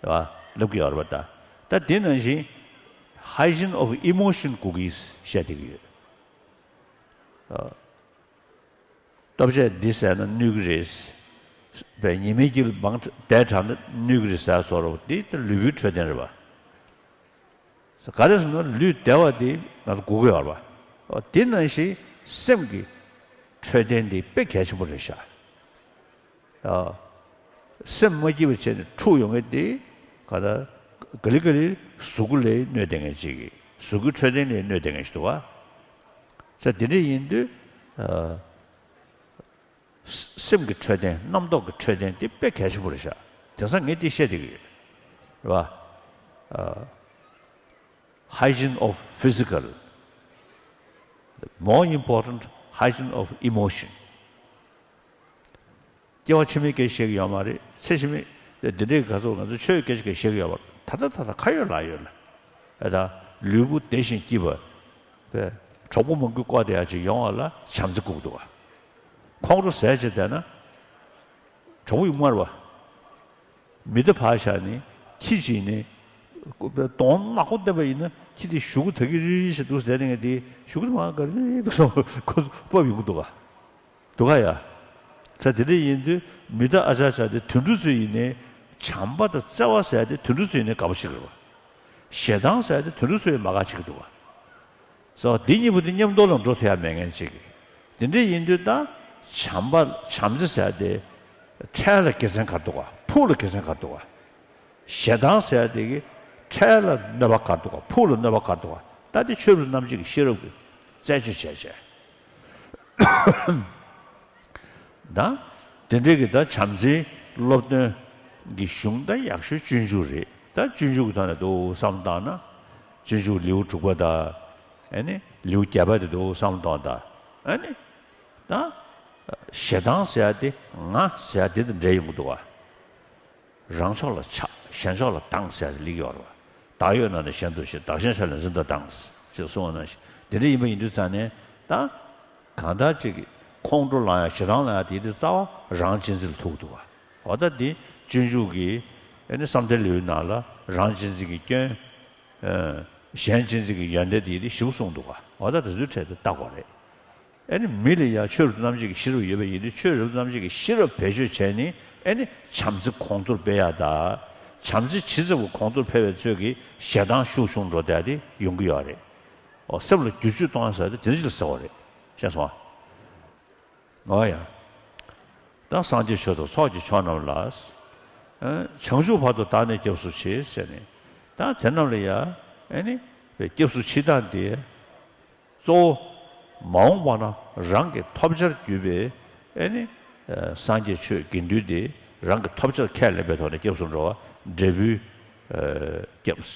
རེད་པ། ལབ་ཀྱི་ཡོད་རེད་པ་ད། ད་དེ་ནང་བཞིན་hygiene of emotion དགོས་ཀྱི་བཤད་བསྡད་ཀྱི་ཡོད། ཨ། ལྟོ་ཆས་འདི་ཟས་ན་གནོད་ཀྱི་རེད། བས་ཉི་མའི་དཀྱིལ་མང་བསྡད་དྲགས་ན་གནོད་ཀྱི་རེད་ཟེར་བཟོ་འདྲ་པོ་འདི་ལྟ་ལུས་པོའི་འཕྲོད་བསྟེན་རེད་པ། ག་རེ་ཟེར་ན་ལུས་བདེ་བ་འདི་ང་ཚོ་དགོས་ཀྱི་ཡོད་རེད་པ། འོ་དེ་ནང་བཞིན་སེམས་ཀྱི་འཕྲོད་བསྟེན་འདི་དཔེ་གལ་ཆེན་པོ་རེད་ཤག་ཨ། སེམས་མ་སྐྱིད་པ་བྱས་ནས་འཁྲུག་ཡོང་མཁན་དེ་ག་ད་ག་ལེ་ག་ལེ་གཟུགས་སྐུ་ལ་གནོད་བསྡད་མཁན་ཅིག་གི་གཟུགས་སྐུའི་འཕྲོད་བསྟེན་ལ་གནོད་བསྡད་མཁན་ཞིག་འདུག་བ། ས་དེ་འདྲ་ཡིན་དུས། ཨ། སེམས་ཀྱི་འཕྲོད་བསྟེན་རྣམ་རྟོག་གི་འཕྲོད་བསྟེན་དེ་དཔེ་གལ་ཆེན་པོ་རེད་ཤག་དེང་སང་ངས་དེ་བཤད་བསྡད་ཀྱི་ཡོད། རེད་བ། ཨ། hygiene of physical, more important, hygiene of emotion. སྐྱེ་བ་ཕྱི་མའི་སྐད་ཆ་བཤད་ཀྱི་ཡོད་མ་རེད། ཚེ་ཕྱི་མའི་འདི་འདྲའི་ག་ཚོད་ང་ཚོ་ཆོས་སྐད་ཆ་གང་བཤད་ཀྱི་ཡོད་མ་རེད། ད་ལྟ་ད་ལྟ་ཁ་ཡོད་ལག་ཡོད་ལ། ཨེ་ད་ལུས་པོ་བདེ་ཞིང་སྐྱིད་པ། པས་གྲོགས་པོ་མང་པོས་བསྐོར་བསྡད་ཡག་ཅིག་ཡོང་བ་ལ་བྱམས་བརྩེ་དགོས་ཀྱི་འདུག་ག་ཁོང་ཁྲོ་ཟ་བྱས་བསྡད་ན། གྲོགས་པོ་ཡོང་མ་རེད་པ། མི་གདའ་ཕར་བཞག་ནས་ཁྱི་ཅིག་ནས། གདོང་ནག་པོ་བསྟན་པ་ཡིན་ན་ཁྱི་དེ་གཞུག་གུ་ད་གི་རི་རི་ཞིག་འདུག་ཟེར་ནས་ངས་དེ་གཞུག་གུ་དེ་མར་ག་རི་རི་འདུག་སོང་ཁོ་ཕབ་ཡོང་གི་འདུག་ག་འདུག་ག་ཡ། ས་དེ་འདྲ་ཡིན་དུས་མི་གདའ་ཨ་ཅག་ཅག་དེ་དུད་འགྲོ་ཚོ་ཡིན་ནའི་བྱམས་པ་དང་བརྩེ་བ་ཟེར་ཡ་དེ་དུད་འགྲོ་ཚོ་ཡིན་ནའི་དགའ་པོ་བྱེད་ཀྱི་རེད་པ། ཞེ་སྡང་ཟེར་ཡ་དེ་དུད་འགྲོ་ཚོ་ཡིན་མ་དགའ་བྱེད་ཀྱི་འདུག་ག་སོ་འདི་གཉིས་པོ་དེ་མཉམ་དུ་ལ་འགྲོ་ཐུབ་ཡ་མེད་མཁན་ཅིག་དེ་འདྲ་ཡིན་དུས་ད་བྱམས་པ་བྱམས་བརྩེ་ཟེར་ཡ་དེ་འཕྲལ་ལ་དགེ་མཚན་ག་འདུག་ག་ཕུགས་ལ་དགེ་མཚན་ག་འདུག་ག་ཞེ་སྡང་ཟེར་ཡ་དེ་གི་ འཕྲལ་ལ་གནོད་པ་ག་འདུག་ག་ཕུགས་ལ་གནོད་པ་ག་འདུག་ག་ད་དེ་ཆོས་རབ་རྣམ་འབྱེད་ཀྱི་ཤེས་རབ་ཀྱིས་རྩད་གཅོད་བྱས་བྱས། ད་དེ་འདྲའི་གི་ད་བྱམས་བརྩེའི་སློབ་སྟོན་གྱི་གཞུང་ད་ཡག་ཤོས་སྤྱོད་འཇུག་རེད། ད་སྤྱོད་འཇུག་གི་ཐོག་ནས་འདུག་བསམ་བཏང་ན། སྤྱོད་འཇུག་ལེའུ་དྲུག་པ་དང་། ཨེ་ནི་ལེའུ་བརྒྱད་པ་དེ་འདུག་བསམ་བཏང་ད། ཨེ་ནི་ད་ཞེ་སྡང་ཟེར་ཡ་དེ་ང་ཟེར་ཡ་དེ་དང་འབྲེལ་ཡོང་གི་འདུག་བ། རང་ཕྱོགས་ལ་ཆགས་གཞན་ཕྱོགས་ལ་སྡང་ཟེར་ཡ་དེ་སླེབས་ཡོད་རེད་བ། བདག་ཡོད་ན་ནི་གཞན་དུ་ཞེན། བདག་གཞན་ཞེན་ན་འཛིན་དང་སྡང་། ཞེས་གསུངས་པ་ནང་བཞིན་དེ་འདྲ་ཡིན་པ་ཡིན་དུས་ཙང་ནས་ད། གང་ལྟར་ཅིག་ཁོང་ཁྲོ་ལངས་ཡ་ཞེ་སྡང་ལངས་ཡ་དེ་དེ་རྩ་བ་རང་གཅེས་འཛིན་ལ་ཐུག་འདུག་བ། འོ་ད་འདི་སྤྱོད་འཇུག་གི་ཨེ་ནི་བསམ་གཏན་ལེའུའི་ནང་ལ་རང་གཅེས་འཛིན་གྱི་སྐྱོན། ཨ་གཞན་གཅེས་འཛིན་གྱི་ཡོན་ཏན་དེ་དེ་ཞིབ་གསུངས་འདུག་བ། འོ་ད་དེ་ཚོའི་གྲས་དེ་བལྟ་དགོས་རེད། ཨེ་ནི་མི་ལ་ཡང་ཆོས་རབ་རྣམ་འབྱེད་ཀྱི་ཤེས་རབ་ཡོད་པ་ཡིན་དུས་ཆོས་རབ་རྣམ་འབྱེད་ཀྱི་ཤེས་རབ་བེད་སྤྱོད་བྱས་ནས་ཨེ་ནི་བྱམས་བརྩེ་གོང་མཐོར་སྤེལ་ཡ་དང་། བྱམས་བརྩེ་ཇི་ཙམ་གྱིས་གོང་མཐོར་འཕེལ་བའི་ཚོད་ཀྱིས་ཞེ་སྡང་ཤུགས་ཆུང་འགྲོ་བསྡད་དེ་ཡོང་གི་ཡོད་རེད། འོ་སེམས་ལ་བསྒྱུར་བཅོས་གཏོང་ཡ་ཟེར་དེ་དེ་འདྲ་ཅིག་ལ་ཟེར་བ་རེད། ཤེས་སོང་ཨ། འོ་ཡ། ད་སངས་རྒྱས་ཆོས་དང་ཚོགས་ཀྱི་མཆོག་རྣམས་ལ། ཨ་བྱང་ཆུབ་བར་དུ་བདག་ནི་སྐྱབས་སུ་མཆི་ཟེར་ནས། ད་དེ་རྣམས་ལ་ཡ་ཨེ་ནི་སྐྱབས་སུ་མཆི་སྟངས་དེ། གཙོ་བོ་མ་འོངས་པ་ན་རང་གི་ཐོབ་བྱར་གྱུར་པའི་ཨེ་ནི་སངས་རྒྱས་ཆོས་དགེ་འདུན་དེ་རང་གི་ཐོབ་བྱར་ཁས་ལེན་པའི་ཐོག་ནས་སྐྱབས་སུ་འགྲོ་བ་འབྲས་བུའི་སྐྱབས།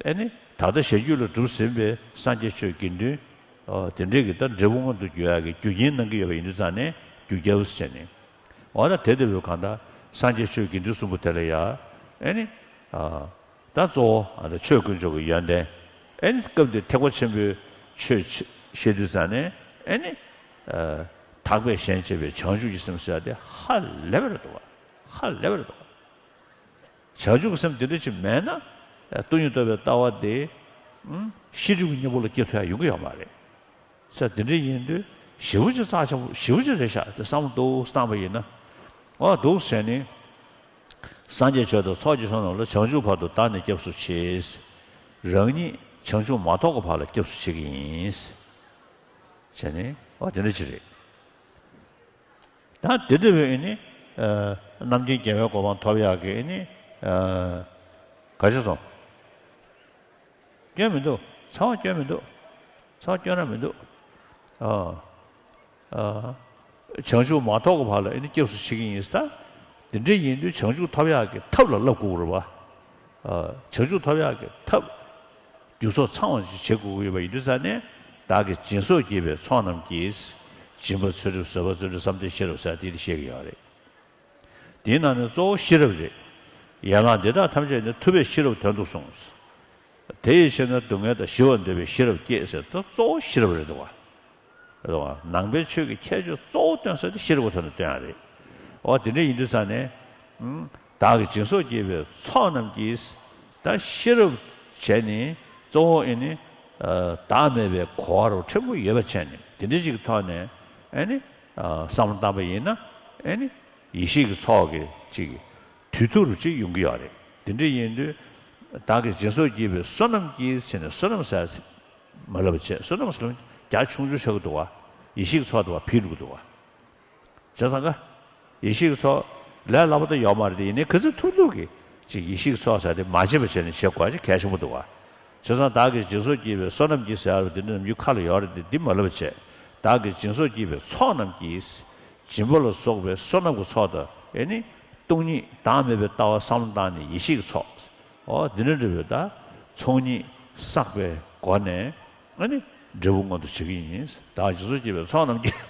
ཨེ་ནི་ད་ལྟ་གཞན་རྒྱུད་ལ་གྲུབ་ཟིན་པའི་སངས་རྒྱས་ཆོས་དགེ་འདུན་དེ་འདྲས་ཀྱི་ད་འབྲས་བུ་མངོན་དུ་གྱུར་ཡག་གི་རྒྱུ་རྐྱེན་གནང་གི་ཡོད་པ་ཡིན་དུས་ཙང་ནས་རྒྱུ་སྐྱབས་བྱས་ནས། འོ་ན་དེ་ལྟ་བུའི་གང་ལྟར་སངས་རྒྱས་ཆོས་དགེ་འདུན་གསུམ་པོ་དེ་ལ་ཡ་ཨེ་ནི། ད་གཙོ་བོ་ཨ་ད་ཆོས་དཀོན་མཆོག་གི་ཡོན་ཏན། ཨེ་ནི་སྐབས་འདིར་ཐེག་པ་ཆེན་པོའི་ཆོས་བཤད་དུས་ཙང་ནས་ཨེ་ནི། ཨ་དག་པས་གཞན་གཅེས་པའི་བྱང་ཆུབ་ཀྱི་སེམས་ཟེར་ཡ་དེ་ཧ་ལས་པ་རེད་འདུག་བ། ཧ་ལས་པ་རེད་འདུག་བ། བྱང་ཆུབ་ཀྱི་སེམས་འདི་འདྲ་ཅིག་མེད་ན། ཨ་སྟོང་ཉིད་རྟོགས་པའི་ལྟ་བ་དེ། ཨུམ་ཤེས་སྒྲིབ་ཀྱི་གཉེན་པོ་ལ་སྐྱེ་ཐུབ་ཡ་ཡོང་གི་ཡོད་མ་རེད། ས་འདི་འདྲ་ཡིན་དུས་ཞེ་པོ་ཅིག་རྩ་ཆེན་པོ་ཞེ་པོ་ཅིག་རེད་ཤག་དེ་བསམ་བློ་བཏང་བ་ཡིན་ན། འོ་འདུག་ཟེར་ནས། སངས་རྒྱས་ཆོས་དང་ཚོགས་ཀྱི་མཆོག་རྣམས་ལ་བྱང་ཆུབ་བར་དུ་བདག་ནི་སྐྱབས་སུ་མཆི། རང་ཉིད་བྱང་ཆུབ་མ་ཐོབ་ཀྱི་བར་ལ་སྐྱབས་སུ་མཆི་གི་ཡིན། བྱས་ནས་འོ་དེ་འདྲ་ཅིག་རེད། ད་དེ་འདྲ་བའི་ཨེ་ནི། ཨ་རྣམ་མཁྱེན་རྒྱལ་བའི་གོ་འཕང་ཐོབ་ཡག་གི་ཨེ་ནི། ཨ་ག་ཅི་སོང་། སྐྱོན་མི་འདུག་ཚ་བ་སྐྱོན་མི་འདུག་ཚ་བ་སྐྱོན་ར་མི་འདུག་ཨ། ཨ། བྱང་ཆུབ་མ་ཐོབ་ཀྱི་བར་ལ་ཨེ་ནི་སྐྱབས་སུ་མཆི་གི་ཡིན་ཟེར། དེ་འདྲ་ཡིན་དུས་བྱང་ཆུབ་ཐོབ་ཡག་གི་ཐབས་ལ་བསླབ་དགོས་རེད་བ། ཨ། བྱང་ཆུབ་ཐོབ་ཡག་གི་ཐབས། རྒྱུ་ཚོགས་ཚང་བ་ཞིག་བྱེད་དགོས་ཀྱི་ཡོད་པ་ཡིན་དུས་ཙང་ནས། བདག་གིས་སྦྱིན་སོགས་བགྱིས་པའི་ཚོགས་རྣམས་ཀྱིས། སྦྱིན་པ་ཚུལ་ཁྲིམས་བཟོད་པ་བརྩོན་འགྲུས་བསམ་གཏན་ཤེས་རབ་ཟེར་དེ་དེ་བཤད་ཀྱི་ཡོད་རེད། དེའི་ནང་ནས་གཙོ་བོ་ཤེས་རབ་རེད། ཡན་ལག་འདི་དག་ཐམས་ཅད་ནི་ཐུབ་པས་ཤེས་རབ་དོན་དུ་གསུངས། དེ་ཡི་ཕྱིར་ན་སྡུག་བསྔལ་དང་ཞི་བར་འདོད་པའི་ཤེས་རབ་བསྐྱེད་ཟེར་ད་གཙོ་བོ་ཤེས་རབ་རེད་འདུག་བ། རེད་བ། ནང་པའི་ཆོས་ཀྱི་ཁྱད་ཆོས་གཙོ་བོ་སྟོན་ས་དེ་ཤེས་རབ་ཀྱི་ཐོག་ནས་སྟོན་ཡ་རེད། འོ་དེ་འདྲ་ཡིན་དུས་ཙང་ནས། ཨུམ། བདག་གིས་སྦྱིན་སོགས་བགྱིས་པའི་ཚོགས་རྣམས་ཀྱིས། ད་ཤེས་རབ་བྱས་ནས་གཙོ་བོ་ཨེ་ནི། ཨ་བདག་མེད་པའི་གོ་བ་རུ་ཕྲན་བུ་ཡོད་པ་བྱས་ནས་དེ་འདྲ་ཅིག་གི་ཐོག་ནས་ཨེ་ནི། ཨ་བསམ་བློ་བཏང་པ་ཡིན་ན་ཨེ་ནི། ཡེ་ཤེས་ཀྱི་ཚོགས་ཀྱི་ཅིག་དུས་ཐུང་རུ་ཅིག་ཡོང་གི་ཡོད་རེད། དེ་འདྲ་ཡིན་དུས། བདག་གིས་སྦྱིན་སོགས་བགྱིས་པའི་བསོད་ནམས་ཀྱིས་ཟེར་ནས་བསོད་ནམས་ཟེར་མ་ལབ་པ་བྱས། བསོད་ནམས་ཟེར་ལབ་རྒྱ་ཆུང་ཆུང་ཆགས་ཀྱི་འདུག་བ། ཡེ་ཤེས་ཀྱི་ཚོགས་འདུག་བ་ཕིག་འགྲོ་གི་འདུག་བ། བྱས་ཙང་ཀ། ཡེ་ཤེས་ཀྱི་ཚོགས་ལས་སླ་པོ་ད་ཡོད་མ་རེད་དེ། ཡིན་ནའི་ག་ཚོད་ཐུབ་ཐུབ་ཀྱིས་ཅིག་ཡེ་ཤེས་ཀྱི་ཚོགས་ཟེར་དེ་མ་བརྗེད་པ་བྱས་ནས་བྱེད་དགོས་ཅིག་གལ་ཆེན་པོ་འདུག་བ། བྱས་ཙང་བདག་གིས་སྦྱིན་སོགས་བགྱིས་པའི་བསོད་ནམས་ཀྱིས་ཟེར་བ་འདི་ནམ་རྒྱུན་ཁ་ལ་ཡོད་རེད་དེ། འདི་མ་ལབ་པ་བྱས། བདག་གིས་སྦྱིན་སོགས་བགྱིས་པའི་ཚོགས་རྣམས་ཀྱིས། སྦྱིན་པ་ལ་སོགས་པའི་བསོད་ནམས་ཀྱི་ཚོགས་དང་ཨེ་ནི། སྟོང་ཉིད་བདག་མེད་པའི་ལྟ་བ་བསམ་བློ་བཏང་ནས་ཡེ་ཤེས་ཀྱི་ཚོགས། འོ་འདི་འདྲ་འདྲ་བའི་ད་ཚོགས་གཉིས་བསགས་པའི་སྒོ་ནས་ཨ་ནི་འབྲས་བུ་མངོན་དུ་བྱེད་ཀྱི་ཡིན། བདག་སྦྱིན་སོགས་བགྱིས་པའི་ཚོགས་རྣམས་ཀྱིས།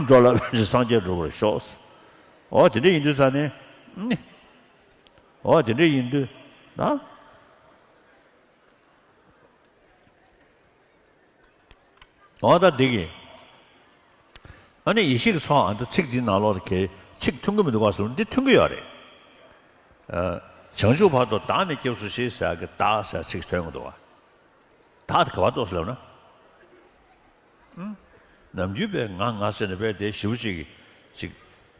འགྲོ་ལ་ཕན་ཕྱིར་སངས་རྒྱས་འགྲུབ་པར་ཤོག་འོ་དེ་འདྲ་ཡིན་དུས་ཙང་ནས་ཨ་ནི། འོ་དེ་འདྲ་ཡིན་དུས་ན། འོ་ད་འདི་གི། ཨ་ནི་ཡེ་ཤེས་ཀྱི་ཚོགས་ཨ་ད་ཚིག་འདི་ནང་ལོགས་ལ་གལ་ཚིག་མཐུན་གྱི་མི་འདུག་ག་ཟེར་ན་འདི་མཐུན་གྱི་ཡོད་རེད། ཨ། བྱང་ཆུབ་བར་དུ་བདག་ནི་སྐྱབས་སུ་མཆི་ཟེར་གི་བདག་ཟེར་ཚིག་ཐོན་གྱི་འདུག་ག་བདག་དེ་ག་པར་གཏོགས་ཟེར་ལབ་ན། ཨུམ། ནམ་རྒྱུན་པའི་ང་ང་ཟེར་ནས་པས་དེ་ཞེ་པོ་ཅིག་ཅིག་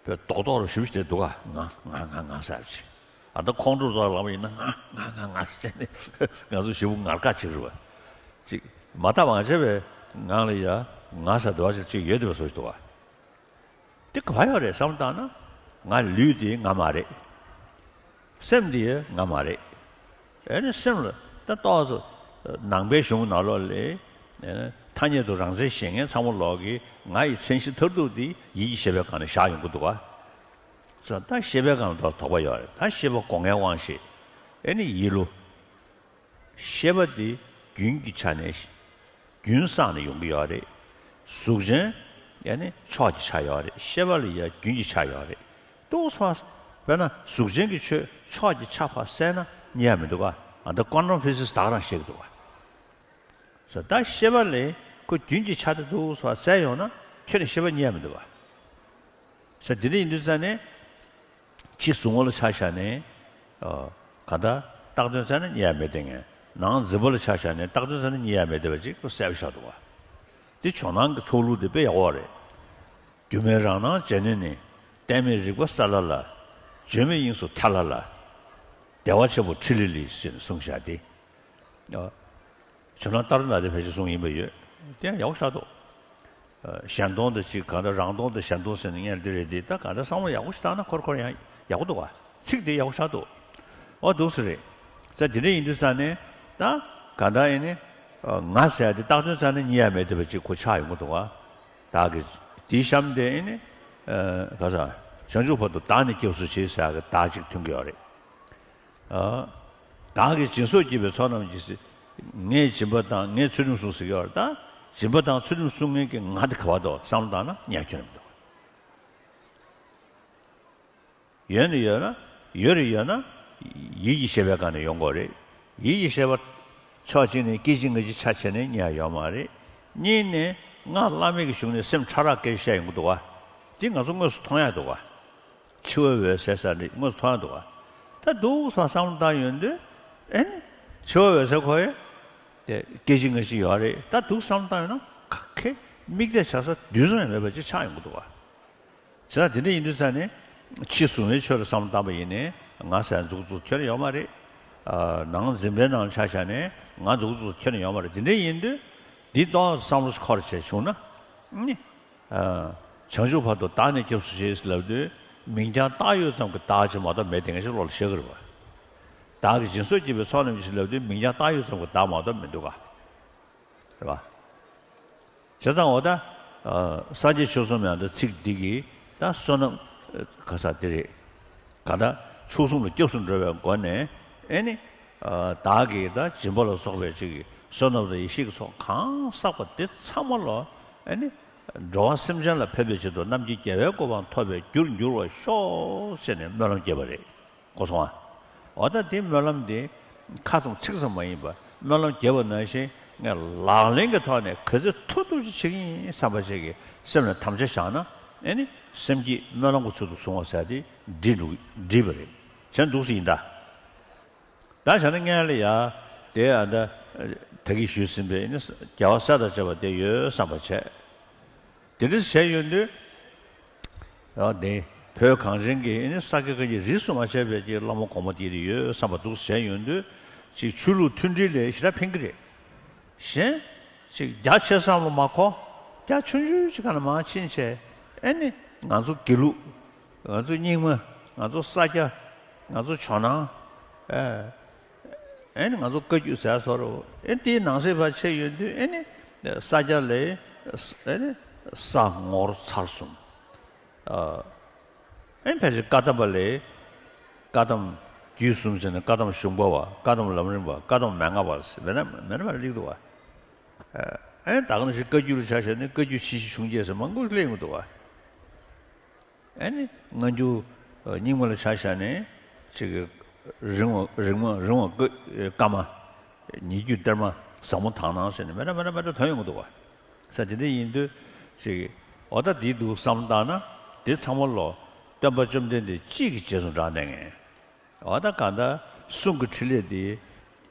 པས་རྡོག་རྡོག་རུ་ཞེ་པོ་ཅིག་དེ་འདུག་ག་ང་ང་ང་ང་ཟེར་ཅིག་ཨ་ད་ཁོང་ཁྲོ་ཚོར་ལངས་པ་ཡིན་ན་ང་ང་ང་ང་ཟེར་ནས་ང་ཚོ་ཞེ་པོ་ངར་ཁ་ཅིག་རེད་བ། ཅིག་མ་བརྟགས་མ་དཔྱད་པའི་ངང་ལ་ཡ་ང་ཟེར་འདྲ་བ་ཞིག་ཅིག་ཡོད་བསྡད་པ་བཟོ་ཞིག་འདུག་བ། འདི་ག་པར་ཡོད་རེད་བསམ་བློ་བཏང་ན། ང་ལུས་དེ་ང་མ་རེད། སེམས་དེ་ང་མ་རེད། ཨེ་ནི་སེམས་ལ་ད་ཏོག་ཙམ་ནང་པའི་གཞུང་ནང་ལོགས་ལ་ཨེ་ནི་ཐ་སྙད་དུ་རང་མཚན་བཞེད་མཁན་ཚང་མ་ལོག་གིས་ང་ཡི་མཚན་གཞི་མཐར་ཐུག་དེ་ཡིད་ཀྱི་ཤེས་པའི་སྒང་ནས་བཞག་ཡོང་གི་འདུག་ག །ད་ཤེས་པའི་སྒང་ལ་དོགས་པ་ཡོད་རེད། ད་ཤེས་པ་སྒོ་ལྔའི་དབང་ཤེས། ཨེ་ནི་ཡིད་བློ། ཤེས་པ་དེ་རྒྱུན་གྱི་ཆ་ནས་རྒྱུན་བསགས་ནས་ཡོང་གི་ཡོད་རེད། གཟུགས་ཅན་ཡང་ནི་ཕྱོགས་ཀྱི་ཆ་ཡོད་རེད། ཤེས་པ་ལ་ཡང་རྒྱུན་གྱི་ཆ་ཡོད་རེད། ཏོག་ཙམ་དཔེར་ན་གཟུགས་ཅན་གྱི་ཆོས་ཕྱོགས་ཀྱི་ཆ་ཕར་བསལ་ན་རྙེད་ཡ་མི་འདུག་ག །ཨ་ད་ཀོན་ཊམ་ཕི་ཟིག་སི་ད་ག་རང་བཤད་ཀྱི་འདུག་ག །ཟེར་ད་ཤེས་པ་ལས་ཁོ་རྒྱུན་གྱི་ཆ་དེ་ཏོག་ཙམ་བསལ་ཡོང་ན་ཁྱོན་ནས་ཤེས་པ་རྙེད་ཡ་མི་འདུག་ག །ཟེར་དེ་འདྲ་ཡིན་དུས་ཙང་ནས། ཕྱི་གཟུགས་ངོ་ལ་ཆ་བཞག་ནས། ཨ། གང་ལྟར་བཏགས་དོན་བཙལ་ན་རྙེད་ཡ་མེད་དེ་ངས། ནང་འཛིན་པ་ལ་ཆ་བཞག་ནས་བཏགས་དོན་བཙལ་ན་རྙེད་ཡ་མེད་དེ་བ་ཅིག་ཁོ་གསལ་པོ་ཆགས་འདུག་ག །དེ་ཇོ་ནང་གི་ཚོགས་ལུགས་དེ་དཔེ་ཡག་པོ་རེད། སྒྱུ་མའི་རང་སྣང་བྱས་ནས་ནི། གཏད་མེད་རིག་པ་ས་ལ་ལ། བརྗོད་མེད་དབྱིངས་སུ་ཐལ་ལ་ལ། བདེ་བ་ཆེན་པོ་ཁྲི་ལི་ལི་ཟེར་ནས་གསུངས་བཞག་སྟེ། ཨ། བྱོན་ན་ལྟར་ན་དེ་ཕལ་ཆེར་གསུངས་ཡིན་པ་ཡོད། དེ་ཡང་ཡག་པོ་ཆགས་འདུག་ཨ། གཞན་སྟོང་དང་གཅིག་གང་ལྟར་རང་སྟོང་དང་གཞན་སྟོང་ཟེར་ནས་ངས་འདི་རེད་དེ་ད་གང་ལྟར་བསམ་བློ་ཡག་པོ་ཞིག་བཏང་ན་འཁོར་འཁོར་ཡང་ཡག་པོ་འདུག་ག །ཚིག་དེ་ཡག་པོ་ཆགས་འདུག །འོ་འདུག་སེ་རེད། ཙ་དེ་འདྲ་ཡིན་དུས་ཙང་ནས་ད་གང་ལྟར་ཡིན་ནི། ཨ། ང་ཟེར་ཡ་དེ་བཏགས་དོན་ཙང་ནས་རྙེད་ཡ་མེད་དེ་བ་ཅིག་ཁོ་ཆགས་ཡོང་གི་འདུག་ག །བདག་གིས་དེའི་གཤམ་དེ་ཡིན་ནི། ཨ། ག་ས། བྱང་ཆུབ་བར་དུ་བདག་ནི་སྐྱབས་སུ་མཆི་ཟེར་ཡ་གི་བདག་ཅིག་ཐོན་གྱི་ཡོད་རེད། ཨ། བདག་གིས་སྦྱིན་སོགས་བགྱིས་པའི་ཚོགས་རྣམས་ཀྱིས། ངས་སྦྱིན་པ་དང་ངས་ཚུལ་ཁྲིམས་བསྲུངས་ཟེར་གྱི་ཡོད་རེད་ད། སྦྱིན་པ་དང་ཚུལ་ཁྲིམས་བསྲུང་མཁན་གྱི་ང་དེ་ག་བར་འདུག་བསམ་བློ་བཏང་ན་རྙེད་ཁྱོན་ནས་མི་འདུག །ཡོད་ནི་ཡོད་ན། ཡོད་རེད་ཡོད་ན། ཡིད་ཀྱི་ཤེས་པའི་སྒང་ནས་ཡོང་དགོས་རེད། ཡིད་ཀྱི་ཤེས་པ། ཕྱོགས་གཅིག་ནས་སྐད་ཅིག་ང་གཅིག་ཆ་བྱས་ནས་རྙེད་ཡ་ཡོད་མ་རེད། གཉིས་ནས་སྔགས་བླ་མེད་ཀྱི་གཞུང་ནས་སེམས་ཕྲ་རགས་སྐད་ཆ་བཤད་ཡོང་གི་འདུག་ག །དེ་ང་ཚོ་དངོས་སུ་མཐོང་ཡ་འདུག་ག །འཆི་བའི་འོད་གསལ་ཟེར་ནི་དངོས་སུ་མཐོང་ཡ་འདུག་ག །ད་འདུག་སེ་བསམ་བློ་བཏང་ཡོང་དུས། ཨེ་ནི། འཆི་བའི་འོད་གསལ་ཁོ་ཡི། དེ་སྐད་ཅིག་ང་གཅིག་ཡོད་རེད། ད་འདུག་སེ་བསམ་བློ་བཏང་ཡོང་ན་ཁ་ཁེ་མིག་བལྟས་བྱ་ས་དུས་གསུམ་ཡང་མེད་པ་ཅིག་ཆགས་ཡོང་གི་འདུག་ག །བྱས་ཙང་དེ་འདྲ་ཡིན་དུས་ཙང་ནས། ཕྱི་གཟུགས་མེད་ཆོས་ལ་བསམ་བློ་བཏང་པ་ཡིན་ནའི་ང་ཟེར་མཛུབ་གུ་བཙུགས་ཁྱོན་ནས་ཡོད་མ་རེད། ཨ། ནང་འཛིན་པའི་ནང་ཆ་བཞག་ནས་ང་མཛུབ་གུ་བཙུགས་ཁྱོན་ནས་ཡོད་མ་རེད། དེ་འདྲ་ཡིན་དུས། འདི་ཏོག་ཙམ་བསམ་བློ་འཁོར་བྱས་བྱུང་ན། ནི། ཨ། བྱང་ཆུབ་བར་དུ་བདག་ནི་སྐྱབས་སུ་མཆི་ལབ་དུས་མིང་རྐྱང་བཏགས་ཡོད་ཙམ་གྱི་བདག་ཅིག་མ་གཏོགས་མེད་དེ་ངེས་ཤེས་བློ་ལ་ཤར་གྱི་རེད་པ། བདག་གིས་སྦྱིན་སོགས་བགྱིས་པའི་ཚོགས་རྣམས་ཀྱིས་ལབ་དུས་མིང་རྐྱང་བཏགས་ཡོད་ཙམ་གྱི་བདག་མ་གཏོགས་མི་འདུག་ག །རེད་པ། བྱས་ཙང་འོ་ད། ཨ། སངས་རྒྱས་ཆོས་གསུམ་ཡང་ད་ཚིག་འདི་གིས་ད་བསོད་ནམས། ཨ། ག་ས་དེ་རེད། ག་ད་མཆོག་གསུམ་ལ་སྐྱབས་སུ་འགྲོ་བའི་སྒོ་ནས་ཨེ་ནི། ཨ། བདག་གིས་ད་སྦྱིན་པ་ལ་སོགས་པའི་ཅིག་གི་བསོད་ནམས་དང་ཡེ་ཤེས་ཀྱི་ཚོགས་གང་བསགས་པ་དེ་ཚང་མ་ལོ། ཨེ་ནི། འགྲོ་བ་སེམས་ཅན་ལ་ཕན་པའི་ཆེད་དུ་རྣམས་ཀྱི་དགེ་བའི་གོ་འཕང་ཐོབ་པའི་རྒྱུར་འགྱུར་བར་ཤོག་ཅེས་ནས་སྨོན་ལམ་བརྒྱབ་པ་རེད། གོ་སོང་ཨ། འོ་ད་དེ་སྨོན་ལམ་དེ་ཁ་ཙམ་ཚིག་ཙམ་མ་ཡིན་པར་སྨོན་ལམ་བརྒྱབ་པ་ནང་བཞིན་ངས་ལག་ལེན་གྱི་ཐོག་ནས་ག་ཚོད་ཐུབ་ཐུབ་ཅིག་བྱེད་ཀྱི་ཡིན་བསམ་པ་ཅིག་གི་སེམས་ལ་དམ་བཅའ་བཞག་ན། ཨེ་ནི་སེམས་བསྐྱེད་སྨོན་ལམ་གྱི་ཚུལ་དུ་བཟུང་བ་ཟེར་དེ་འགྲིག་འགྲིག་འགྲིག་པ་རེད། བྱས་འདུག་སེ་ཡིན་ད། ད་བྱས་ན་སྔོན་ལ་ཡ། དེ་ཨ་ད། ད་གིན་ཞུས་ཟིན་པའི་ཨེ་ནི་རྒྱལ་བ་སྲས་དང་བཅས་པ་དེ་ཡོད་བསམ་པ་བྱས། དེ་འདྲ་བྱས་ཡོང་དུས། ཡང་དེ་བོད་གངས་ཅན་གྱི་ཨེ་ནི་ས་དགེ་བཀའ་རྙིང་རིས་སུ་མ་ཆད་པའི་གི་བླ་མ་གོང་མ་དེ་ཡོད་བསམ་པ་འདུག་བྱས་ཡོང་དུས། ཅིག་ཆོས་ལུགས་མཐུན་སྒྲིལ་ལ་ཞེ་དྲག་ཕན་གྱི་རེད། གཞན། ཅིག་རྒྱ་ཆེ་ས་ལ་མ་གོ། རྒྱ་ཆུང་ཆུང་ཅིག་ག་ལ་མར་ཕྱིན་བྱས། ཨེ་ནི་ང་ཚོ་དགེ་ལུགས། ང་ཚོ་རྙིང་མ། ང་ཚོ་ས་སྐྱ། ང་ཚོ་ཇོ་ནང་། ཨེ། ཨེ་ནི་ང་ཚོ་བཀའ་བརྒྱུད་ཟེར་བཟོ་འདྲ། ཨེ་དེའི་ནང་གསེས་ཕར་ཕྱིན་ཡོང་དུས་ཨེ་ནི། ས་སྐྱ་ལ། ཨེ་ནི། ས་ངོར་ཚར་གསུམ། ཨ། ཨེ་ཕལ་ཆེར་བཀའ་གདམས་པ་ལ། བཀའ་གདམས་རྒྱུད་གསུམ་བྱས་ནས་བཀའ་གདམས་གཞུང་པ་བ། བཀའ་གདམས་ལམ་རིམ་པ། བཀའ་གདམས་མན་ངག་པ་ཟེར་མེད་ན་མེད་ན་མེད་ན་སླེབས་འདུག་བ། ཨེ་ད་ག་ནང་བཞིན་བཀའ་བརྒྱུད་ལ་ཆ་བཞག་ན་བཀའ་བརྒྱུད་ཆེ་བཞི་ཆུང་བརྒྱད་ཟེར་མང་པོ་སླེབས་ཡོང་གི་འདུག་བ། ཨེ་ནི་སྔ་འགྱུར་རྙིང་མ་ལ་ཆ་བཞག་ན་ཅིག་གི་རིམ་བ་རིམ་བ་རིམ་བ་བཀའ་བཀའ་མ། ཉེ་བརྒྱུད་གཏེར་མ། ཟབ་མོ་དག་སྣང་ཟེར་ནས་མེད་ན་མེད་ན་མེད་ན་ཐོན་ཡོང་གི་འདུག་བ། ས་དེ་འདྲ་ཡིན་དུས་ཅིག་གི་འོ་ད་འདི་འདུག་བསམ་བཏང་ན་འདི་ཚང་མ་ལོ་སྟོན་པ་བཅོམ་ལྡན་འདས་གཅིག་གི་རྗེས་སུ་འབྲངས་བསྡད་མཁན། འོ་ད་གང་ལྟར་གསུང་གི་ཕྲིན་ལས་འདི།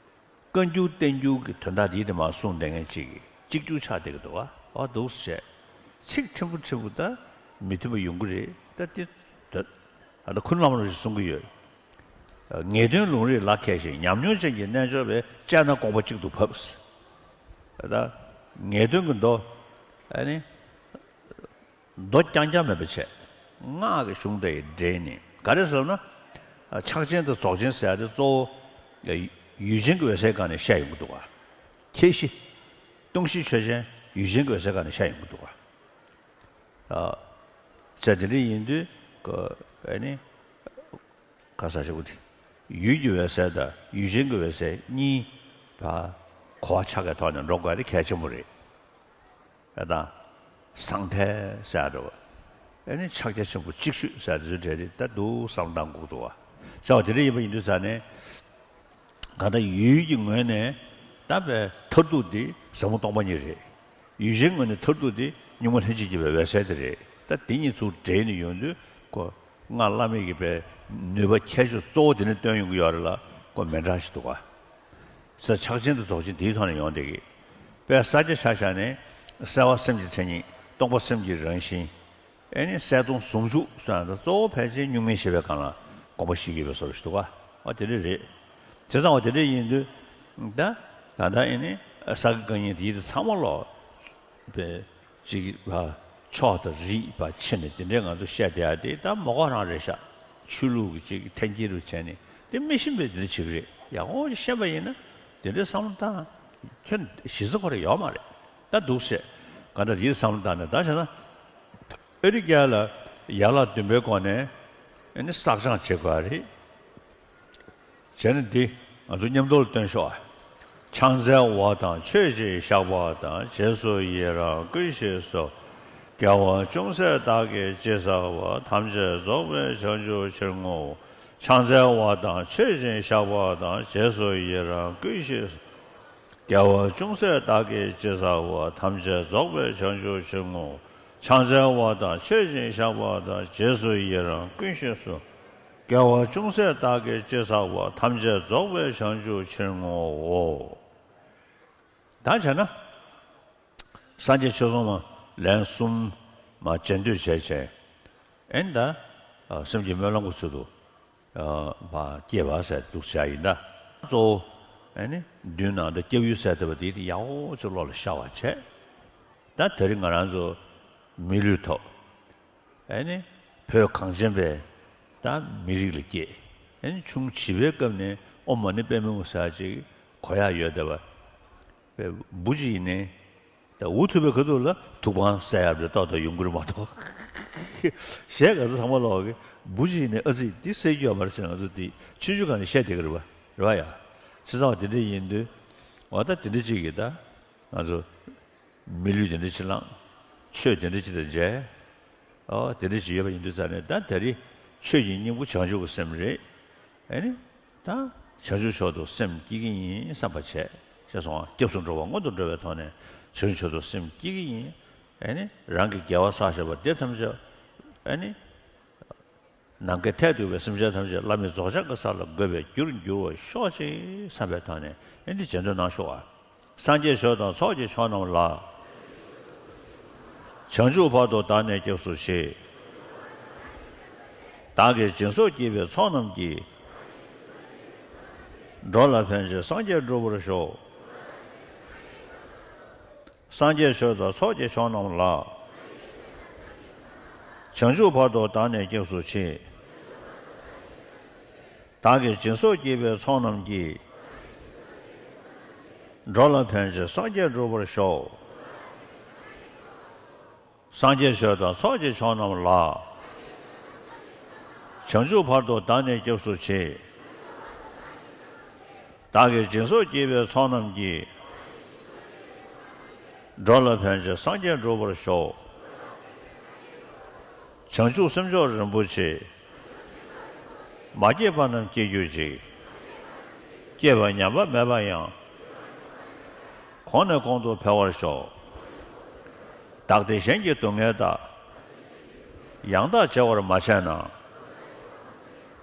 བཀའ་འགྱུར་བསྟན་འགྱུར་གྱི་དོན་དག་འདི་དེ་མར་གསུངས་བསྡད་མཁན་ཅིག་གི་གཅིག་གྱུར་ཆགས་བསྡད་ཀྱི་འདུག་བ། འོ་འདུག་སེ་བྱས། ཚིག་ཕྲན་བུ་ཕྲན་བུ་ད་མི་མཐུན་པ་ཡོང་གི་རེད་ད་དེ། ད་ཨ་ད་ཁུ་ནུ་བླ་མ་རིན་པོ་ཆེས་གསུང་གི་ཡོད། ངེས་དོན་ལུང་རིགས་ལ་མཁས་ཤིང་ཉམས་མྱོང་ཅན་གྱི་རྣལ་འབྱོར་པས་དཔྱད་ན་དགོངས་པ་གཅིག་ཏུ་བབས། ད་ངེས་དོན་གྱི་མདོ། ཨ་ནི། མདོ་རྐྱང་རྐྱང་མེད་པ་བྱས། སྔགས་ཀྱི་གཞུང་དེ་ཡི་འདྲེས་ནས་ག་རེ་ཟེར་ན། ཕྱག་ཆེན་དང་རྫོགས་ཆེན་ཟེར་ཡ་དེ་གཙོ་བོ། ཡུལ་ཅན་གྱི་འོད་གསལ་སྒང་ནས་བཤད་ཡོང་གི་འདུག་ག། ཁྱད་གཞི། སྟོང་གཞི་ཆོས་ཅན། ཡུལ་ཅན་གྱི་འོད་གསལ་སྒང་ནས་བཤད་ཡོང་གི་འདུག་ག། ཨ། ཟེར་དེ་འདྲ་ཡིན་དུས་ཀ་ཨེ་ནི། ག་ས་ཞུ་གི་དེ། ཡུལ་གྱི་འོད་གསལ་དང་ཡུལ་ཅན་གྱི་འོད་གསལ་གཉིས་པ་གོ་བ་ཆ་གའི་ཐོག་ནས་འགྲོ་དགོས་དེ་གལ་ཆེན་པོ་རེད། ཨེ་ད། ཟང་ཐལ་ཟེར་ཡ་འདྲ་བ། ཨེ་ནི་ཕྱག་རྒྱ་ཆེན་པོ་གཅིག་ཤུས་ཟེར་ཡ་དེ་ཚོའི་གྲས་དེ་ད་འདུག་བསམ་བློ་བཏང་དགོས་འདུག་བ། ཟེར་བ་དེ་འདྲ་ཡིན་པ་ཡིན་དུས་ཙང་ནས། གང་ལྟར་ཡུལ་གྱི་ངོས་ནས་ད་པའི་མཐར་ཐུག་དེ་ཟབ་མོ་སྟོང་པ་ཉིད་རེད། ཡུལ་ཅན་ངོས་ནས་མཐར་ཐུག་དེ་གཉུག་མ་ལྷན་ཅིག་སྐྱེས་པའི་འོད་གསལ་དེ་རེད། ད་དེ་གཉིས་ཚུར་འདྲེས་ནས་ཡོང་དུས་ཁོ་སྔགས་བླ་མེད་ཀྱི་པའི་ནུས་པ་ཁྱད་ཆོས་གཙོ་བོ་དེ་ནས་བཏོན་ཡོང་གི་ཡོད་རེད་ལ་ཁོ་མི་འདྲ་ཞིག་འདུག་ག། ས་ཆགས་ཅན་དུ་རྫོགས་ཆེན་དེའི་ཐོག་ནས་ཡོང་བསྡད་ཀྱི། དཔལ་ས་སྐྱ་ཆ་བཞག་ནས་གསལ་བ་སེམས་ཀྱི་མཚན་ཉིད། སྟོང་པ་སེམས་ཀྱི་རང་བཞིན། ཨེ་ནི་གསལ་སྟོང་ཟུང་འཇུག་སོགས་ཡང་དག་གཙོ་བོ་ཕལ་ཆེར་གཉུག་མའི་ཤེས་པའི་སྒང་ལ་དགོངས་པ་བཞེས་ཀྱི་ཡོད་པའི་བཟོ་འདྲ་ཞིག་འདུག་ག། ཨ་དེ་འདྲ་རེད། བྱས་ཙང་བ་དེ་འདྲ་ཡིན་དུས། ད་ད་ལྟ་ཨེ་ནི་ས་དགེ་བཀའ་རྙིང་དེ་ཡིན་དུས་ཚང་མ་ལོག་པའི་ཅིག་ཕྱོགས་དང་རིས་པ་ཕྱེ་ནས་དེ་འདྲའི་ང་ཚོ་བཤད་བསྡད་ཡ་དེ་ད་མ་གོ་རང་རེད་ཤག། ཆོས་ལུགས་ཀྱི་ཅིག་འཐེན་འཁྱེར་རུ་བྱས་ནས་དེ་མི་ཤེས་པའི་དེ་འདྲ་བྱེད་ཀྱི་རེད། ཡག་པོ་ཅིག་ཤེས་པ་ཡིན་ན་དེ་འདྲའི་བསམ་བློ་བཏང་ཁྱོད་གཞི་རྩ་ཁོ་རང་ཡོད་མ་རེད། ད་འདུག་སེ་ག་འདྲ་ཡིན་བསམ་བློ་བཏང་ནས་ད་བྱས་ན་ཨ་རི་རྒྱལ་ལ་ཡན་ལག་བདུན་པའི་སྒོ་ནས་ཨེ་ནི་བསགས་སྦྱང་བྱེད་དགོས་རེད། བྱས་ན་འདི་ང་ཚོ་མཉམ་དུ་ལ་སྟོན་ཤོག་ཨ། ཕྱག་འཚལ་བ་དང་མཆོད་ཅིང་བཤགས་པ་དང་། རྗེས་སུ་ཡི་རང་བསྐུལ་ཞེས་སོ། དགེ་བ་ཅུང་ཟད་བདག་གིས་ཅི་བསགས་པ། ཐམས་ཅད་རྫོགས་པའི་བྱང་ཆུབ་ཕྱིར་བསྔོའོ། ཕྱག་འཚལ་བ་དང་མཆོད་ཅིང་བཤགས་པ་དང་། རྗེས་སུ་ཡི་རང་བསྐུལ་ཞེས་སོ། དགེ་བ་ཅུང་ཟད་བདག་གིས་ཅི་བསགས་པ། ཐམས་ཅད་རྫོགས་པའི་བྱང་ཆུབ་ཕྱིར་བསྔོའོ། ཕྱག་འཚལ་བ་དང་མཆོད་ཅིང་བཤགས་པ་དང་། རྗེས་སུ་ཡི་རང་བསྐུལ་ཞེས་སོ། དགེ་བ་ཅུང་ཟད་བདག་གིས་ཅི་བསགས་པ། ཐམས་ཅད་རྫོགས་པའི་བྱང་ཆུབ་ཕྱིར་བསྔོའོ། ད་བྱས་ན། སངས་རྒྱས་ཆོས་ཚོགས་མ་ལན་གསུམ་མ་རྗེས་ཟློས་བྱས་བྱས། ཨེ་ནི་ད། ཨ་སེམས་ཀྱི་སྨོན་ལམ་གྱི་ཚུལ་དུ། ཨ་མ་བསྐྱེད་པ་ཟེར་འདུག་བྱ་ཡིན་ད། གཙོ་བོ། ཨེ་ནི་མདུན་ནང་དུ་སྐྱབས་ཡུལ་ཟེར་བསྡད་པ་དེ་དེ་ཡག་པོ་ཅིག་བློ་ལ་ཤར་བ་བྱས། ད་དེ་རིང་ང་རང་ཚོ་མི་ལུས་ཐོབ། ཨེ་ནི་བོད་གངས་ཅན་པའི་ད་མི་རིགས་ལ་སྐྱེས། ཨེ་ནི་ཆུང་བྱིས་པའི་སྐབས་ནས་ཨོཾ་མ་ཎི་པདྨེ་ཧཱུྃ་ཟེར་ཅིག་གོ་ཡག་ཡོད་བསྡད་པ། བུ་ཅིག་ཡིན་ནའི། ད་འུ་ཐུག་པའི་ཁ་ཐུག་ལ་ཐུག་པའང་བསད་ཡག་དེ་ཏོག་ཏོག་ཡོང་གི་རེད་མ་གཏོགས། གཞས་ག་ཚོད་ཚང་མ་ལོག་གི་བུ་ཅིག་ཡིན་ནའི་ཨ་ཙི་འདི་བསད་རྒྱུ་ཡོད་མ་རེད་ཟེར་ང་ཚོ་འདི་ཆུང་ཆུང་སྒང་ནས་བཤད་བསྡད་ཀྱི་རེད་པ། རེད་པ་ཡ། བྱས་ཙང་བ་དེ་འདྲ་ཡིན་དུས། འོ་ད་དེ་འདྲ་ཅིག་གིས་ད་ང་ཚོ། མི་ལུས་དེ་འདྲ་ཅིག་བླངས། ཆོས་དེ་འདྲ་ཅིག་དང་མཇལ། ཨོ་དེ་འདྲ་ཅིག་ཡོད་པ་ཡིན་དུས་ཙང་ནས་ད་དེ་རིང་ཆོས་ཀྱི་སྙིང་པོ་བྱང་ཆུབ་ཀྱི་སེམས་རེད། ཨེ་ནི། ད་བྱང་ཆུབ་མཆོག་ཏུ་སེམས་བསྐྱེད་ཀྱི་ཡིན་བསམ་པ་བྱས། ཞེས་སོང་བ། སྐྱབས་སུ་འགྲོ་བ་སྔོན་དུ་འགྲོ་བའི་ཐོག་ནས་བྱང་ཆུབ་མཆོག་ཏུ་སེམས་བསྐྱེད་ཀྱི་ཡིན། ཨེ་ནི། རང་གི་དགེ་བ་བསགས་བཞག་པ་དེ་ཐམས་ཅད། ཨེ་ནི། ནམ་མཁའི་མཐས་གཏུགས་པའི་སེམས་ཅན་ཐམས་ཅད་བླ་མེད་རྫོགས་བྱང་གི་ས་ལ་འགོད་པའི་རྒྱུར་འགྱུར་བར་ཤོག་ཅིག་བསམ་པའི་ཐོག་ནས་ཨེ་འདི་རྗེས་ཟློས་གནང་ཤོག་ཨ། སངས་རྒྱས་ཆོས་དང་ཚོགས་ཀྱི་མཆོག་རྣམས་ལ། བྱང་ཆུབ་བར་དུ་བདག་ནི་སྐྱབས་སུ་མཆི། བདག་གིས་སྦྱིན་སོགས་བགྱིས་པའི་ཚོགས་རྣམས་ཀྱིས། འགྲོ་ལ་ཕན་ཕྱིར་སངས་རྒྱས་འགྲུབ་པར་ཤོག། སངས་རྒྱས་ཆོས་དང་ཚོགས་ཀྱི་མཆོག་རྣམས་ལ། བྱང་ཆུབ་བར་དུ་བདག་ནི་སྐྱབས་སུ་མཆི། བདག་གིས་སྦྱིན་སོགས་བགྱིས་པའི་ཚོགས་རྣམས་ཀྱིས། འགྲོ་ལ་ཕན་ཕྱིར་སངས་རྒྱས་འགྲུབ་པར་ཤོག། སངས་རྒྱས་ཆོས་དང་ཚོགས་ཀྱི་མཆོག་རྣམས་ལ། བྱང་ཆུབ་བར་དུ་བདག་ནི་སྐྱབས་སུ་མཆི། བདག་གིས་སྦྱིན་སོགས་བགྱིས་པའི་ཚོགས་རྣམས་ཀྱིས། འགྲོ་ལ་ཕན་ཕྱིར་སངས་རྒྱས་འགྲུབ་པར་ཤོག། བྱང་ཆུབ་སེམས་མཆོག་རིན་པོ་ཆེ། མ་སྐྱེས་པ་རྣམས་སྐྱེ་གྱུར་ཅིག། སྐྱེས་པ་ཉམས་པ་མེད་པ་ཡང་། གོང་ནས་གོང་དུ་འཕེལ་བར་ཤོག། བདག་བདེ་གཞན་གྱི་སྡུག་བསྔལ་དག། ཡང་དག་བྱ་བར་མ་བྱས་ན།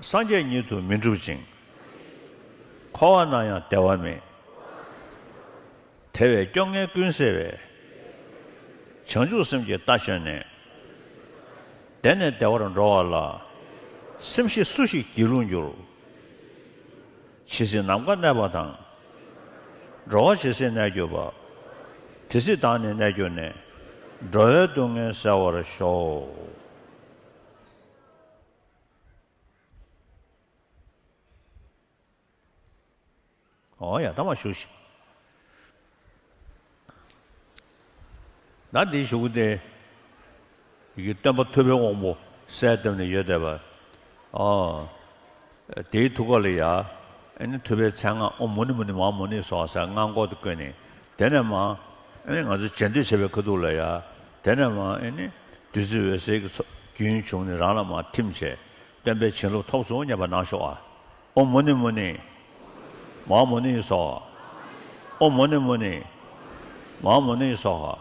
སངས་རྒྱས་ཉིད་དུ་མི་འགྲུབ་ཅིང་། འཁོར་བ་ན་ཡང་བདེ་བ་མེད། དེ་བས་སྐྱོ་ངལ་ཀུན་སེལ་བའི། བྱང་ཆུབ་སེམས་ཀྱི་རྟ་ཞོན་ནས། བདེ་ནས་བདེ་བར་འགྲོ་བ་ལ། སེམས་ཤེས་སུ་ཞིག་སྒྱིད་ལུག་འགྱུར། ཇི་སྲིད་ནམ་མཁའ་གནས་པ་དང་། འགྲོ་བ་ཇི་སྲིད་གནས་གྱུར་པ། དེ་སྲིད་བདག་ནི་གནས་གྱུར་ནས། འགྲོ་བའི་སྡུག་བསྔལ་སེལ་བར་ཤོག། ཨོ་ཡ་ད་མ་ཞུ་ཞིག་ད་འདི་ཞུ་གི་དེ། ཡི་གེ་སྟོན་པ་ཐུབ་པའི་དབང་པོ་གསལ་བཏབ་ནས་ཡོད་བསྡད་པ། ཨོ། དེའི་ཐུགས་ཀ་ལ་ཡ། ཨེ་ནི་ཐུབ་པའི་མཚན་སྔགས་ཨོཾ་མུ་ནེ་མུ་ནེ་མ་ཧཱ་མུ་ནེ་སྭཱ་ཧཱ་ཟེར་སྔགས་འགོ་དེ་བཀོད་ནས། དེ་ནས་མ། ཨེ་ནི་ང་ཚོ་རྗེས་ཟློས་བྱེད་པའི་ཁ་ཐུག་ལ་ཡ། དེ་ནས་མ་ཨེ་ནི། བདུད་རྩི་འོད་ཟེར་གྱི་ཚོགས་རྒྱུན་བྱུང་ནས་རང་ལ་མ་ཐིམ་བྱས། སྟོན་པའི་བྱིན་རླབས་ཐོབ་སོང་སྙམ་པ་གནང་ཤོག་ཨ། ཨོཾ་མུ་ནེ་མུ་ནེ། མ་ཧཱ་མུ་ནེ་སྭཱ་ཧཱ། ཨོཾ་མུ་ནེ་མུ་ནེ། མ་ཧཱ་མུ་ནེ་སྭཱ་ཧཱ།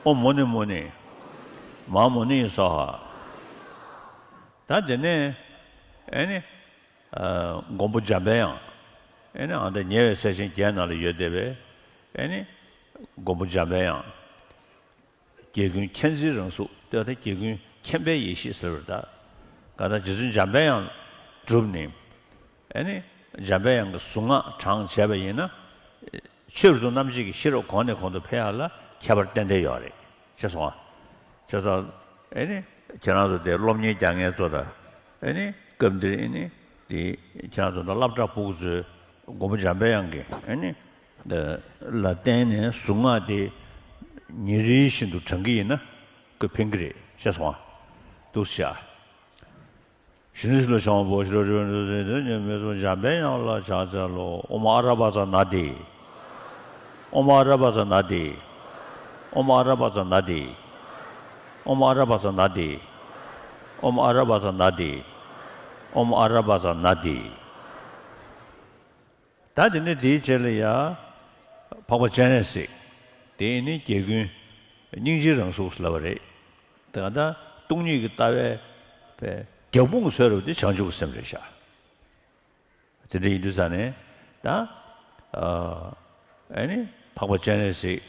ཨོཾ་མུ་ནེ་མུ་ནེ། མ་ཧཱ་མུ་ནེ་སྭཱ་ཧཱ། ད་དེ་ནས། ཨེ་ནི། ཨ། མགོན་པོ་འཇམ་པའི་དབྱངས། ཨེ་ནི་ཨ་ད་ཉེ་བའི་སྲས་ཆེན་བརྒྱད་ནང་ལ་ཡོད་བསྡད་པའི། ཨེ་ནི། མགོན་པོ་འཇམ་པའི་དབྱངས། རྒྱལ་ཀུན་མཁྱེན་བརྩེའི་རང་གཟུགས་དེ་ལ་ད་རྒྱལ་ཀུན་མཁྱེན་པའི་ཡེ་ཤེས་ཟེར་བ་རེད་ད། ག་ད་རྗེ་བཙུན་འཇམ་པའི་དབྱངས་བསྒྲུབས་ནས། ཨེ་ནི། འཇམ་པའི་དབྱངས་ཀྱི་གཟུངས་སྔགས་བགྲངས་བྱས་པ་ཡིན་ན། ཆོས་རབ་ཏུ་རྣམ་འབྱེད་ཀྱི་ཤེས་རབ་གོང་ནས་གོང་དུ་འཕེལ་ཡག་ལ་ཁྱད་པར་ཏན་ཏན་ཡོད་རེད། ཤེས་སོང་ཨ། ཤེས་སོང་། ཨེ་ནི། ཁྱེད་རང་ཚོ་དེ་སློབ་གཉེར་རྒྱག་མཁན་ཚོ་དང་། ཨེ་ནི། སྐབས་འདིར་ཨེ་ནི། དེ་ཁྱེད་རང་ཚོ་དང་སློབ་གྲྭ་ཕྲུ་གུ་ཚོས་མགོན་པོ་འཇམ་པའི་དབྱངས་ཀྱི་ཨེ་ནི། ལ་བརྟེན་ནས་གཟུངས་སྔགས་དེ་ཉིན་རེ་བཞིན་དུ་བགྲང་གི་ཡིན་ན་ཁོས་ཕན་གི་རེད། ཤེས་སོང་ཨ། འདུག་སེ་བྱ། ཞི་གནས་ལ་བྱང་བ་པོ་ཞི་ལ་རི་བོ་འདུ་སེ་འདི་ཉིད་མི་གསུང་འཇམ་པའི་དབྱངས་ལ་ཕྱག་འཚལ་ལོ། ཨོཾ་ཨ་ར་པ་ཙ་ན་དྷཱིཿ། ཨོཾ་ཨ་ར་པ་ཙ་ན་དྷཱིཿ། ཨོཾ་ཨ་ར་པ་ཙ་ན་དྷཱིཿ། ཨོཾ་ཨ་ར་པ་ཙ་ན་དྷཱིཿ། ཨོཾ་ཨ་ར་པ་ཙ་ན་དྷཱིཿ། ད་དེ་ནས་དེའི་རྗེས་ལ་ཡ། འཕགས་པ་སྤྱན་རས་གཟིགས། དེ་ནི་རྒྱལ་ཀུན་སྙིང་རྗེའི་རང་གཟུགས་ལབ་པ་རེད། དེ་ག་ད་སྟོང་ཉིད་ཀྱི་ལྟ་བའི་བའི་རྒྱབ་དཔུང་བཟེད་འགྲོ་བ་དེ་བྱང་ཆུབ་ཀྱི་སེམས་རེད་ཤག་དེ་འདྲ་ཡིན་དུས་ཙང་ནས་ད། ཨ་ནི་འཕགས་པ་སྤྱན་རས་གཟིགས།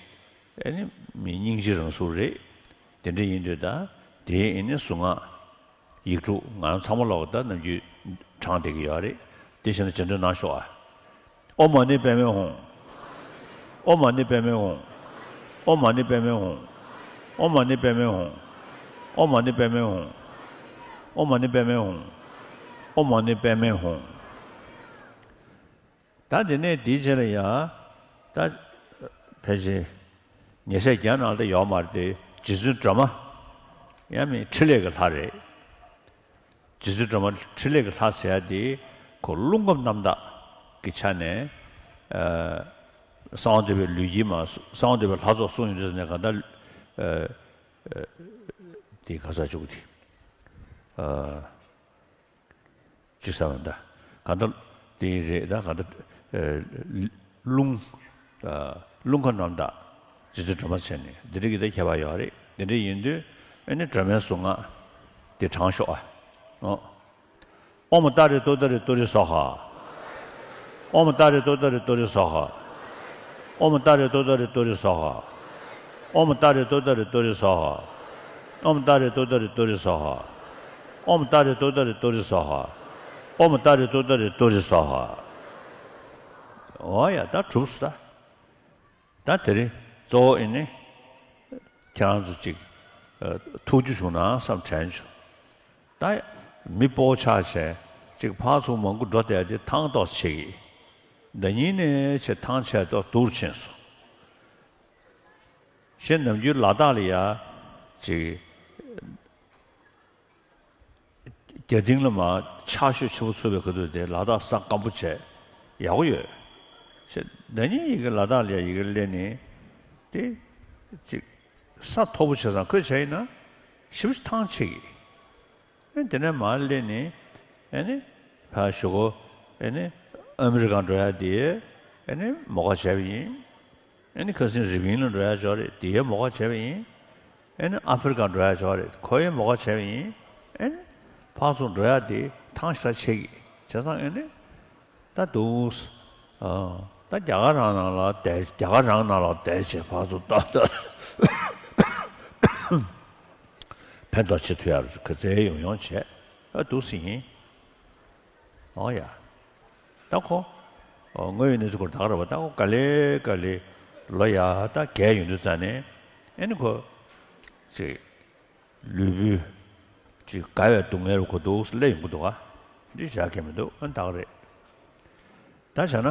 ཨ་ནི་མི་སྙིང་རྗེའི་རང་གཟུགས་རེད། དེ་འདྲ་ཡིན་དུས་ད་དེའི་ཨ་ནི་གཟུངས་སྔགས། ཡིག་དྲུག་ང་རང་ཚང་མ་ལོག་ད་ནམ་རྒྱུན་བགྲང་བསྡད་ཀྱི་ཡོད་རེད། དེ་བཞིན་དུ་རྗེས་ཟློས་གནང་ཤོག་ཨ། ཨོཾ་མ་ཎི་པདྨེ་ཧཱུྃ། ཨོཾ་མ་ཎི་པདྨེ་ཧཱུྃ། ཨོཾ་མ་ཎི་པདྨེ་ཧཱུྃ། ཨོཾ་མ་ཎི་པདྨེ་ཧཱུྃ། ཨོཾ་མ་ཎི་པདྨེ་ཧཱུྃ། ཨོཾ་མ་ཎི་པདྨེ་ཧཱུྃ། ཨོཾ་མ་ཎི་པདྨེ་ཧཱུྃ། ད་དེ་ནས་དེའི་རྗེས་ལ་ཡ། ད་ཕལ་ཆེར་ཉེ་ཚན་བརྒྱ་ནང་ལ་ཡོད་མ་རེད་དེ། རྗེ་བཙུན་སྒྲོལ་མ། ཡང་མིན་འཕྲིན་ལས་ཀྱི་ལྷ་རེད། རྗེ་བཙུན་སྒྲོལ་མ་འཕྲིན་ལས་ཀྱི་ལྷ་ཟེར་ཡ་དེ་ཁོ་རླུང་ཁམས་རྣམ་དག་གི་ཆ་ནས། ཨ། གསང་བ་འདུས་པའི་ལུས་དཀྱིལ་མ་གསང་བ་འདུས་པའི་ལྷ་ཚོགས་གསུང་ཡོང་དུས་ནས་གང་ལྟར། ཨ། ཨ། དེ་ག་ས་བཅུག་དེ། ཨ། ཅི་ཟེར་བ་འདྲ། གང་ལྟར་དེ་རེད་ད། གང་ལྟར། ཨ། རླུང་། ཨ། རླུང་ཁམས་རྣམ་དག་རྗེ་བཙུན་སྒྲོལ་མ་ཟེར་ནས་འདི་འདྲ་གི་ད་ཁྱད་པར་ཡོད་རེད། དེ་འདྲ་ཡིན་དུས་ཨ་ནི་སྒྲོལ་མའི་གཟུངས་སྔགས་དེ་བགྲང་ཤོག་ཨ། ཨོ། ཨོཾ་ཏཱ་རེ་ཏོ་ཏཱ་རེ་ཏུ་རེ་སྭཱ་ཧཱ། ཨོཾ་ཏཱ་རེ་ཏོ་ཏཱ་རེ་ཏུ་རེ་སྭཱ་ཧཱ། ཨོཾ་ཏཱ་རེ་ཏོ་ཏཱ་རེ་ཏུ་རེ་སྭཱ་ཧཱ། ཨོཾ་ཏཱ་རེ་ཏོ་ཏཱ་རེ་ཏུ་རེ་སྭཱ་ཧཱ། ཨོཾ་ཏཱ་རེ་ཏོ་ཏཱ་རེ་ཏུ་རེ་སྭཱ་ཧཱ། ཨོཾ་ཏཱ་རེ་ཏོ་ཏཱ་རེ་ཏུ་རེ་སྭཱ་ཧཱ། ཨོཾ་ཏཱ་རེ་ཏོ་ཏཱ་རེ་ཏུ་རེ་སྭཱ་ཧཱ། ཨོ་ཡ་ད་གྲུབ་སོང་ད། ད་དེ་རིང་གཙོ་བོ་ཨེ་ནི། ཁྱེད་རང་ཚོ་ཅིག་ཨ། ཐུགས་རྒྱུས་བྱུང་ན་བསམ་དྲན་བྱུང་། ད་མི་སྤོ་ཆགས་བྱས་ཅིག་ཕར་ཚུར་མང་པོ་འགྲོ་བསྡད་དེ་ཐང་ཏོག་ཙམ་ཆེ་གི། ཟླ་ཉིན་ནས་ཆེ་ཐང་ཆད་ཏོག་སྡུག་རུ་ཕྱིན་སོང་། ཞེས་ནམ་རྒྱུན་ལ་དྭགས་ལ་ཡ་ཅིག་རྒྱ་སྟེང་ལ་མར་ཆར་ཞོད་ཆེན་པོ་ཚུགས་པའི་ཁ་ཐུག་དེ་ལ་དྭགས་ས་སྐམ་པོ་བྱས་ཡག་པོ་ཡོད། ཞེས་ཟླ་ཉིན་ཡི་གེ་ལ་དྭགས་ལ་ཡ་ཡི་གེ་སླེབས་ནས་དེ་ཅིག་ས་མཐོ་པོ་བྱས་ཙང་ཁོས་བྱས་ཡིན་ན་ཞེ་པོ་ཅིག་ཐང་ཆད་ཀྱི། ཨེ་དེ་ནས་མར་སླེབས་ནས་ཨེ་ནི་ཕར་གཞུག་གུ་ཨེ་ནི་ཨ་མི་རི་ཀ་འགྲོ་ཡ་དེ་ཨེ་ནི་མོ་ཁ་བྱས་པ་ཡིན། ཨེ་ནི་ཁ་སང་རི་པིན་ལ་འགྲོ་ཡ་ཅིག་ཡོད་རེད། དེ་ཡང་མོ་ཁ་བྱས་པ་ཡིན། ཨེ་ནི་ཨ་ཧྥེ་རི་ཀ་འགྲོ་ཡ་ཅིག་ཡོད་རེད། ཁོ་ཡང་མོ་ཁ་བྱས་པ་ཡིན། ཨེ་ནི་ཕར་ཚུར་འགྲོ་ཡ་དེ་ཐང་ཤ་ཆེ་གི། བྱས་ཙང་ཨེ་ནི་ད་འདུག་སེ། ཨ། ད་རྒྱ་གར་རང་ནང་ལ་བསྡད། རྒྱ་གར་རང་ནང་ལ་བསྡད་བྱས་ཕར་ཚུར་ཏག་ཏག་ཕན་ཐོགས་བྱེད་ཐུབ་ཡ་ག་ཚད་ཡོང་ཡོང་བྱས། ཨ། འདུག་སེ་ཡིན། ཨོ་ཡ། ད་ཁོ། ཨོ། དངོས་ཡོད་གནས་ཚུལ་སྐོར་ད་ག་རེད་པ། ད་ཁོ་ག་ལེ་ག་ལེ་ལོ་ཡ་ད་རྒས་ཡོང་དུས་ཙ་ནས་ཨེ་ནི་ཁོ་ཅིག་ལུས་པོའི་ཅིག་རྒ་བའི་སྡུག་བསྔལ་རུ་ཁོ་འདུག་སེ་སླེབས་ཡོང་གི་འདུག་ག་འདི་བཞག་གི་མི་འདུག་ཨ། ད་ག་རེད། ད་བྱས་ན།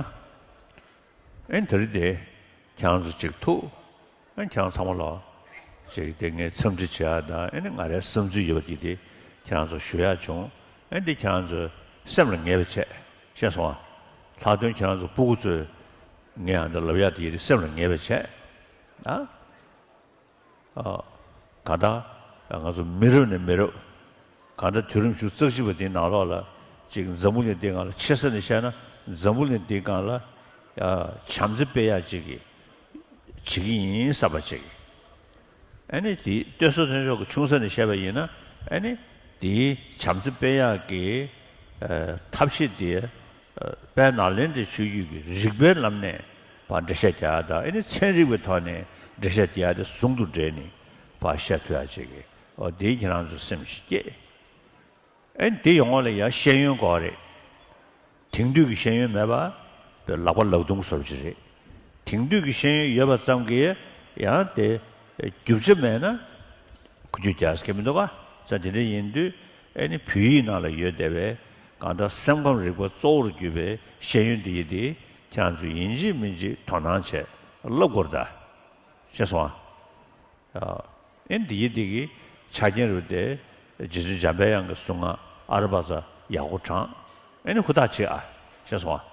ཨེ་དེ་རིང་དེ་ཁྱེད་རང་ཚོ་ཅིག་ཐུག་ཨེ་ཁྱེད་རང་ཚང་མ་ལ་ཅིག་དེ་ངས་འཚམས་འདྲི་བྱེད་ཡ་དང་། ཨེ་ནི་ང་རའི་བསམ་ཚུལ་ཡོད་པ་དེ་དེ་ཁྱེད་རང་ཚོ་ཞུ་ཡ་བྱུང་། ཨེ་འདི་ཁྱེད་རང་ཚོ་སེམས་ལ་ངེས་པ་བྱས། ཤེས་སོང་ང་། ལྷག་དོན་ཁྱེད་རང་ཚོ་སྤུ་གུ་ཚོས་ངས་ཨ་འདི་ལབ་ཡ་དེ་དེ་སེམས་ལ་ངེས་པ་བྱས། ཨ། ཨ། གང་ལྟར་ང་ཚོ་མི་རབས་ནས་མི་རབས། གང་ལྟར་དུས་རིམ་བཞི་བཅུ་རྩ་གཅིག་པ་དེའི་ནང་ལོགས་ལ་ཅིག་འཛམ་བུ་གླིང་འདིའི་སྒང་ལ་ཆེ་ས་ནས་བཤད་ན་འཛམ་བུ་གླིང་འདིའི་སྒང་ལ་ཨ་བྱམས་བརྩེ་སྤེལ་ཡག་ཅིག་གི་བྱེད་ཀྱི་ཡིན་བསམ་པ་ཅིག་ཨ་ནི་དེ་སྟོད་སོ་ཐོན་ཕྱོགས་ཀྱི་ཆུང་ས་ནས་བཤད་པ་ཡིན་ན། ཨ་ནི་དེའི་བྱམས་བརྩེ་སྤེལ་ཡག་གི་ཨ་ཐབས་ཤེས་དེ་ཨ་དཔལ་ནཱ་ལེནྡྲའི་ཆོས་བརྒྱུད་ཀྱི་རིག་པའི་ལམ་ནས་ཕར་འགྲེལ་བཤད་རྒྱག་ཡ་དང་། ཨ་ནི་ཚན་རིག་པའི་ཐོག་ནས་འགྲེལ་བཤད་རྒྱག་ཡ་དེ་ཟུང་དུ་འབྲེལ་ནས་ཕར་བཤད་ཐུབ་ཡ་ཅིག་གི་ཨོ་དེ་ཁྱེད་རང་ཚོ་སེམས་ཤིག་སྐྱེད། ཨེ་འདི་ཡོང་བ་ལ་ཡང་ཤེས་ཡོན་དགོས་རེད། དེང་དུས་ཀྱི་ཤེས་ཡོན་མེད་པ་བའི་ལག་པ་ལག་རྡུང་བཟོ་བ་ཅིག་རེད། དེང་དུས་ཀྱི་ཤེས་ཡོན་ཡོད་པ་ཙམ་གྱིས་ཡང་དེ་རྒྱུ་ཆ་མེད་ན་ཁུ་རྒྱུ་རྒྱག་ས་གི་མི་འདུག་ག་ས་དེ་འདྲ་ཡིན་དུས་ཨེ་ནི་བོད་ཡིག་ནང་ལ་ཡོད་བསྡད་པའི་གང་ལྟར་སེམས་ཁམས་རིག་པ་གཙོ་བོར་གྱུར་པའི་ཤེས་ཡོན་འདི་ཡི་དེ་ཁྱེད་རང་ཚོས་ཡིན་གཅིག་མིན་གཅིག་དོ་སྣང་བྱས་བསླབ་དགོས་རེད་ད། ཤེས་སོང་ང་། ཨེ་འདི་ཡི་འདི་གི་ཆ་རྐྱེན་རུ་དེ་རྗེ་བཙུན་འཇམ་པའི་དབྱངས་ཀྱི་གསུང་ངག་ཨ་ར་པ་ཙ་ཡག་པོ་དྲངས། ཨེ་ནི་ཧུར་ཐག་བྱེད་ཨ། ཤེས་སོང་